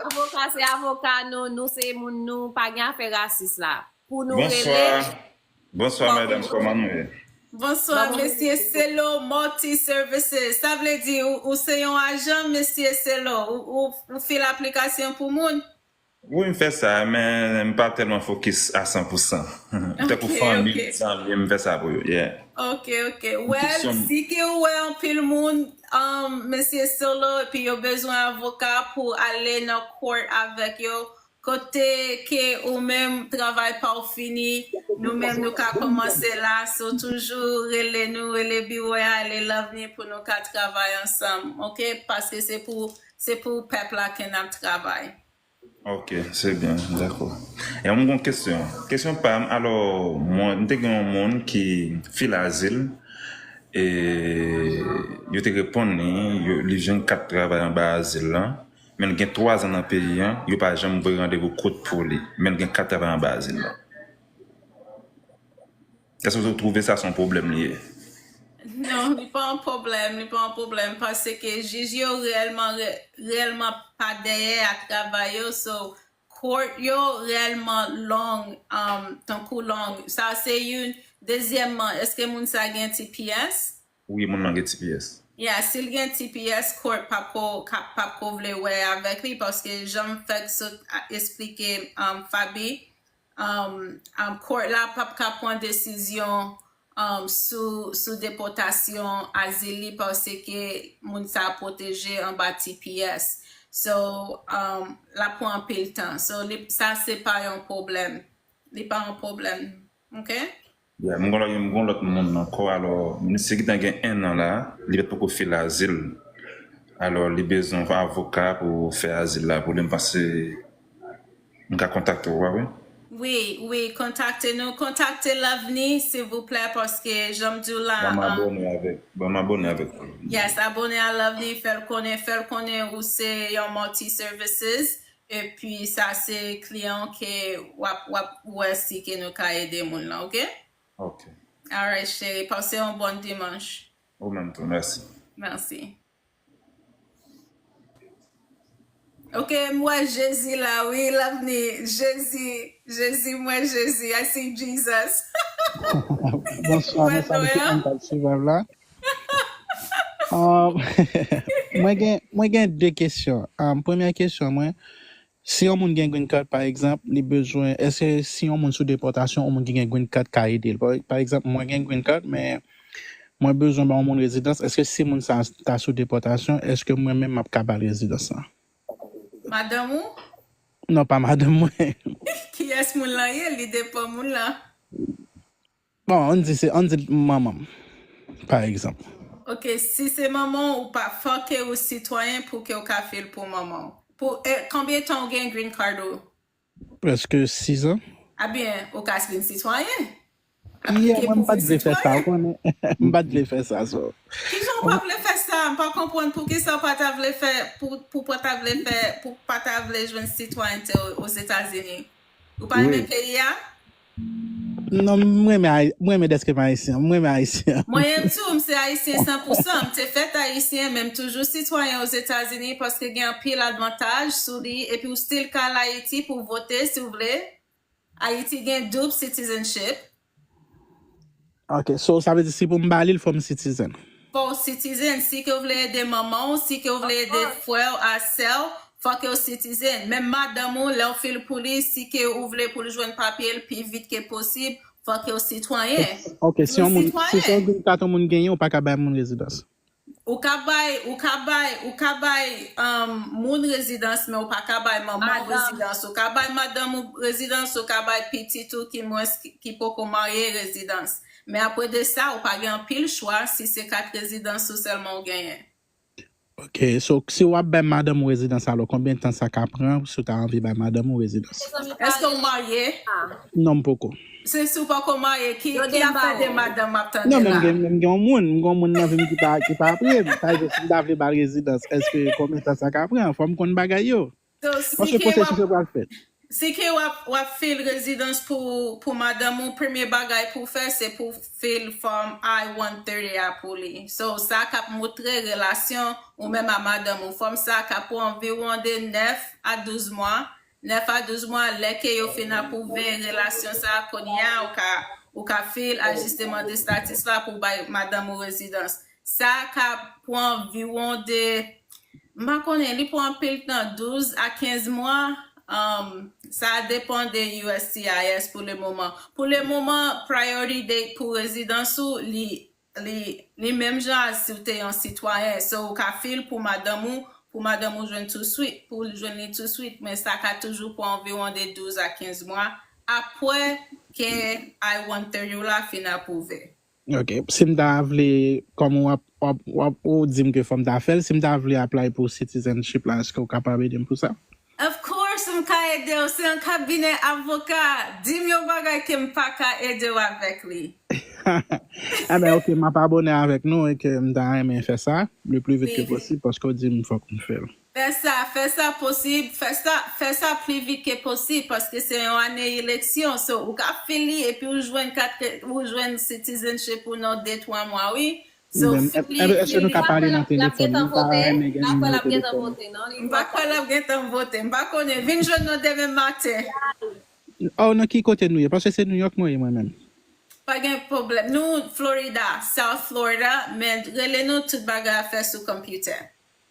Avoka se avoka nou, nou se moun nou, pa gen afè rasis la. Pou nou rele. Bonswa. Bonswa, madanm, kòman nou ye? Bonswa, mesye Selo Multi Services. Sa vle di ou, ou se yon ajan, mesye Selo? Ou, ou, ou fil aplikasyon pou moun? Wi, m fè sa, men m pa tèlman fokis a san pou san. Tankou fanmi, zanmi, m fè sa pou yo, yeah. Ok, ok. Well, si ke ou wè anpil moun, um, mesye Solo, epi yo bezwen avoka pou ale nan court avèk yo, kote ke ou menm travay pa w fini, nou menm nou ka kòmanse la, so toujou rele nou, rele biwo a, rele Lovni pou nou ka travay ansanm, ok? Paske se pou, se pou pèp la ke n ap travay. Ok, se byen, dakò. E m gon kesyon. Kesyon pa m, alò, mwen, m te gen yon moun ki fil azil, e yo te reponn li, yo, li jwenn kat travay anba azil lan, men l gen twa zan nan peyi an, yo pa janm voye randevou kout pou li, men l gen kat travay anba azil lan. Èske w twouve sa se yon pwoblèm li ye? Non, li pa yon pwoblèm, li pa yon pwoblèm, paske jij yo reyèlman, re- reyèlman pa dèyè a travay yo, so, court yo reyèlman long, um, tankou long. Sa se youn. Dezyèmman, èske moun sa gen T P S? Wi, moun nan gen T P S. Yeah, si l gen T P S, court p ap ko, ka- p ap ko vle wè avèk li, paske jan m fèk sot a- esplike, um, Fabi, um, um, court la p ap ka pran desizyon, um, sou, sou depòtasyon azil li, paske moun sa pwoteje anba T P S. So, um, l ap pran anpil tan. So, li, sa se pa yon pwoblèm. Li pa yon pwoblèm. Ok? Yeah, m gon lòt, m gon lòt moun ankò, alò, misye gentan gen en an la, li pèt poko fil azil. Alò, li bezwen avoka pou fè azil la pou li, m panse m ka kontakte w, wi. Wi, wi, kontakte nou. Kontakte Lovni, silvouplè, paske jan m di w la, ban m abone avèk, ban m abone avèk ou. Yes, abone a Lovni, fè l konnen, fè l konnen ou se yon multi services. Epi sa se kliyan ke w ap, w ap wè si ke nou ka ede moun lan, oke? Ok. Alright, cheri, pase yon bòn dimanch. Ou menm tou, mèsi. Mèsi. Ok, m wè Jezi la, wi, Lovni. Jezi, Jezi, m wè Jezi. I see Jesus. Bonswa, bonswa, mesye Antal Sivèv la. Um, mwen gen mwen gen de kesyon. Um, premyè kesyon mwen, si yon moun gen green card pa egzanp, li bezwen, èske si yon moun sou depòtasyon, yon moun ki gen green card ka ede l? Pa, pa egzanp, mwen gen green card, men mwen bezwen ba yon moun rezidans. Èske si moun sa ta sou depòtasyon, èske mwen menm m ap ka ba l rezidans lan? Madanm ou? Non, pa madanm mwen. Kiyès moun lan ye? Li depann moun lan. Bon, ann di se, ann di manman m, pa egzanp. Ok, si se manman w, ou pa fòke ou sitwayen pou ke w ka fil pou manman w. Pou e, konbyen tan w gen green card ou? Prèske sis an. Abyen, ou ka vin sitwayen. Yeah, mwen m pa t vle fè sa, ou konnen. M pa t vle fè sa, so. Kijan w pa vle fè sa? M pa konprann poukisa w pa ta vle fè, pou, pou pa ta vle fè, pou pa ta vle jwenn sitwayènte Ozetazini. Ou pa renmen peyi a? Non, m renmen Ay- m renmen dèske m ayisyen. M renmen ayisyen. Mwen menm tou, m se ayisyen san pou san. M te fèt ayisyen, men m toujou sitwayen Ozetazini paske gen anpil avantaj sou li. Epi ou still ka al Ayiti pou vote si w vle. Ayiti gen double citizenship. Ok, so sa vle di si pou m ba li l, fò m citizen. Fò w citizen, si ke w vle ede manman w, si ke w vle ede frè w a sè w, fò ke w citizen. Menm madanm ou, lè w fil pou li, si ke ou vle pou l jwenn papye l pi vit ke posib, fò ke w sitwayen. Ok, si yon moun, si se yon green card yon moun genyen, ou pa ka bay moun rezidans. Ou ka bay, ou ka bay, ou ka bay um, moun rezidans, men ou pa ka bay manman w rezidans. Ou ka bay madanm ou rezidans, ou ka bay pitit ou ki mwens ki, ki poko marye rezidans. Men apre de sa, ou pa gen anpil chwa si se kat rezidans ou sèlman ou genyen. Ok, so si w ap bay madanm ou rezidans alò, konbyen tan sa ka pran si w ta anvi bay madanm ou rezidans? Èske w marye? Non, m poko. Se si w poko marye, ki, ki afè de madanm m ap tande la? Non, men m gen, m gen yon moun, m gen yon moun nan vi m ki pa, ki pa pre m. Sa vle di, si m ta vle ba l rezidans, èske konbyen tan sa ka pran? Fò m konn bagay yo. Paske pwosesis yo pral fèt. Si ke w ap, w ap fil rezidans pou, pou madanm ou, premye bagay pou w fè, se pou w fil fòm I one thirty a pou li. So, sa k ap montre relasyon ou menm a madanm ou. Fòm sa ka pran anviwon de nèf a douz mwa. Nèf a douz mwa, lè ke yo fin apwouve relasyon sa a, kounye a, ou ka, ou ka fil ajisteman de status la pou w bay madanm ou rezidans. Sa ka pran anviwon de, m pa konnen, li pran anpil tan, douz a kenz mwa. Um, sa depann de U S C I S pou le moman. Pou le moman, priority date pou rezidans ou, li, li, li menm jan a si w te yon sitwayen. So, ou ka fil pou madanm ou, pou madanm ou jwenn touswit, pou l jwenn li touswit, men sa ka toujou pran anviwon de douz a kenz mwa apre ke I one thirty w la fin apwouve. Ok, si m ta vle, kòm w ap, w ap, w ap, ou di m ke fò m ta fè l, si m ta vle apply pou citizenship la, èske w kapab ede m pou sa? Of course, m ka ede w. Se yon kabinè avoka. Di m yon bagay ke m pa ka ede w avèk li. Enben, ok, m ap abone avèk nou e ke m ta renmen fè sa le plus vite que possible paske w di m fòk m fè l. Fè sa, fè sa posib, fè sa, fè sa pli vit ke posib, paske se yon ane eleksyon, so ou ka fini epi ou jwenn kat, ou jwenn citizenship ou nan de twa mwa, wi. So, fini, èske nou ka pale nan telefòn? Nou pa renmen gen nimewo telefòn. M pa kwè l ap gentan vote, m pa konnen, vin jwenn nou demen maten. Oh, nan ki kote nou ye? Paske se New York mwen ye mwen menm. Pa gen pwoblèm. Nou Florida, South Florida, men rele nou, tout bagay ap fè sou konpitè.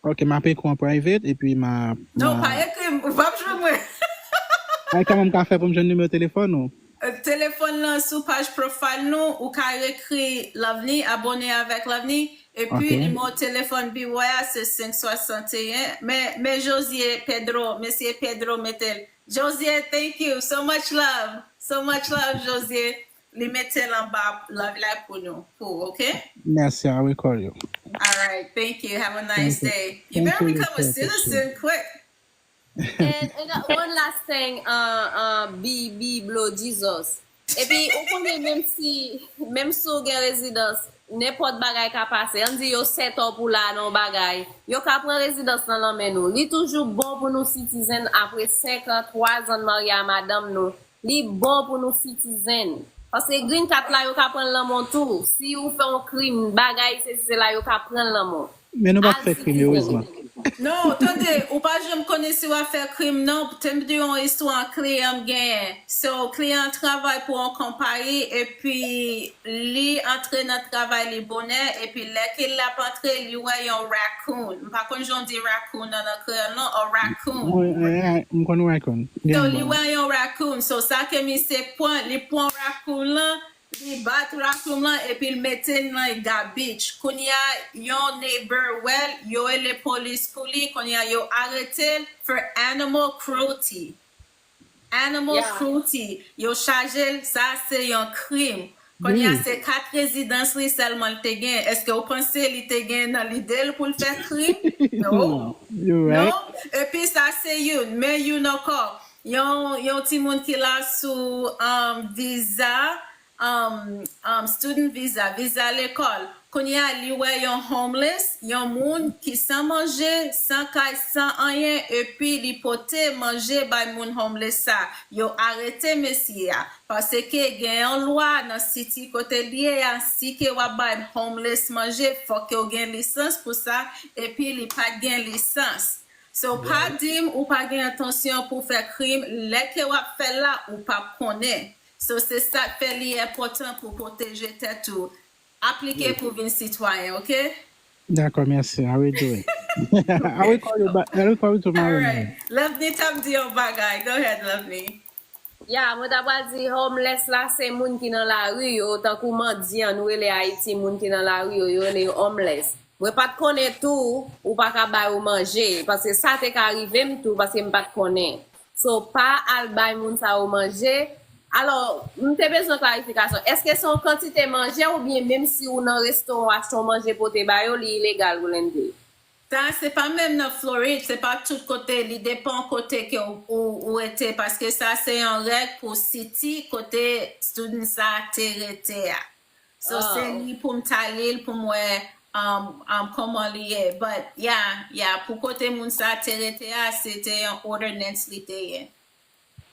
Ok, m ap ekri w an private epi m a. Non, pa ekri m, ou p ap jwenn mwen. Ay, kòman m ka fè pou m jwenn nimewo telefòn ou? Telefòn lan sou paj profile nou, ou ka ekri Lovni, abone avèk Lovni, epi nimewo telefòn biwo a se senk swasanteyen. Men, men Josie Pedro, mesye Pedro mete l. Josie, thank you. So much love. So much love, Josie. Li mete l anba love la pou nou, pou, ok? Merci, I will call you. All right, thank you. Have a nice day. You better become a citizen quick. And, and one last thing, uh, uh, be, be blow Jesus. Epi, ou konnen menm si, menm si w gen rezidans, Nenpòt bagay ka pase. Ann di yo sèt an pou la nan yon bagay. Yo ka pran rezidans nan nan men nou. Li toujou bon pou nou citizen apre senk an, twa zan n marye a madanm nou. Li bon pou nou citizen. Paske green card la, yo ka pran l nan men w tou. Si ou fè yon krim, bagay, se, se la, yo ka pran l nan men w. Men nou pa fè krim, erezman. Non, tande, ou pa janm konnen si w ap fè krim, non. Te m di yon istwa kliyan m genyen. So, kliyan an travay pou yon konpayi, epi li antre nan travay li bonè, epi lè ke l ap antre, li wè yon raccoon. M pa konn jan w di raccoon nan, nan kreyòl, non, a raccoon. Wi, eh, eh, m konn raccoon. So, li wè yon raccoon. So, sa ke misye pran, li pran raccoon lan, li bat raccoon lan epi l mete l nan garbage. Kounye a, yon neighbor wè l, yo rele polis pou li, kounye a, yo arete l for animal cruelty. Animal cruelty, yo chaje l, sa se yon krim. Kounye a, se kat rezidans li sèlman l te gen. Èske w panse li te gen nan lide l pou l fè krim? Non. Non. Epi sa se youn, men youn ankò. Yon, yon timoun ki la sou, um, viza, um, um, student visa, viza lekòl. Kounye a, li wè yon homeless, yon moun ki san manje, san kay, san anyen, epi li pote manje bay moun homeless sa. Yo arete mesye a, paske gen yon lwa nan city kote l ye a, si ke w ap bay homeless manje, fòk ke w gen lisans pou sa, epi li pa t gen lisans. So, pa di m ou pa gen entansyon pou fè krim, lè ke w ap fè l la, ou p ap konnen. So, se sa k fè li enpòtan pou pwoteje tèt ou. Aplike pou vin sitwayen, oke? Dakò, mèsi. I will do it. I will call you back. I will call you tomorrow morning. Lovni t ap di yon bagay. Go ahead, Lovni. Ya, mwen ta pral di homeless la, se moun ki nan lari yo, tankou mandyan, nou rele Ayiti, moun ki nan lari yo, yo rele yo homeless. Mwen pa t konnen tou, ou pa ka ba yo manje, paske sa te ka rive m tou, paske m pa t konnen. So, pa al bay moun sa yo manje. Alò, m te bezwen klarifikasyon. Èske se yon kantite manje oubyen menm si ou nan restoran ou achte yon manje pote ba yo, li ilegal, Rolande? Sa, se pa menm nan Florid, se pa tout kote, li depan kote ke ou, ou, ou rete, paske sa se yon règ pou city kote student sa te rete a. So, se li pou m ta li l, pou m wè, um, um, kòman li ye. But, yeah, yeah, pou kote moun sa te rete a, se te yon ordinance li te ye.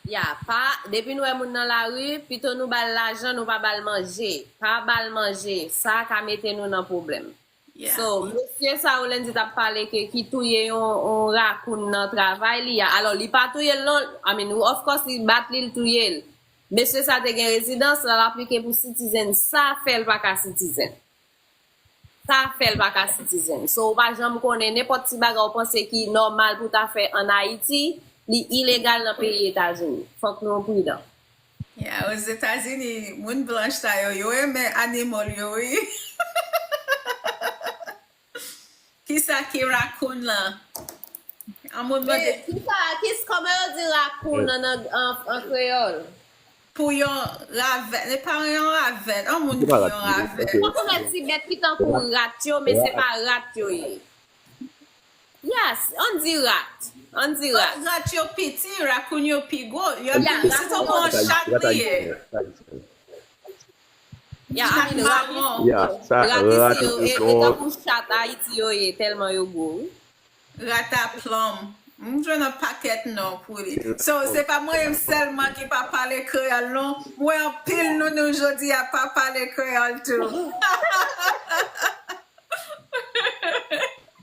Ya, pa, depi nou wè moun nan lari, pito nou ba l lajan, nou pa ba l manje. Pa ba l manje, sa ka mete nou nan pwoblèm. So, mesye sa Rolande t ap pale ke ki touye yon, yon rakoun nan travay li a. Alò, li pa touye l non. I mean, of course, li bat li, l touye l. Mesye sa te gen rezidans, l al aplike pou citizen. Sa fè l pa ka citizen. Sa fè l pa ka citizen. So, ou pa janm konnen nenpòt ti bagay ou panse ki nòmal pou ta fè ann Ayiti, li ilegal nan peyi Etazini. Fòk nou pridan. Yeah, Ozetazini, moun blanch sa yo, yo renmen animal yo, wi. Kisa ki raccoon lan? An moun mande. Kisa, kis, kòman yo di raccoon an, an, an, an kreyòl? Pou yon ravèt, e pa yon ravèt, an moun di yon ravèt. Ou konnen ti bèt ki tankou rat yo, men se pa rat yo ye. Yes, ann di rat. Ann di rat. Rat yo piti, raccoon yo pi gwo. Yo pi piti, se tankou yon chat li ye. Ya, I mean, rat isi yo, e, e tankou chat Ayiti yo ye, tèlman yo gwo, wi. Rat a plonm. M jwenn yon pakèt non pou li. So, se pa mwen menm sèlman ki pa pale kreyòl, non. M wè anpil nounou jodi a pa pale kreyòl tou.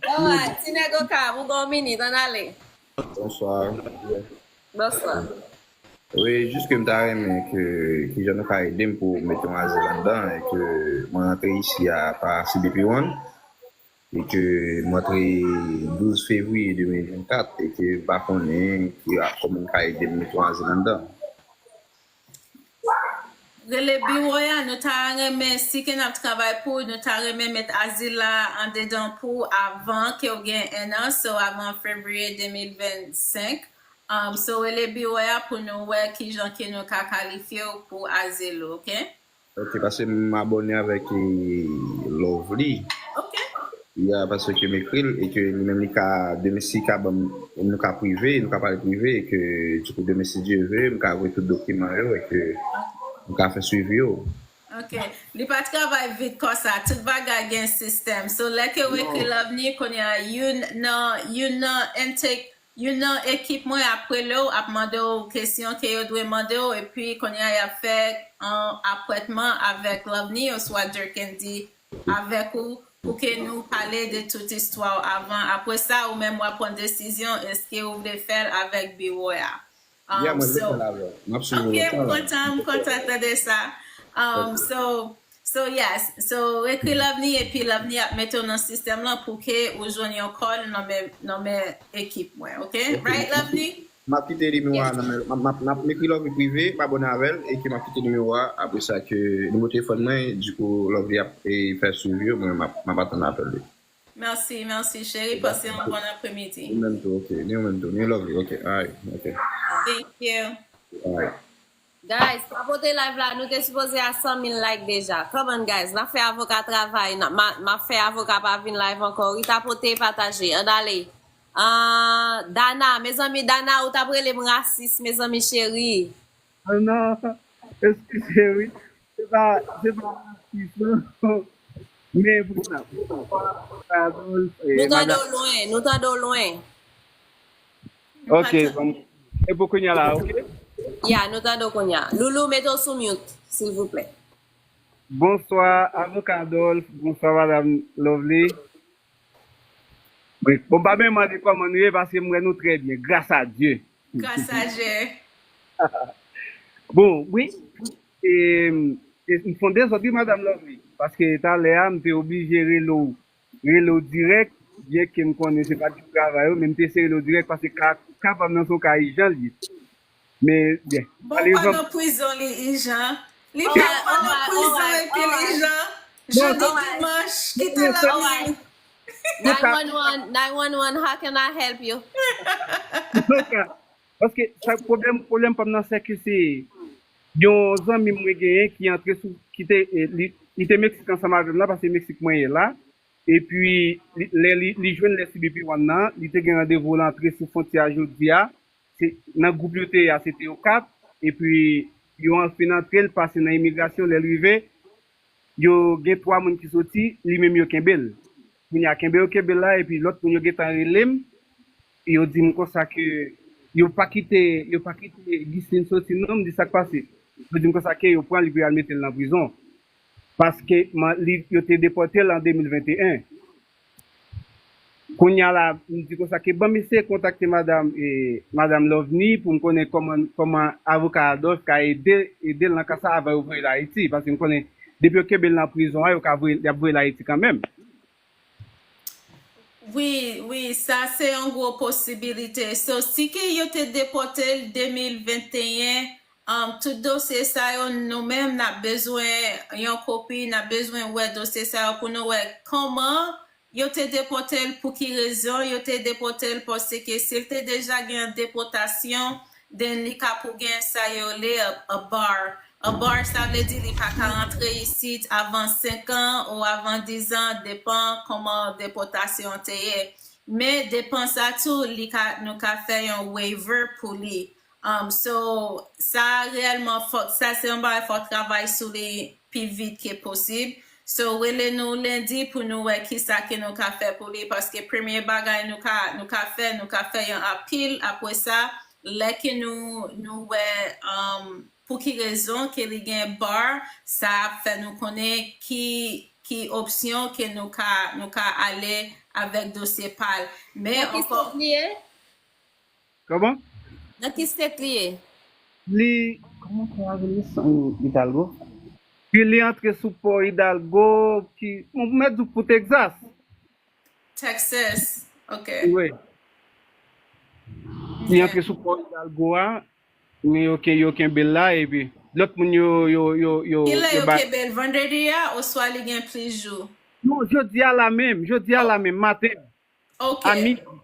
Alright, ti nèg Okap, ou gen yon minit, ann ale. Bonsoir. Bonsoir. Wi, jis ke m ta renmen ke, kijan nou ka ede m pou mete yon azil anndan, e ke mwen rantre isi a pa C B P one, e ke m rantre douz fevriye de mil vennkat, e ke m pa konnen ki, kòman m ka ede m mete yon azil anndan. Rele biwo a, nou ta renmen, si ke n ap travay pou ou, nou ta renmen met azil la andedan pou ou avan ke w gen en an, so avan fevriye de mil vennsenk. Um, so, rele biwo a pou nou wè kijan ke nou ka kalifye w pou azil ou, oke? Ok, paske m abòne avèk, eh, Lovely. Ok. Ya, paske m ekri l, e ke li menm li ka, demen si ka ban m, nou ka prive, nou ka pale prive, e ke, dikou, demen si Dye ve, m ka voye tout dokiman yo, e ke nou ka fè swivi yo. Ok, li pa travay vit konsa, tout bagay gen sistèm. So, lè ke w ekri Lovni, kounye a, youn nan, youn nan intake, youn nan ekip mwen ap rele w, ap mande w kesyon ke yo dwe mande w, epi kounye a, y ap fè an apwentman avèk Lovni oswa Durkendi avèk ou, pou ke nou pale de tout istwa w avan. Apre sa, ou menm w ap pran desizyon, èske ou vle fè l avèk biwo a. Yeah, mwen vle fè l avè w. M ap swiv ou. Ok, m kontan, m kontan tande sa. Um, so, so yes, so ekri Lovni epi Lovni ap mete w nan sistèm lan pou ke ou jwenn yon call nan men, nan men ekip mwen, ok? Right, Lovni? M ap kite nimewo a nan men, m ap, m ap, m ap ekri Lovni prive, m abòne avè l, e ke m ap kite nimewo a, apre sa ke nimewo telefòn mwen, dikou Lovni ap e fè swivi yo, mwen m ap, m ap atann apèl li. Mèsi, mèsi, cheri. Pase yon bon apremidi. Ou menm tou, ok. Ni ou menm tou. Ni Lovely, ok. Alright, ok. Thank you. Alright. Guys, tapote live la, nou te sipoze a san mil like deja. Come on, guys, n ap fè avoka travay. N ap, ma, m ap fè avoka pa vin live ankò. Wi, tapote, pataje. Ann ale. Ah, Dana, mezanmi, Dana, ou t ap rele m rasis, mezanmi cheri. Ah non, eskize wi. Se pa, se pa rasis, non. Men pou sa, pou sa, Adolphe, eh, Nou tande w lwen, nou tande w lwen. Ok, bon. E pou kounye a la, ok? Ya, nou tande w kounye a. Loulou, mete w sou mute, silvouplè. Bonswa, avoka Adolphe. Bonswa, madam Lovely. Wi, bon, pa menm mande kòman nou ye, paske m wè nou trè byen, gras a Dye. Gras a Dye. Bon, wi, e, e, m fè yon dezòd, wi, madam Lovely, paske talè a, m te oblije rele w, rele w dirèk, byen ke m konnen se pa ti travay ou, men m te eseye rele w dirèk, paske ka, ka pa m nan se yon ka ijan l ye. Men, byen, Bon, ou pa malerezman, nan prizon, li ijan. Li pa, pa nan prizon epi li ijan. Jodi dimanch, kite lòt moun. Nine one one, nine one one, how can I help you? Antouka, paske sa pwoblèm, pwoblèm pa m nan, se ke se yon zanmi mwen genyen ki antre sou, ki te, eh, li, li te Meksik ansanm avè m la, paske Meksik mwen ye la. Epi, li, lè li, li jwenn lè C B P One nan, li te gen randevou l antre sou fwontyè a jodi a. Se, nan gwoup yo te ye a, se te yo kat. Epi, yo an fin antre, l pase nan imigrasyon, lè l rive, yo gen twa moun ki soti, li menm yo kenbe l. Kounye a kenbe yo kenbe l la, epi lòt moun yo gentan rele m, yo di m konsa ke yo pa kite, yo pa kite Ghislaine soti non, m di sa k pase. Yo di m konsa ke yo pran l, epi y al mete l nan prizon. Paske man, li, yo te depòte l an de mil venteyen. Kounye a la, m di konsa ke ban m eseye kontakte madam, eh, madam Lovely pou m konnen kòman, kòman avoka Adolphe ka ede, ede l nan ka sa avan yo voye l Ayiti. Paske m konnen, depi yo kenbe l nan prizon an, yo ka voye, y ap voye l Ayiti kanmenm. Wi, wi, sa se yon gwo posibilite. So, si ke yo te depòte l de mil venteyen, um, tout dosye sa yo, nou menm, n ap bezwen yon kopi, n ap bezwen wè dosye sa yo pou nou wè kòman yo te depòte l, pou ki rezon yo te depòte l, paske si l te deja gen depòtasyon, then li ka pou gen sa yo rele a, a bar. A bar, sa vle di li pa ka rantre isit avan senk an ou avan diz an, depan kòman depòtasyon te ye. Men depan sa tou, li ka, nou ka fè yon waiver pou li. Um, so, sa reyèlman fòk, sa se yon bagay fòk travay sou li pi vit ke posib. So, rele nou lendi pou nou wè kisa ke nou ka fè pou li, paske premye bagay nou ka, nou ka fè, nou ka fè yon apil. Apre sa, lè ke nou, nou wè, um, pou ki rezon ke li gen bar, sa ap fè nou konnen ki, ki opsyon ke nou ka, nou ka ale avèk dosye pa l. Men Nan ki ankò state li ye? Kòman? Nan ki state li ye? Li, kòman sa rele, Hidalgo? Ki li antre sou pò Hidalgo, ki, bon, m mèt di w pou Texas. Texas, ok. Wi. Li Ok. antre sou pò Hidalgo a, men yo ken-, yo kenbe l la, epi lòt moun yo, yo, yo, yo, Kilè yo yo ba kenbe l? Vandredi a, oswa li gen plis jou? Non, jodi a la menm, jodi a la menm, maten. Ok. A midi,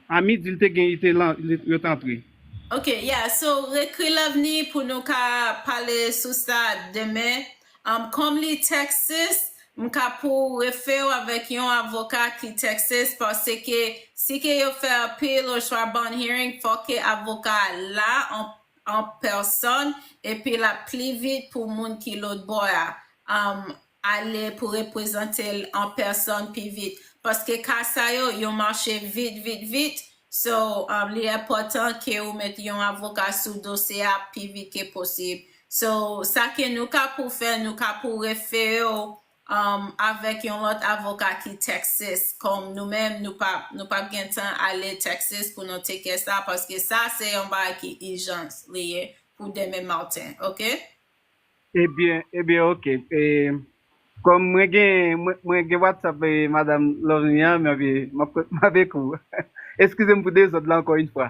a midi, li te gen, li te lan, li, yo t antre. Ok, yeah, so, rekri Lovely pou nou ka pale sou sa demen. Um, kòm li Texas, m ka pou refe w avèk yon avoka ki Texas, paske si ke yo fè apil oswa bond hearing, fòk ke avoka a la an, an pèsòn, epi l ap pli vit pou moun ki lòt bò a, um, ale pou reprezante l an pèsòn pi vit. Paske ka sa yo, yo mache vit, vit, vit. So, um, li enpòtan ke ou met yon avoka sou dosye a pi vit ke posib. So, sa ke nou ka pou fè, nou ka pou refere w um, avèk yon lòt avoka ki Texas. Kòm nou menm, nou pa, nou pa gen tan ale Texas pou nou take care sa, paske sa se yon bagay ki ijans li ye pou demen maten, oke? Ebyen, ebyen, oke. E, kòm mwen gen, mwen, mwen gen WhatsApp e madanm Lovenia, m ap, m ap, m ap ekri w. Eskize m pou dezòd la ankò yon fwa.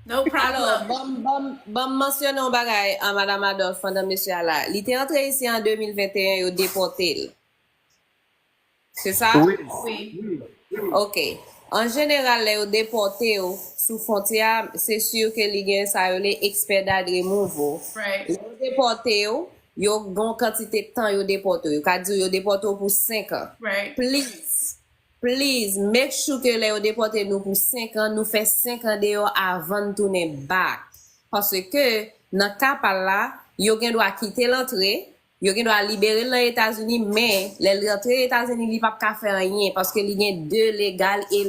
No problem. Ban m mansyone yon bagay a Madanm Adolphe pandan mesye a la. Li te antre isi an de mil venteyen, yo depòte l. Se sa? Wi. Wi. Ok. An jeneral, lè yo depòte w sou fwontyè a, se si ke li gen sa yo rele expedited removal. Right. Lè yo depòte w, yo gen yon kantite tan yo depòte w. Yo ka di w yo depòte w pou senk an. Right. Please, please, make sure ke lè yo depòte nou pou senk an, nou fè senk an deyò avan n tounen back. Paske nan ka pa l la, yo gen dwa kite l antre, yo gen dwa libere l nan Etazini, men lè l rantre Etazini, li p ap ka fè anyen, paske li gen de legal e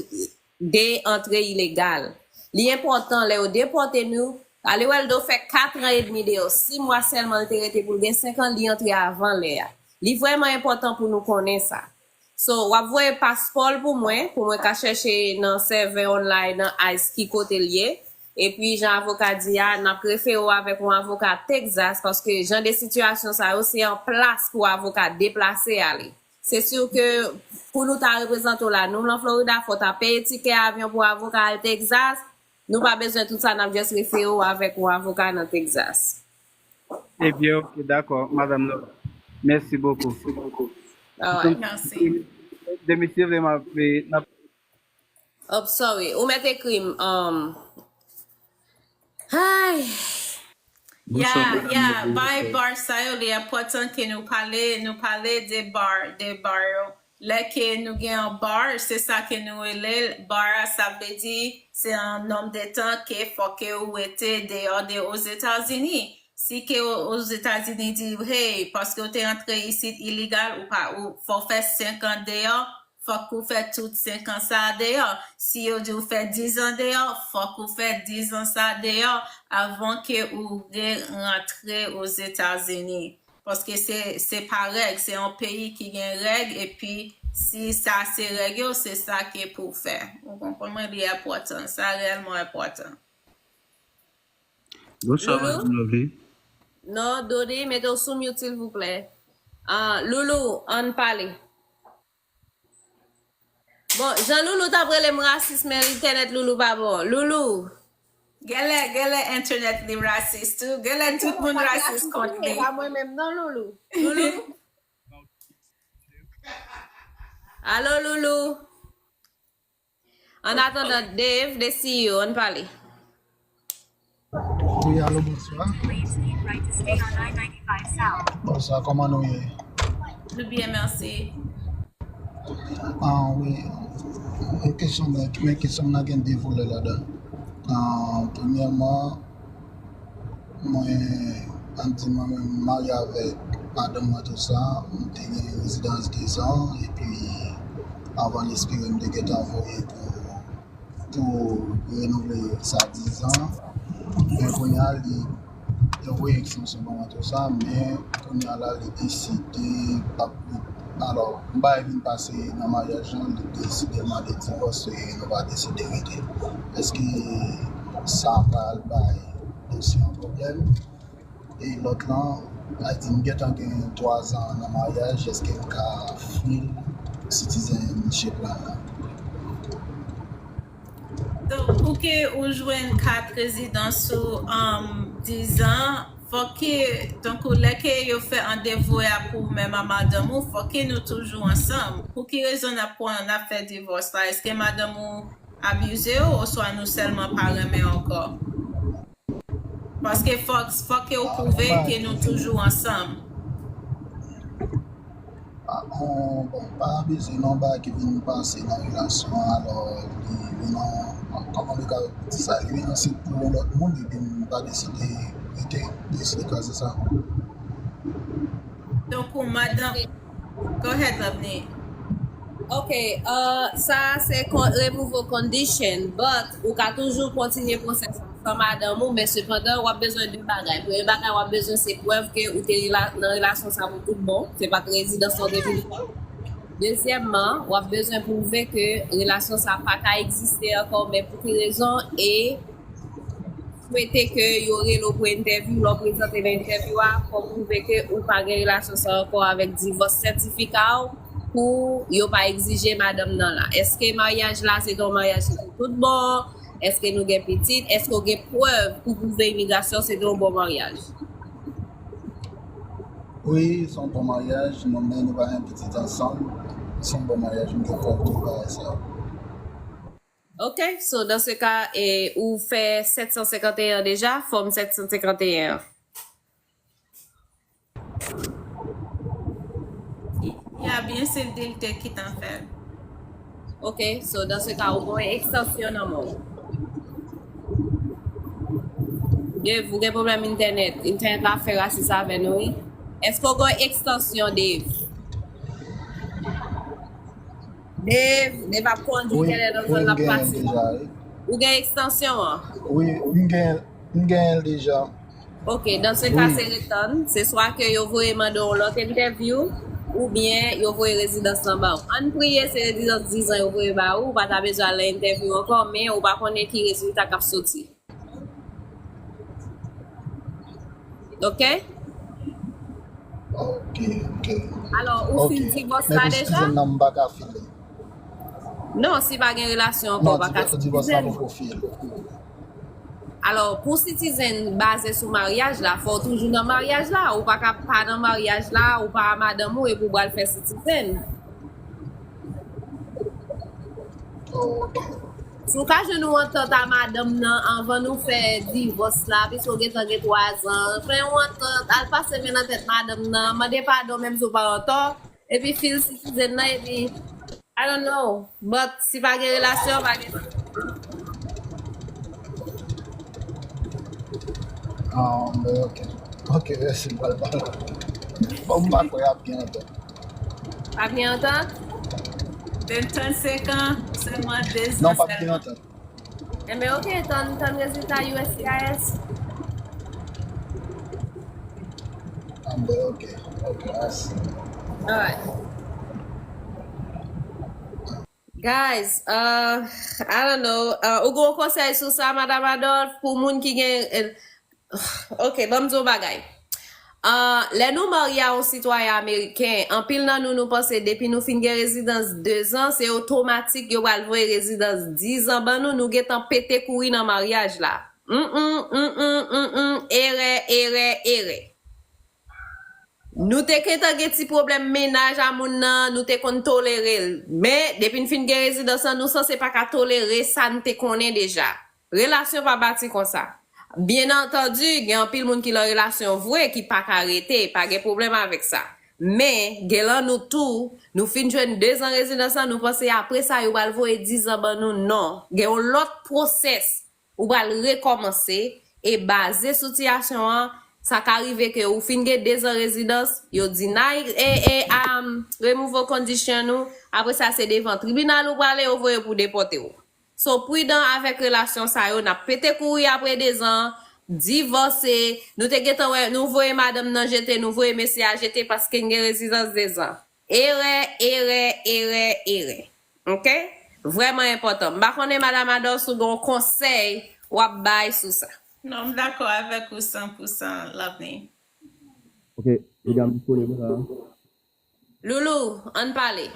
de antre ilegal. Li enpòtan lè yo depòte nou, ale wè l do fè kat an edmi deyò, sis mwa sèlman l te rete pou l gen senk an, li antre avan lè a. Li vrèman enpòtan pou nou konnen sa. So, w ap voye paspò l pou mwen, pou mwen ka chèche nan Server Online, nan ICE ki kote l ye. Epi, jan avoka di a, n ap refere w avèk yon avoka Texas, paske jan de sitiyasyon sa yo, se an plas pou avoka deplase ale. Se si ke pou nou ta reprezante w la, nou nan Florida, fò w ta peye tikè avyon pou avoka al Texas, nou pa bezwen tout sa, n ap just refere w avèk yon avoka nan Texas. Ebyen, oke, dakò, madanm Love. Mèsi bokou. Alright. Mèsi. Demisye vle m ap, n ap Oh, sorry. Ou mèt ekri m. Um, ay. Ya, ya, bay bar sa yo, li enpòtan ke nou pale, nou pale de bar, de bar yo. Lè ke nou gen yon bar, se sa ke nou rele l, bar a, sa vle di, se yon nonm de tan ke fò ke ou rete deyò de Ozetazini. Si ke Ozetazini di, hey, paske ou te antre isit ilegal, ou pa, ou, fò w fè senk an deyò, fòk ou fè tout senk an sa a deyò. Si yo di w fè diz an deyò, fòk ou fè diz an sa a deyò avan ke ou re rantre Ozetazini. Paske se, se pa règ, se yon peyi ki gen règ, epi si sa se règ yo, se sa ke pou w fè. Ou konprann mwen, li enpòtan, sa reyèlman enpòtan. Bonswa, Loulou? Madanm Love. Non, Dodi, mete w sou mute silvouplè. Ah, Loulou, ann pale. Bon, jan Loulou t ap rele m rasis, men entènèt Loulou pa bon. Loulou. Genlè, genlè entènèt li rasis tou. Genlè tout moun rasis kont li. Pa mwen menm non, Loulou. Loulou. Alo, Loulou. An atandan, Dave, the C E O, ann pale. Wi, alo, bonswa. Bonswa, kòman nou ye? Nou byen, mèsi. Ah, wi. Yon kesyon, men, men kesyon nan gen de volè ladan. Ah, premyèman, mwen, ann di mwen menm, m marye avèk madanm mwen, tou sa, m te gen rezidans dezan, epi avan l ekspire, m te gentan voye pou pou renouvle sa dizan. Men kounye a, li, yo voye ekstansyon ban mwen, tou sa, men kounye a la, li deside p ap, alò, m pa vin pase nan maryaj lan, li deside mande divòs, e nou pa deside rete. Èske sa pral bay dosye an pwoblèm? E lòt lan, a di m gentan gen twa zan nan maryaj, èske m ka fil citizenship lan? Donk, pou ke ou jwenn kat rezidans ou, um, dizan, fòk ke, donk, ou, lè ke yo fè an devouwe a pou ou menm a madanm ou, fòk ke nou toujou ansanm. Pou ki rezon n ap pran, n ap fè divòs la? Èske madanm ou abize w, oswa nou sèlman pa renmen ankò? Paske fòk, fòk ke ou pwouve ke nou toujou ansanm. Ah, on, bon, pa abize non, bagay ki vin pase nan relasyon an, alò, li vin an, kòman nou ka di sa, li vin ansanm pou yon lòt moun, epi m pa deside te deside kraze sa. Donk, ou madan. Go ahead, Lovni. Ok, uh, sa se kon- removal condition, but ou ka toujou kontinye pwosès la san madanm ou, men sepandan w ap bezwen de bagay. Premye bagay w ap bezwen se prèv ke ou te rela- nan relasyon sa pou tout bon, se pa t rezidans ou te vin fè. Dezyèmman, w ap bezwen pwouve ke relasyon sa pa ka egziste ankò, men pou ki rezon, e swete ke yo rele w pou entèvyou, lè w prezante nan entèvyou a, fò w pwouve ke ou pa gen relasyon sa ankò avèk divòs sètifika w pou yo pa egzije madanm nan la. Èske maryaj la se te yon maryaj ki te tout bon? Èske nou gen pitit? Èske w gen prèv pou pwouve imigrasyon se te yon bon maryaj? Wi, se yon bon maryaj, nou men nou pa gen pitit ansanm. Se yon bon maryaj, m gen prèv tout bagay sa. Ok, so dans ce cas, e, ou fè sèt san senkanteyen deja, fòm sèt san senkanteyen an. Ya byen se l te ki t an fè l. Ok, so dans ce cas, ou gen yon ekstansyon nan men w. Dave, ou gen pwoblèm entènèt. Entènèt la fè rasis avè nou, wi. Èske w gen yon ekstansyon, Dave? Dave, Dave ap kondwi, wi, genlè nan zòn l ap pase. Ou gen ekstansyon an? Wi, m gen, m gen l deja. Ok, dans ce cas, se ret tann. Se swa ke yo voye mande w lòt entèvyou, oubyen yo voye rezidans lan ba w. Ann priye se rezidans dizan yo voye ba ou, ou pa ta bezwen al nan entèvyou ankò, men ou pa konnen ki rezilta k ap soti. Ok? Ok, ok. Alò, ou fin divòs la deja? Nan m pa ka file. Non, si pa gen relasyon ankò, ou pa ka divòs la poko file. Alò, pou citizen baze sou maryaj la, fò w toujou nan maryaj la. Ou pa ka pa nan maryaj la, ou pa a madanm ou epi w pral fè citizen. Si w ka jwenn yon antant a madanm nan anvan nou fè divòs la, piske w gentan gen twa zan, fè yon antant, al pase men nan tèt madanm nan, mande padon menm si w pa antò, epi fil citizen nan, epi I don't know, but si pa gen relasyon, pa gen. Ah, men ok. Ok, mèsi, m pral pale. Bon, m pa kwè y ap gen antant. Pa gen antant? Trannsenk an, sèlman de zan. Non, p ap gen antant. Enben, ok, tann, tann rezilta U S C I S. Enben, ok, ok, mèsi. Alright. Guys, uh, I don't know. Uh, ou gen yon konsèy sou sa, Madam Adolphe, pou moun ki gen, ok, ban m di yon bagay. Uh, lè nou marye a yon sitwayen ameriken, anpil nan nou, nou panse depi nou fin gen rezidans dezan, se otomatik yo pral voye rezidans dizan ban nou, nou gentan pete kouri nan maryaj la. Mm, mm, mm, mm, mm, mm, erè, erè, erè. Nou te gentan gen ti pwoblèm mennaj a moun nan, nou te konn tolere l. Men, depi n fin gen rezidans lan, nou sanse pa ka tolere sa n te konnen deja. Relasyon pa bati konsa. Byen antandi, gen anpil moun ki lan relasyon vre ki pa ka rete, pa gen pwoblèm avèk sa. Men, gen lan nou tou, nou fin jwenn dezan rezidans lan, nou panse apre sa yo pral voye dizan ban nou. Non. Gen yon lòt pwosès. Ou pral rekòmanse, e baze sou sitiyasyon an, sa ka rive ke ou fin gen dezan rezidans, yo deny e, e, um, removal condition ou, apre sa se devan tribinal ou prale, yo voye pou depòte w. So, pridan avèk relasyon sa yo, n ap pete kouri apre dezan, divòse, nou te gentan wè, nou voye madanm nan jete, nou voye mesye a jete paske n gen rezidans dezan. Erè, erè, erè, erè. Ok? Vrèman enpòtan. M pa konnen, Madam Adolphe, si w gen yon konsèy w ap bay sou sa. Non, m dakò avèk ou san pou san, Lovni. Ok, medam disponib la? Loulou, ann pale.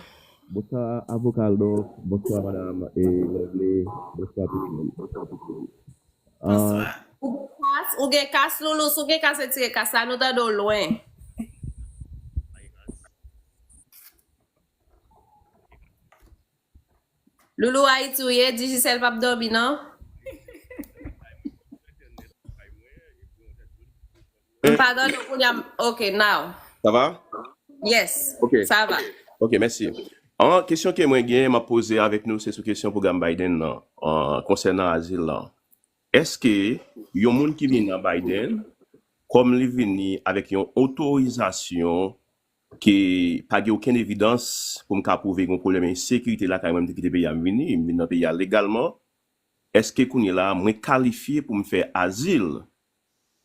Bonswa, avoka Adolphe. Bonswa, madam, e, Lovni. Bonswa, tout moun. Bonswa. Ou gen kas, ou gen kas, Loulou. Si w gen kas, retire kas la, nou tande w lwen. Loulou, Ayiti ou ye, Digicel p ap dòmi, non? M pa tande w kounye a. Ok, now. Sa va? Yes, Ok. Sa va. Ok, mèsi. An, kesyon ke mwen gen, m ap poze avèk nou, se sou kesyon pwogram Biden nan, an, konsènan azil lan. Èske yon moun ki vin nan Biden, kòm li vini avèk yon otorizasyon ke pa gen okenn evidans pou m ka pwouve gen yon pwoblèm ensekirite lakay mwen, m te kite peyi a, m vini, m vin nan peyi a legalman, èske kounye la mwen kalifye pou m fè azil?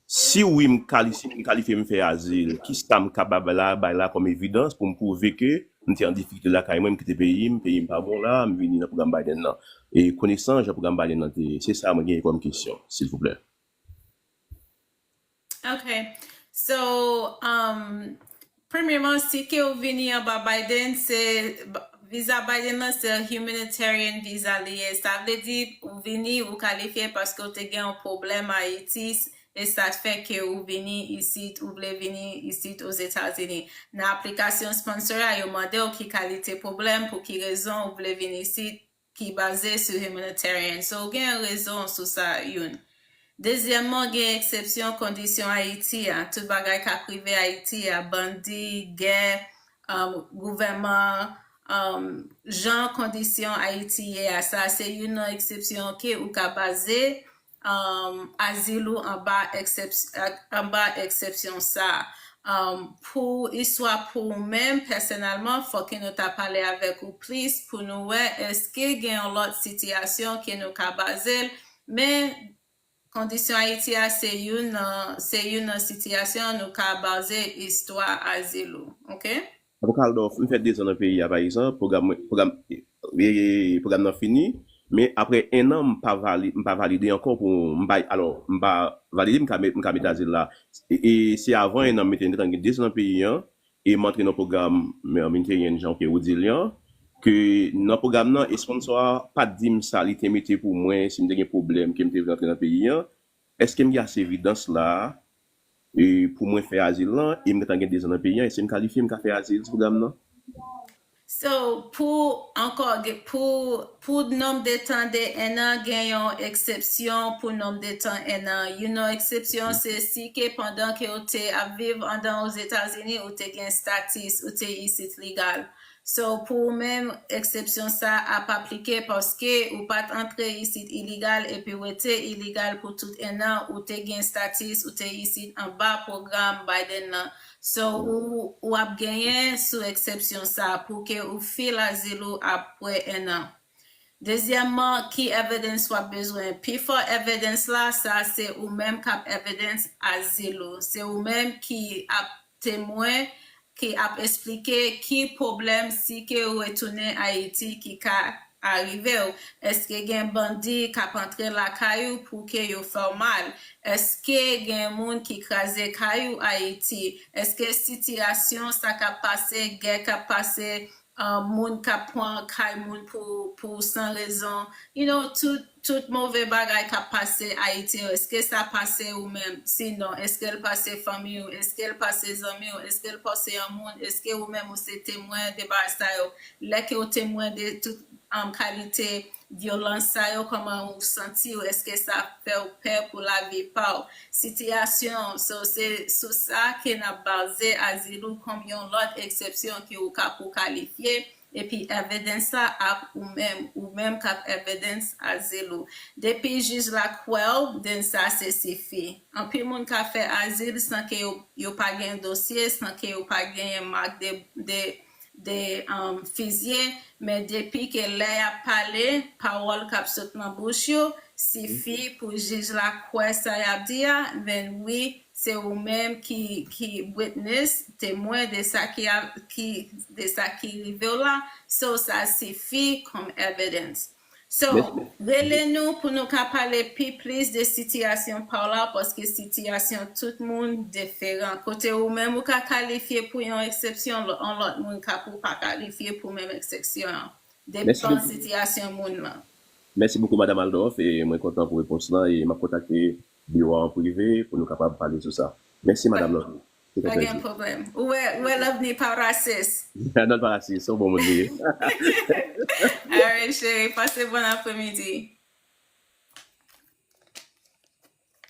Si wi, m kalifye, m kalifye m fè azil, kisa m kapab la, bay la kòm evidans pou m pwouve ke m te an difikilte lakay mwen, m kite peyi m, peyi m pa bon la, m vini nan pwogram Biden nan? E konesan jan pwogram Biden nan te ye, se sa mwen genyen kòm kesyon, silvouplè. Ok. So, um, premyèman, si ke ou vini anba Biden, se viza Biden nan se humanitarian visa li ye. Sa vle di ou vini, ou kalifye paske ou te gen yon pwoblèm Ayiti, e sa fè ke ou vini isit, ou vle vini isit Ozetazini. Nan aplikasyon sponsor a, yo mande w ki kalite pwoblèm, pou ki rezon ou vle vini isit, ki baze sou humanitarian. So, ou gen rezon sou sa, youn. Dezyèmman, gen eksepsyon kondisyon Ayiti a. Tout bagay k ap rive Ayiti a, bandi, gè, um, gouvènman, um, jan kondisyon Ayiti ye a, sa se youn nan eksepsyon ke ou ka baze um, azil ou anba eksepsyon sa. Um, pou istwa pou ou menm, pèsonèlman, fòk ke nou ta pale avèk ou plis pou nou wè èske gen yon lòt sitiyasyon ke nou ka baze l. Men, kondisyon Ayiti a se youn nan, se youn nan sitiyasyon nou ka baze istwa azil ou. Ok? Avoka Aldorf, m fè dezan nan peyi a, pa egzanp, pwogram, pwogram, e, pwogram nan fini, men apre enn an, m pa vali, m pa valide ankò pou m bay, alò, m pa valide, m ka met, m ka met azil la. E, e se avan enn an, m mete, m te gen dezan nan peyi an, e m antre nan pwogram humanitarian, jan ke ou di li an, ke nan pwogram nan, esponsò a pa t di m sa li te mete pou mwen, si m te gen pwoblèm, ke m te vle antre nan peyi an, èske m gen ase evidans la e, pou mwen fè azil lan, e m gentan gen dezan nan peyi an, èske m kalifye, m ka fè azil sou pwogram nan? So, pou ankò, pou, pou nonb de tan de enn an, gen yon eksepsyon pou nonb de tan enn an. Youn nan eksepsyon, se si ke pandan ke ou te ap viv andan Ozetazini, ou te gen statis, ou te isit legal. So, pou ou menm, eksepsyon sa ap aplike paske ou pa t antre isit iligal epi w rete iligal pou tout enn an, ou te gen statis, ou te isit anba pwogram Biden nan. So, ou, ou ap genyen sou eksepsyon sa pou ke ou fil azil ou apre enn an. Dezyèmman, ki evidence w ap bezwen? Pifò evidence la, sa se ou menm k ap evidence azil ou. Se ou menm ki ap temwen ki ap esplike ki pwoblèm si ke ou retounen Ayiti ki ka arive w. Èske gen bandi k ap antre lakay ou pou ke yo fè w mal? Èske gen moun ki kraze kay ou Ayiti? Èske sitiyasyon sa k ap pase, gè k ap pase, um, moun k ap pran kay moun pou, pou san rezon? You know, tout tout move bagay k ap pase Ayiti yo, èske sa pase ou menm? Sinon, èske l pase fanmi w? Èske l pase zanmi w? Èske l pase yon moun? Èske ou menm ou se temwen de bagay sa yo? Lè ke w temwen de tout, um, kalite vyolans sa yo, kòman ou santi w? Èske sa fè w pè pou lavi pa w? Sitiyasyon, so se sou sa ke n ap baze azil ou kòm yon lòt eksepsyon ke ou ka pou kalifye. Epi evidence la ap ou menm, ou menm k ap evidence azil ou. Depi jij la kwè w, then sa se sifi. Anpil moun ka fè azil san ke yo, yo pa gen dosye, san ke yo pa genyen mak de, de, de, um, fizye, men depi ke lè y ap pale, pawòl k ap sot nan bouch yo, sifi pou jij la kwè sa y ap di a, then wi, se ou menm ki, ki witness, temwen de sa ki, ki, de sa ki rive w la. So, sa sifi kòm evidence. So, rele nou pou nou ka pale pi plis de sitiyasyon pa w la, paske sitiyasyon tout moun diferan. Kote ou menm ou ka kalifye pou yon eksepsyon, yon lòt moun ka pou pa kalifye pou menm eksepsyon an. Depan sitiyasyon moun lan. Mèsi bokou, Madanm Aldorf, e mwen kontan pou repons lan, e m ap kontakte biwo a an prive pou nou kapab pale sou sa. Mèsi, Madanm Lovni. Se te yon plezi. Pa gen pwoblèm. Ou wè, ou wè Lovni pa rasis. Non, l pa rasis, se yon bon moun li ye. Alright, cheri, pase bon apremidi.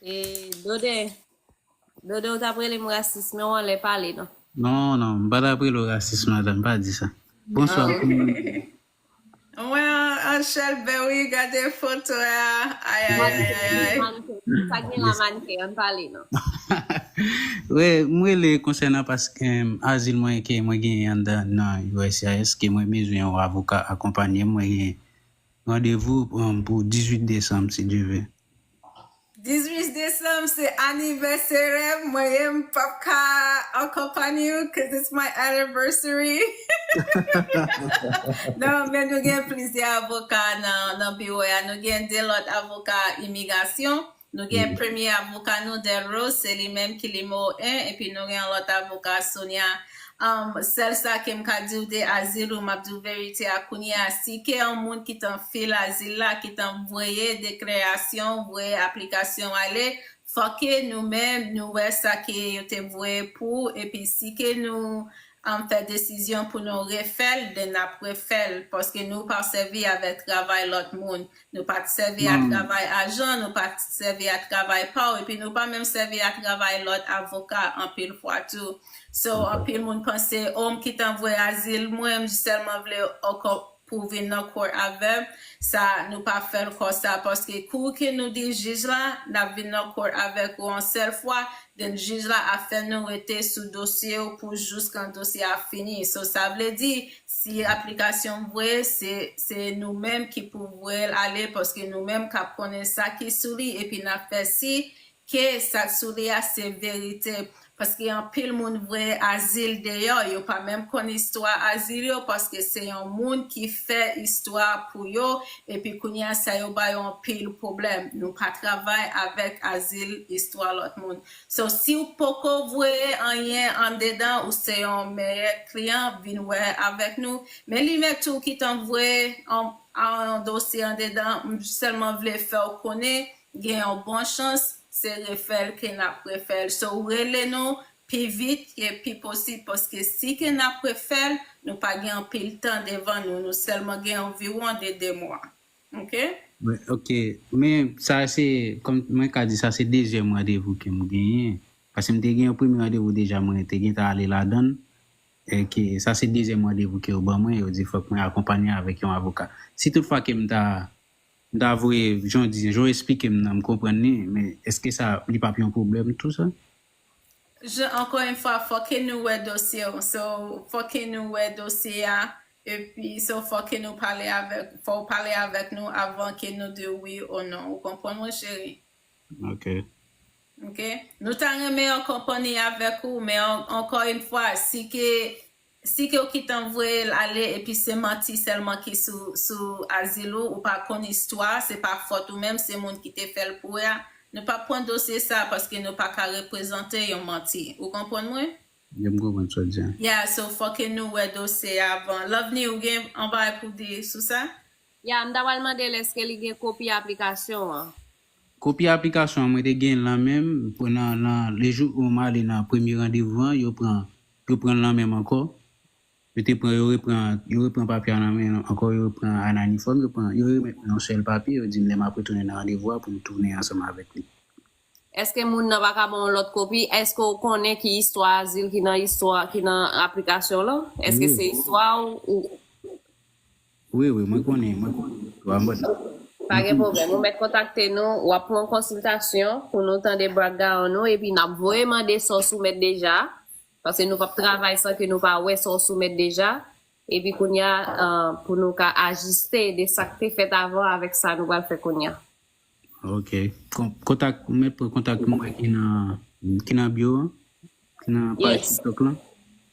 E, Dode, Dode, ou t ap rele m rasis, men w anlè pale, non? Non, non, m pa t ap rele w rasis, madanm, pa di sa. Bonswa. Mwen, an, an chèlbè, wi, gade foto a. Ay, ay, ay, ay, ay. Sa gen la manke, ann pale, non? Wi, m rele konsènan paske, em, azil mwen ke mwen genyen anndan nan U S C I S, ke mwen bezwen yon avoka akonpanye m, mwen gen randevou, em, pou dizuit desanm, si Dye vle. Dizuit desanm, se anivèsè m, mwen ye, m p ap ka akonpanye w, cause it's my anniversary. Non, men nou gen plizyè avoka nan, nan biwo a. Nou gen de lòt avoka imigrasyon. Nou gen premye avoka nou, Delrose, se li menm ki nimewo en, epi nou gen yon lòt avoka, Sonia. Um, sèl sa ke m ka di w de azil ou, m ap di w verite a kounye a, si ke yon moun ki t an fil azil la, ki t an voye deklarasyon, voye aplikasyon ale, fòk ke nou menm, nou wè sa ke yo te voye pou ou, epi si ke nou um, fè desizyon pou nou refè l, then n ap refè l, paske nou pa sèvi avèk travay lòt moun. Nou pa t sèvi a travay ajan, nou pa t sèvi a travay pa w, epi nou pa menm sèvi a travay lòt avoka anpil fwa tou. So, anpil moun panse, o, m kite voye azil, mwen, m sèlman vle ankò pou vin nan court avè m, sa nou pa fè l konsa, paske kou ke nou di jij la, n ap vin nan court avèk ou yon sèl fwa, then jij la ap fè nou rete sou dosye w pou jiskan dosye a fini. So, sa vle di, si aplikasyon voye, se, se nou menm ki pou voye l ale, paske nou menm k ap konnen sa ki sou li, epi n ap fè si ke sa k sou li a se verite. Paske anpil moun voye azil deyò, yo pa menm konn istwa azil yo, paske se yon moun ki fè istwa pou yo, epi kounye a sa yo ba yo anpil pwoblèm. Nou pa travay avèk azil istwa lòt moun. So, si w poko voye anyen andedan, ou se yon meyè kliyan, vin wè avèk nou. Men li menm tou ki t an voye an, an dosye andedan, m sèlman vle fè w konnen, gen yon bon chans, se refè l ke n ap refè l. So, rele nou pi vit ke pi posib, paske si ke n ap refè l, nou pa gen anpil tan devan nou. Nou sèlman gen anviwon de de mwa. Ok? Wi, ok. Men sa se, kòm mwen ka di, sa se dezyèm randevou ke m genyen. Paske m te gen yon premye randevou deja, mwen te gentan ale ladan l. E ke sa se dezyèm randevou ke yo ban mwen, yo di fòk mwen akonpanye avèk yon avoka. Si toutfwa ke m ta, m ta voye, jan w di, jan w eksplike m nan, m konprann li, men èske sa, li p ap yon pwoblèm tou sa? Je, ankò yon fwa, fòk ke nou wè dosye w. So, fòk ke nou wè dosye a. Epi, so, fòk ke nou pale avèk, fò w pale avèk nou avan ke nou di wi ou non. Ou konprann mwen, cheri? Ok. Ok. Nou ta renmen akonpanye avèk ou, men an, ankò yon fwa, si ke, si ke w kite voye l ale, epi se manti sèlman ki sou, sou azil ou, ou pa konn istwa, se pa fòt ou menm, se moun ki te fè l pou ou a. Nou p ap pran dosye sa paske nou pa ka reprezante yon manti. Ou konprann mwen? Wi, m konprann sa w di a. Yeah, so fòk ke nou wè dosye a avan. Lovni, ou gen anba pou di sou sa? Ya, m ta pral mande l èske li gen kopi aplikasyon an. Kopi aplikasyon an, mwen te gen l nan men m, pou nan, nan, le jou ou m ale nan premye randevou an, yo pran, yo pran l nan men m ankò. Yo te pran, yo repran, yo repran papye a nan men m ankò, yo repran ananifòm, yo pran, yo remèt mwen yon sèl papye, yo di m lè m ap retounen nan randevou a pou m tounen ansanm avèk li. Èske moun nan pa ka ban yon lòt kopi? Èske w konnen ki istwa azil ki nan istwa, ki nan aplikasyon lan? Èske se istwa ou, ou... Wi, wi, mwen konnen, mwen konnen istwa mwen. Pa gen pwoblèm. Ou mèt kontakte nou, w ap pran konsiltasyon pou nou tande background ou, epi n ap voye mande sa w soumèt deja. Paske nou p ap travay san ke nou pa wè sa w soumèt deja. Epi kounye a, pou nou ka ajiste de sa k te fèt avan avèk sa nou pral fè kounye a. Ok. Kon-, kontak, ou mèt pran kontak mwen ki nan, ki nan bio an, ki nan paj TikTok lan.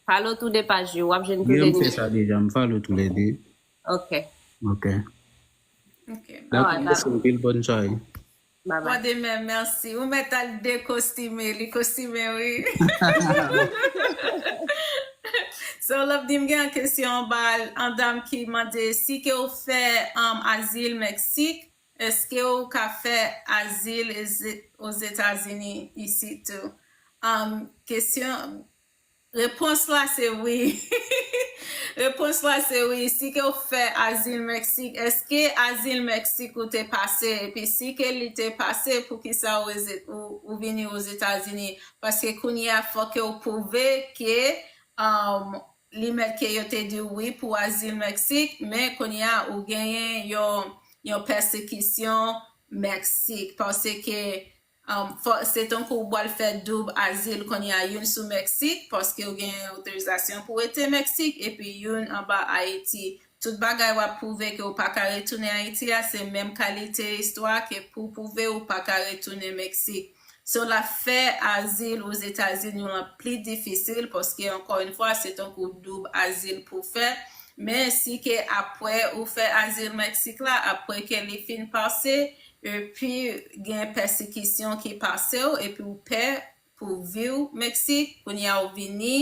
Follow tou de paj yo, w ap jwenn tou de nimewo. M fè sa deja, m follow tou le de. Ok. Ok. Ok. Dakò, mèsi anpil, bòn sware. Bye bye. Bon demen, mèsi. Ou mèt al dekostime, li kostime, wi. So, Lovni, m gen yon kesyon anba, yon dam ki mande, si ke w fè, um, azil Meksik, èske w ka fè azil Ozetazini isit tou? Um, kesyon, repons la se wi. Repons la se wi. Si ke w fè azil Meksik, èske azil Meksik ou te pase? Epi si ke li te pase, poukisa ou, ou, ou vini Ozetazini? Paske kounye a, fòk ke w pwouve ke, um, li mèt ke yo te di w wi pou azil Meksik, men kounye a ou genyen yon, yon pèsekisyon Meksik, paske Um, fò, se tankou w pral fè doub azil kounye a, youn sou Meksik, paske w gen otorizasyon pou w rete Meksik, epi youn anba Ayiti. Tout bagay w ap pwouve ke w pa ka retounen Ayiti a, se menm kalite istwa ke pou w pwouve w pa ka retounen Meksik. So, l ap fè azil Ozetazini w lan pli difisil, paske, ankò yon fwa, se tankou doub azil pou w fè. Men si ke apre ou fè azil Meksik la, apre ke li fin pase, epi gen pèsekisyon ki pase w, epi w pè pou vi w Meksik, kounye a w vini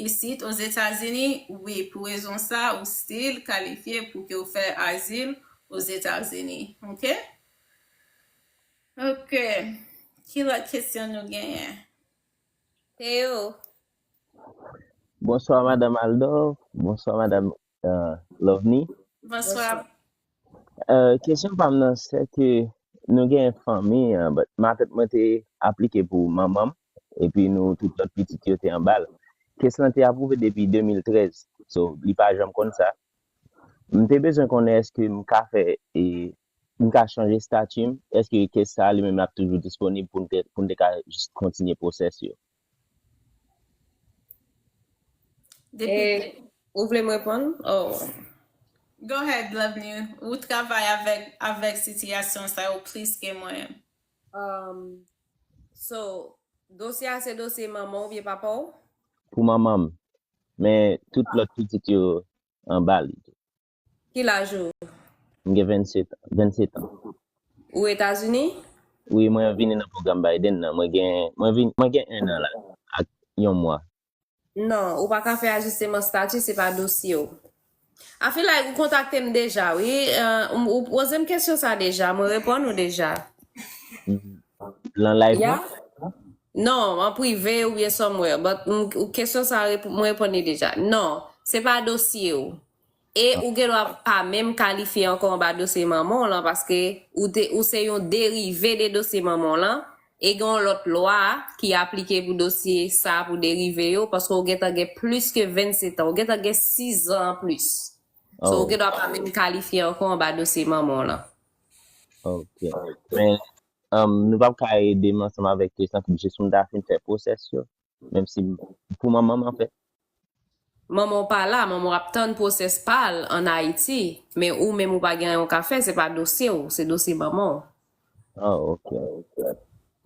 isit Ozetazini, wi, pou rezon sa, ou still kalifye pou ke w fè azil Ozetazini. Ok? Ok. Ki lòt kesyon nou genyen? Teo. Bonswa, madanm Aldor. Bonswa, madanm, euh, Lovni. Bonswa. Euh, kesyon pa m nan, se ke nou gen fanmi, an, but matant mwen te aplike pou manman m, epi nou tout lòt pitit yo te anba l. Kes lan te apwouve depi de mil trèz, so li pa janm konn sa. M te bezwen konnen èske m ka fè, e, m ka chanje estati m, èske kes sa li menm l ap toujou disponib pou n te, pou n te ka jis kontinye pwosès yo. Depi E ou vle m reponn? Oh. Go ahead, Lovni. Ou travay avèk, avèk sitiyasyon sa yo plis ke mwen. Um, so, dosye a se dosye manman w oubyen papa w? Pou manman m. Men tout lòt pitit yo anba li. Ki laj ou? M gen vennsèt, vennsèt an. Ou Etazini? Wi, mwen vini nan pwogram Biden nan. Mwen gen, mwen vin, mwen gen en an la, ak yon mwa. Non, ou pa ka fè ajisteman stati, se pa dosye w. I feel like ou kontakte m deja, wi. Euh, ou, ou poze m kesyon sa deja, mwen reponn ou deja. Lan live Ya? Lan? Non, an prive oubyen somewhere, but m- ou kesyon sa rep- mwen reponn li deja. Non, se pa dosye w. E ou gen dwa pa menm kalifye ankò anba dosye manman w lan, paske ou, te, ou se yon derive de dosye manman w lan. E gen yon lòt lwa ki aplike pou dosye sa pou derive yo, paske ou gentan gen plis ke vennsèt an, ou gentan gen sis an anplis. So, ou Oh, gen dwa pa menm kalifye ankò anba dosye manman w lan. ok. Men, um, nou p ap ka ede m ansanm avèk kesyon pou jis pou m ta fin fè pwosès yo. Menm si pou manman m, anfèt. Manman w pa la, manman w ap tann pwosès pa l ann Ayiti, men ou menm ou pa gen anyen w ka fè, se pa dosye w, se dosye manman w. Oh, ok.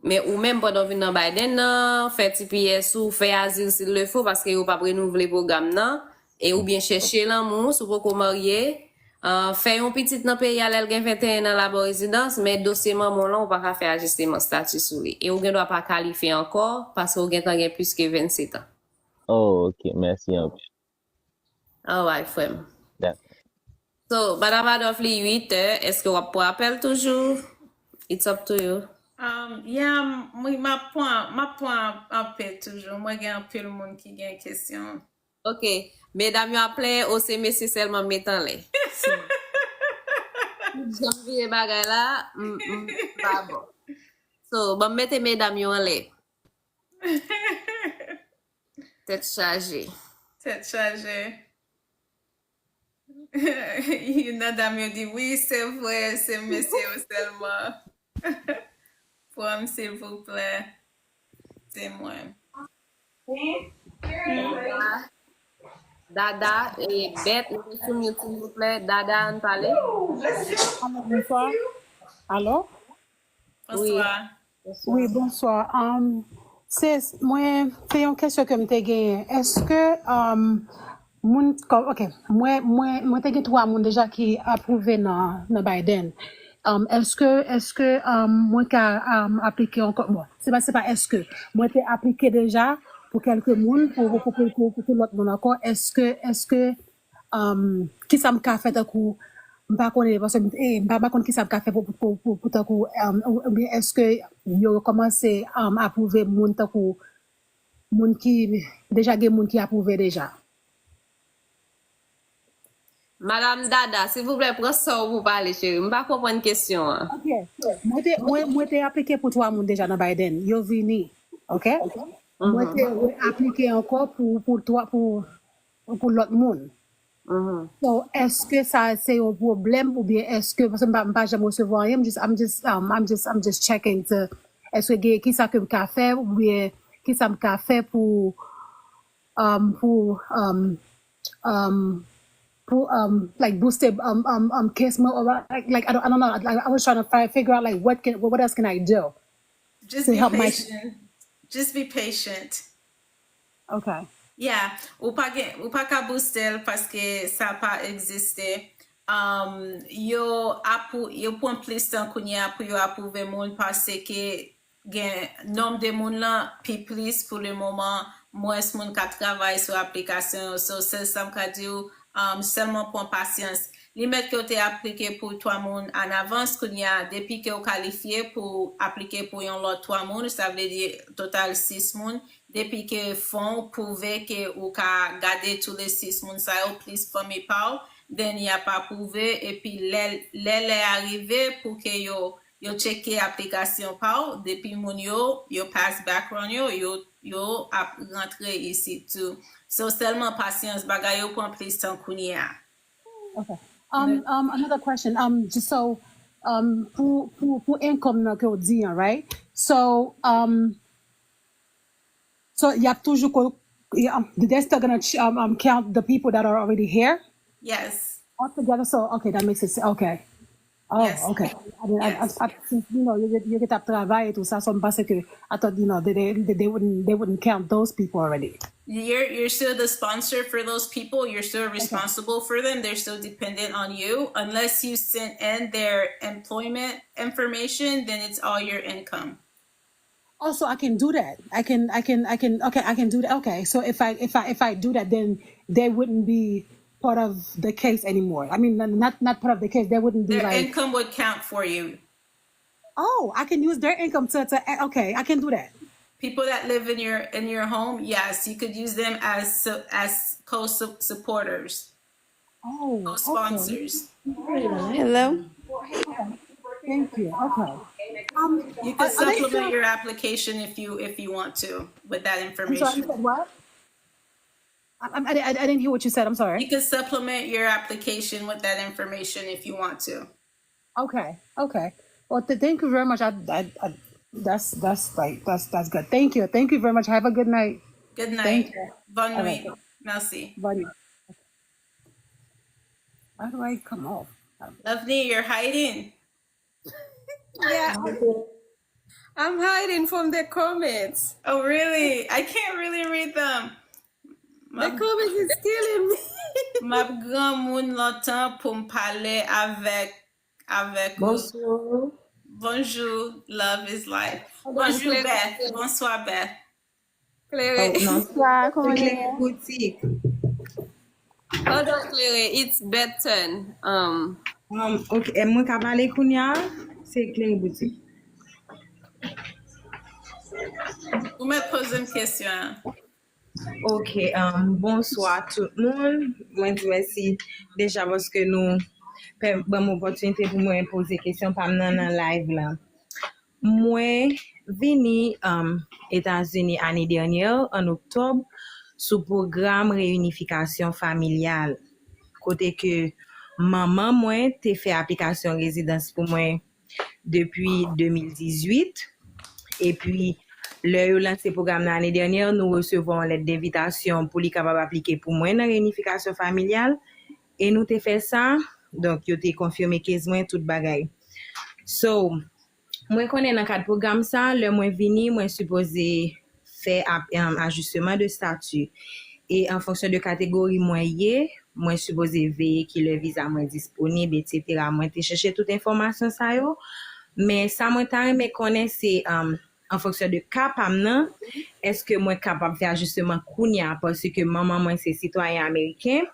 Men ou menm, pandan w vin nan Biden nan, fè T P S ou, fè azil s'il le faut, paske yo p ap renouvle pwogram nan, e oubyen chèche lanmou, si w poko marye, ah, fè yon pitit nan peyi a lè l gen venteyen an, l aba w rezidans, men dosye manman w lan, ou pa ka fè ajisteman stati sou li. E ou gen dwa pa kalifye ankò, paske ou gentan gen plis ke vennsèt an. Oh, ok. Mèsi anpil. Alright, frè m. Dakò. So, Madan Adolphe, li uit è, èske w ap pran apèl toujou? It's up to you. Um, yeah, m- wi, m ap pran, m ap pran apèl toujou. Mwen gen anpil moun ki gen kesyon. Ok. Medam yo ap plenyen, o se mesye sèlman m met anlè. Jan m vire bagay la, m, m pa bon. So, ban m mete medam yo anlè. Tèt chaje. Tèt chaje. Youn nan dam yo di, wi, se vre, se mesye yo sèlman. Pran m, silvouplè. Se mwen. Dada, e bèt, nou te sou mute, silvouplè. Dada, ann pale. Alo, bonswa. Alo? Bonswa. Wi, bonswa. Um, se, mwen, se yon kesyon ke m te genyen. Èske um, moun, kò- ok, mwen, mwen, mwen te gen twa moun deja ki apwouve nan, nan Biden. Um, èske, èske um, mwen ka um, aplike ankò? Bon, se pa, se pa èske. Mwen te aplike deja pou kèlke moun, pou, pou, pou, pou, pou, pou lòt moun ankò. Èske, èske um, kisa m ka fè tankou, m pa konnen, paske m, eh, m pa, pa konn kisa m ka fè pou, pou, pou, pou tankou, um, ou- oubyen èske yo kòmanse um, apwouve moun tankou, moun ki, deja gen moun ki apwouve deja. Madam Dada, silvouplè, pran san w pou pale, cheri. M pa konprann kesyon an. Ok. Mwen te, mwen, mwen te aplike pou twa moun deja nan Biden. Yo vini. Ok? Mwen te re aplike ankò pou, pou, twa, pou, pou lòt moun. So, èske sa se yon pwoblèm oubyen èske, paske m pa, m pa janm resevwa anyen, m just, I'm just, um, I'm just, I'm just checking to, Èske gen kisa ke m ka fè oubyen kisa m ka fè pou um, pou um, um, pou um, like booster um, um, um, case mwen or like, like I don't I don't know. Like, I was trying to fi- figure out like what can what else can I do Just to be help my patient. Just be patient. Okay. Yeah, ou pa gen, ou pa ka booster l paske sa pa egziste. Um, yo apou, yo pran plis tan kounye a pou yo apwouve moun paske gen nonm de moun lan pi plis pou le moman, mwens moun ka travay sou aplikasyon yo. So, sèl sa m ka di w, um, sèlman pran pasyans. Li mèt ke w te aplike pou twa moun an avans, kounye a, depi ke w kalifye pou aplike pou yon lòt twa moun, sa vle di total sis moun, depi ke fon w pwouve ke ou ka gade tou le sis moun sa yo, plis fanmi pa w, then y ap apwouve, epi lè lè lè a rive pou ke yo yo tcheke aplikasyon pa w, depi moun yo, yo pass background yo, yo yo ap rantre isit tou. So sèlman pasyans, bagay yo pran plis tan kounye a. Okay. Um, um, another question. Um, just so, um, pou pou pou income nan ke w di an, right? So, um, so y ap toujou ko, yeah, um, they're still gonna ch- um, um, count the people that are already here Yes. all together. So, okay, that makes it s- okay. Oh, Yes. Okay. I mean, I, I, Yes. I, since, you know, you get you get up travail et tout ça, so m panse que I thought, you know, they, they, they wouldn't they wouldn't count those people already. You're you're still the sponsor for those people. You're still responsible for them. They're still dependent on you. Unless you send in their employment information, then it's all your income. Also, I can do that. I can, I can, I can. Okay, I can do that. Okay, so if I, if I, if I do that, then they wouldn't be part of the case anymore. I mean, n- not not part of the case. They wouldn't be Their like, income would count for you. Oh, I can use their income to, to. Okay, I can do that. People that live in your in your home, yes, you could use them as su- as co-supporters, Oh, okay. Co-sponsors. Hello. Thank you. Okay. Um, You can are, are they supplement still? Your application if you if you want to with that I'm sorry. You information. Said what? I, I, I, I didn't hear what you said. I'm sorry. You can supplement your application with that information if you want to. Okay. Okay. Well, th- thank you very much. I, I, I that's that's like that's that's good. Thank you. Thank you very much. Have a good night. Good Thank night. You. Bonne All right. Nuit. Merci. Bonne nuit. How do I come off? Lovni, you're hiding. Yeah. I'm hiding from the comments. Oh, really? I can't really read them. The comments is killing me. M ap granmoun lontan pou m pale avèk avèk ou. Bonjour. Bonjour, love is life. Bonjour Beth. Bonswa Beth. Claire. Bonswa, kòman se Claire Boutique? Hold on, Claire. It's Beth turn. Um, Um, ok, e mwen ka pale kounye a? Se Claire Boutique. Ou mèt poze m kesyon an. Ok, um, bonswa tout moun. Mwen di mèsi deja paske nou pè- ban m opòtinite pou mwen poze kesyon pa m nan nan live la. Mwen vini um, Etazini ane dènyè an oktòb sou pwogram reyinifikasyon familyal kote ke manman mwen te fè aplikasyon rezidans pou mwen depi de mil dizuit. Epi lè yo lanse pwogram nan ane dènyè, nou resevwa yon lèt denvitasyon pou li kapab aplike pou mwen nan reyinifikasyon familyal. E nou te fè sa. Donk, yo te konfime case mwen, tout bagay. So, mwen konnen nan kad pwogram sa, lè mwen vini, mwen sipoze fè ap- em, ajisteman de stati. E an fonksyon de kategori mwen ye, mwen sipoze veye ki lè viza mwen disponib, etsetera. Mwen te chèche tout enfòmasyon sa yo. Men sa mwen ta renmen konnen se em, an fonksyon de ka pa m nan, èske mwen kapab fè ajisteman kounye a paske manman mwen se sitwayen ameriken.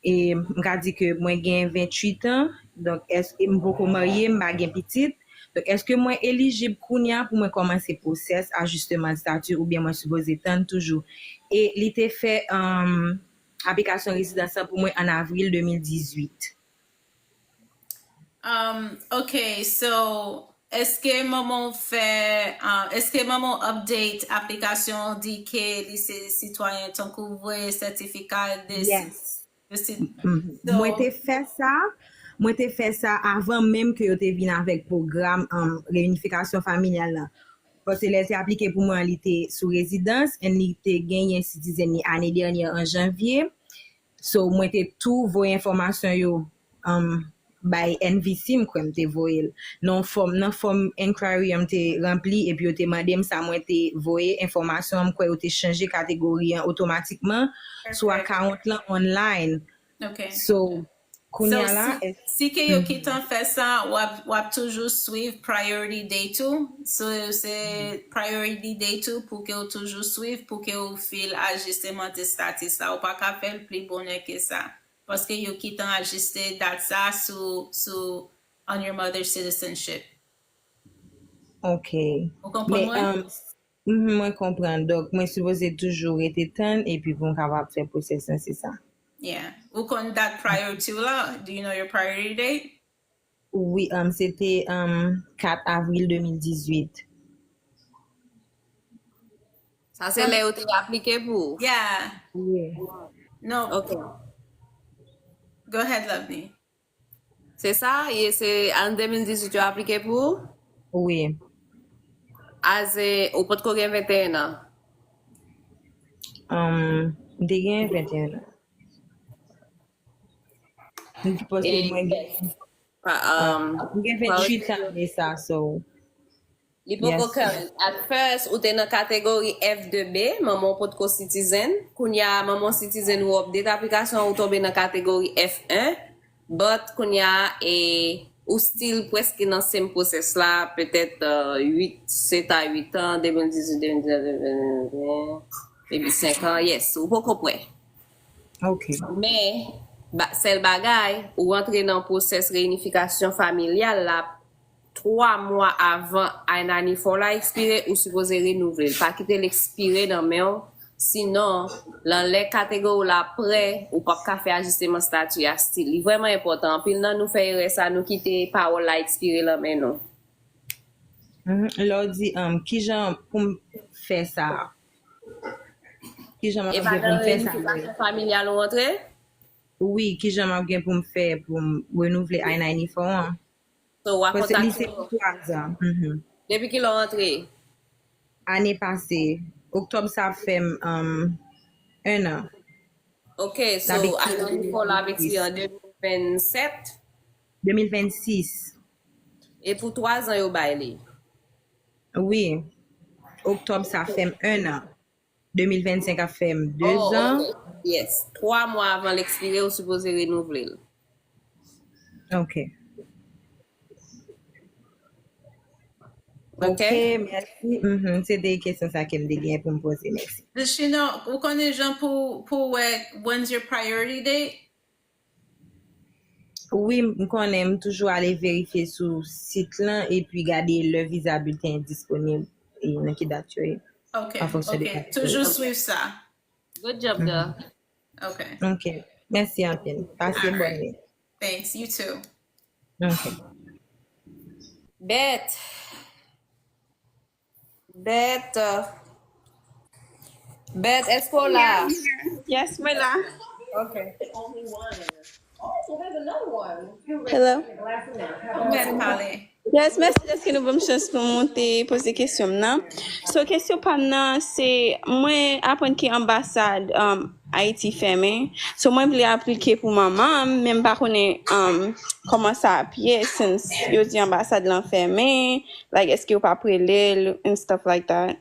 E m ka di ke mwen gen venntuit an, donk èske m poko marye, m pa gen pitit. Donk èske mwen elijib kounye a pou mwen kòmanse pwosès ajisteman stati oubyen mwen sipoze tann toujou? E li te fè um, aplikasyon rezidans lan pou mwen an avril de mil dizuit. Um, ok, so èske manman w fè uh, èske manman w update aplikasyon di ke li se sitwayen tankou vre sètifika de Yes. de si- Mhm. So- Mwen te fè sa, Mwen te fè sa avan menm ke yo te vin avèk pwogram, um, reyinifikasyon familyal la. Paske lè l te aplike pou mwen, li te sou rezidans, and li te genyen citizen li ane dènyè an janvye. So, mwen te tou voye enfòmasyon yo, um, bay N V C, m kwè m te voye l. Nan fòm, nan fòm inquiry an m te ranpli, epi yo te mande m sa, mwen te voye enfòmasyon an, m kwè yo te chanje kategori an otomatikman sou account lan online. Ok. So, kounye So, a la, si, si ke yo kite w fè sa, w ap, w ap toujou swiv Priority Date ou. So, se Priority Date ou pou ke w toujou swiv, pou ke w fil ajisteman de status la. Ou pa ka fè l pli bonè ke sa. Paske yo kite w ajiste dat sa sou, sou on your mother's citizenship. Ok. Ou konprann Men, mwen? um, mhm, mwen konprann. Donk, mwen sipoze toujou rete tann epi pou m kapab fè pwosès lan, se sa. Yeah. Ou konn dat priority w la? Do you know your priority date? Wi, um, se te, um, kat avril de mil dizuit. Sa se lè yo te aplike pou ou? Yeah. Wi. No. Ok. Go ahead, Lovni. Se sa? E se an de mil dizuit yo aplike pou ou? Wi. Aze, ou potko gen venteyen an? Um, m te gen venteyen an. M te panse E- mwen gen, Pa- um, m gen venntuit ane sa, so. Li poko Yes. current. At first, ou te nan kategori F de B, manman w potko citizen. Kounye a, manman w citizen, ou update aplikasyon, ou tonbe nan kategori F en. But, kounye a, e, ou still prèske nan same process la, petèt, euh, uit, sèt a uit an, de mil dizuit, de mil dizuit, de mil dizuit, maybe senk an, yes, ou poko prè. Ok. Men, ba, sèl bagay, ou rantre nan pwosès reyinifikasyon familyal la twa mwa avan I ninety-four la ekspire, ou sipoze renouvle l. Pa kite l ekspire nan men w, sinon, lan lè kategori w la prè, ou p ap ka fè ajisteman stati a still. Li vrèman enpòtan. Anpil nan nou fè erè sa, nou kite pawòl la ekspire lan men nou. Mhm. Lè w di, um, kijan pou m fè sa? Kijan m E ap pa gen pou nan m fè sa? reyinifikasyon familyal ou rantre? Wi, kijan m ap gen pou m fè pou m renouvle I ninety-four an? So, w a Paske li se kontakte pou twa zan. Mhm. Depi ki lè w rantre? Ane pase, oktòb sa ap fè m, um, en an. Ok, so, L ap ekspire I ninety-four la ap ekspire an de mil vennsèt. De mil vennsis. E pou twa zan yo bay li. Wi. Oktòb sa fè m en an. De mil vennsenk ap fè m de Oh, zan. Ok. Yes. Twa mwa avan l ekspire, ou sipoze renouvle l. Ok. Ok? Ok, mèsi. Mhm, se te kesyon sa ke m te gen pou m poze. Mèsi. Deshina, ou konnen jan pou, pou wè when's your priority date? Wi, m konnen, m toujou ale verifye sou sit lan epi gade lè viza bilten disponib e nan ki dat yo ye. Ok, An fonksyon de ok. dat. Toujou swiv sa. Good job, girl. Ok. Ok. Mèsi anpil. Pase Alright. Bòn nwit. Thanks, you too. Ok. Bèt. Bèt. Bèt, èske w la? Yes, mwen la. Ok. Hello. Ou mèt pale. Yes, mèsi dèske nou ban m chans pou mwen te poze kesyon m nan. So, kesyon pa m nan, se mwen aprann ke anbasad, um, Ayiti fèmen. So, mwen vle aplike pou manman m, men m pa konnen, um, kòman sa ap ye, since yo di anbasad lan fèmen, like, èske yo p ap rele l and stuff like that.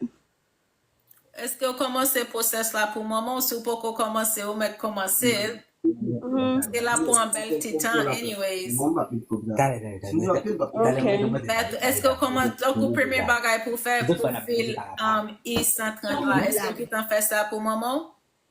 Èske w kòmanse pwosès la pou manman w? Si w poko kòmanse, ou mèt kòmanse l. Mhm. Paske l ap pran bèl ti tan, anyways. Dale, dale, dale. Ok. But èske w kòmanse, tankou premye bagay pou w fè, pou w fil, um, I san trant la, èske w gentan fè sa pou manman w?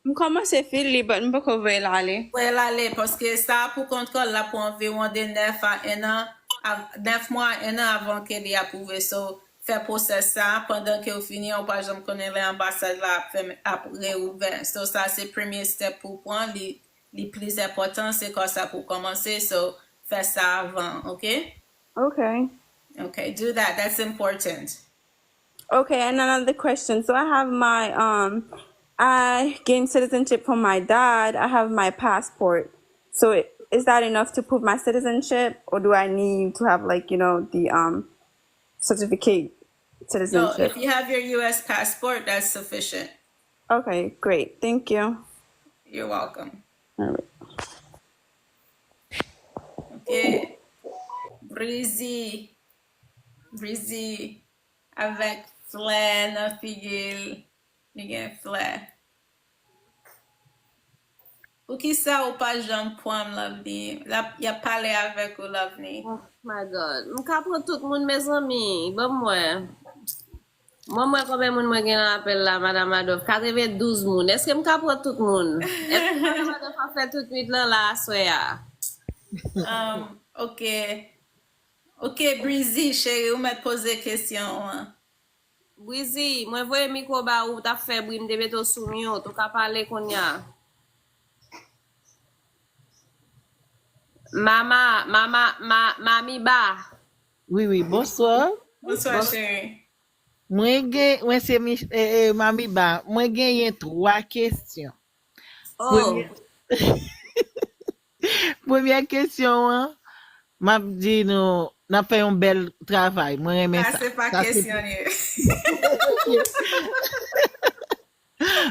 M kòmanse fil li, but m poko voye l ale. Voye l ale, paske sa pou kont kò l, l ap pran anviwon de nèf a en an, a, nèf mwa a en an avan ke li apwouve. So, fè pwosès sa, pandan ke w fini an, ou pa janm konnen lè anbasad la ap fèmen, ap reouvè. So, sa se premye step pou w pran, li, li plis enpòtan, se kò sa pou w kòmanse. So, fè sa avan, ok? Ok. Ok, do that. That's important. Okay, and another question. So I have my, um, I gained citizenship from my dad. I have my passport. So it, Is that enough to prove my citizenship, or do I need to have, like, you know, the um certificate No, citizenship? If you have your U S passport, that's sufficient. Okay, great. Thank you. You're welcome. All right. Ok. Breezy. Breezy. Avèk flè nan figi l. Li gen flè. Poukisa ou pa janm pran m, Lovni? L ap, y ap pale avèk ou, Lovni. Oh my God. M ka pran tout moun, mezanmi. Ban m wè. Mwen, mwen, konbyen moun mwen gen nan apèl la, Madanm Adolphe? Katrevendouz moun. Èske m ka pran tout moun? Èske Madanm Adolphe ap fè tout nwit lan la aswè a? Um, ok. Ok, Breezy, cheri, ou mèt poze kesyon ou an. Breezy, mwen voye mikwo ba ou, ou t ap fè bri, m te mete w sou mute, ou ka pale kounye a. Mama, mama, ma, Mami Ba. Wi, wi, bonswa. Bonswa, cheri. Mwen gen, mwen se Mich, eh, eh, Mami Ba. Mwen genyen twa kesyon. Oh, Premye, premye kesyon an, m ap di nou, n ap fè yon bèl travay. Mwen renmen Sa sa. se pa Sa se kesyon li ye.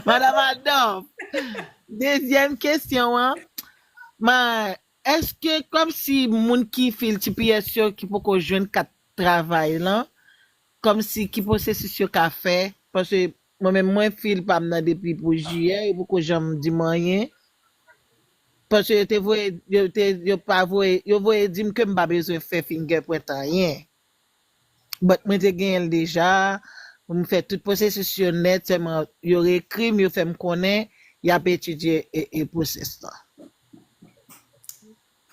Madanm Adolphe. Dezyèm kesyon an, man, èske kòmsi moun ki fil T P S yo ki poko jwenn kat travay lan, kòmsi ki pwosesis yo ka fè? Paske mwen menm mwen fil pa m nan depi pou jiyè, yo poko janm di m anyen. Paske yo te voye, yo te, yo pa voye, yo voye di m ke m pa bezwen fè fingerprint anyen. But mwen te genyen l deja, m fè tout pwosesis yo nèt, sèlman yo reekri m, yo fè m konnen y ap etidye e, e pwosès lan.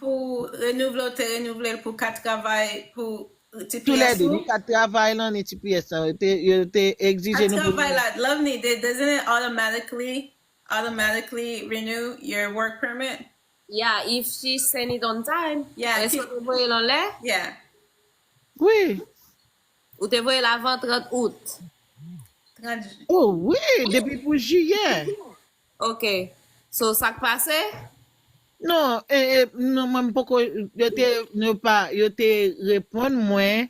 Pou renouvle, ou te renouvle l pou kat travay, pou Toulède, T P S ou? Ni kat travay lan, ni T P S lan, yo te, yo te egzije Kat nou pou travay la, Lovni, they, doesn't it automatically, automatically renew your work permit? Yeah, if she send it on time. Yeah, Èske ki- ou te voye l anlè? Yeah. Wi. Ou te voye l avan trant out. Trant Oh wi, depi pou jiyè. Ok. So, sa k pase? Non, e, e, non, mwen m poko, yo te, yo pa, yo te reponn mwen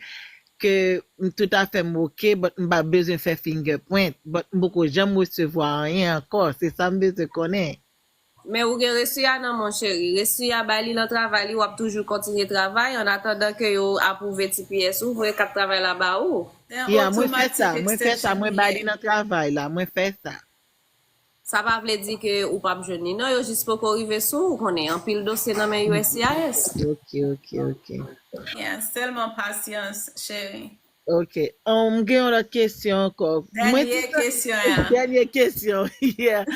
ke m toutafè m oke, but m pa bezwen fè fingerprint, but m poko janm resevwa anyen ankò, se sa m bezwen konnen. Men ou gen resi a nan men w, cheri. Resi a, bay li nan travay li, w ap toujou kontinye travay, an atandan ke yo apwouve T P S ou, voye kat travay la ba ou. Yeah, mwen fè sa, mwen fè sa, mwen bay li nan travay la, mwen fè sa. Sa pa vle di ke ou p ap jwenn li. Non, yo jis poko rive sou ou, konnen anpil dosye nan men U S C I S. Ok, ok, ok. Yeah, sèlman pasyans, cheri. Ok. Um, m gen yon lòt kesyon ankò. Mwen Dènye te- kesyon an. Dènye kesyon. Yeah.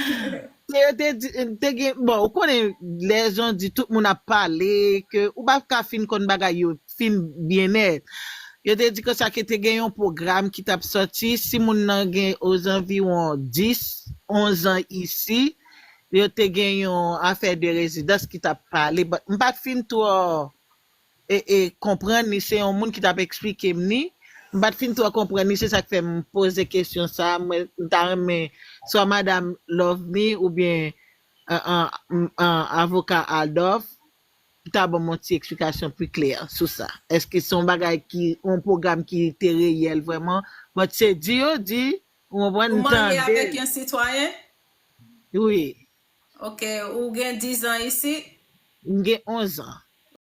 Te, te, di- te gen, bon, ou konnen, lè jan di tout moun ap pale, ke ou pa ka fin konn bagay yo fin byen nèt. Yo te di konsa ke te gen yon pwogram ki t ap sòti, si moun nan gen ozanviwon dis, onz an isi, yo te gen yon afè de rezidans ki t ap pale. But m pa t fin twò e, e konprann li, se yon moun ki t ap eksplike m li. M pa t fin twò konprann li, se sa k fè m poze kesyon sa a. Mwen, m ta renmen swa Madanm Lovni oubyen an, an, an, avoka Adolphe ta ban m yon ti eksplikasyon pi klè sou sa. Èske se yon bagay ki, yon pwogram ki te reyèl vrèman? But se di yo di, ou konprann, Ou m marye tande. Avèk yon sitwayen? Wi, Ok, ou gen diz an isi? M gen onz an.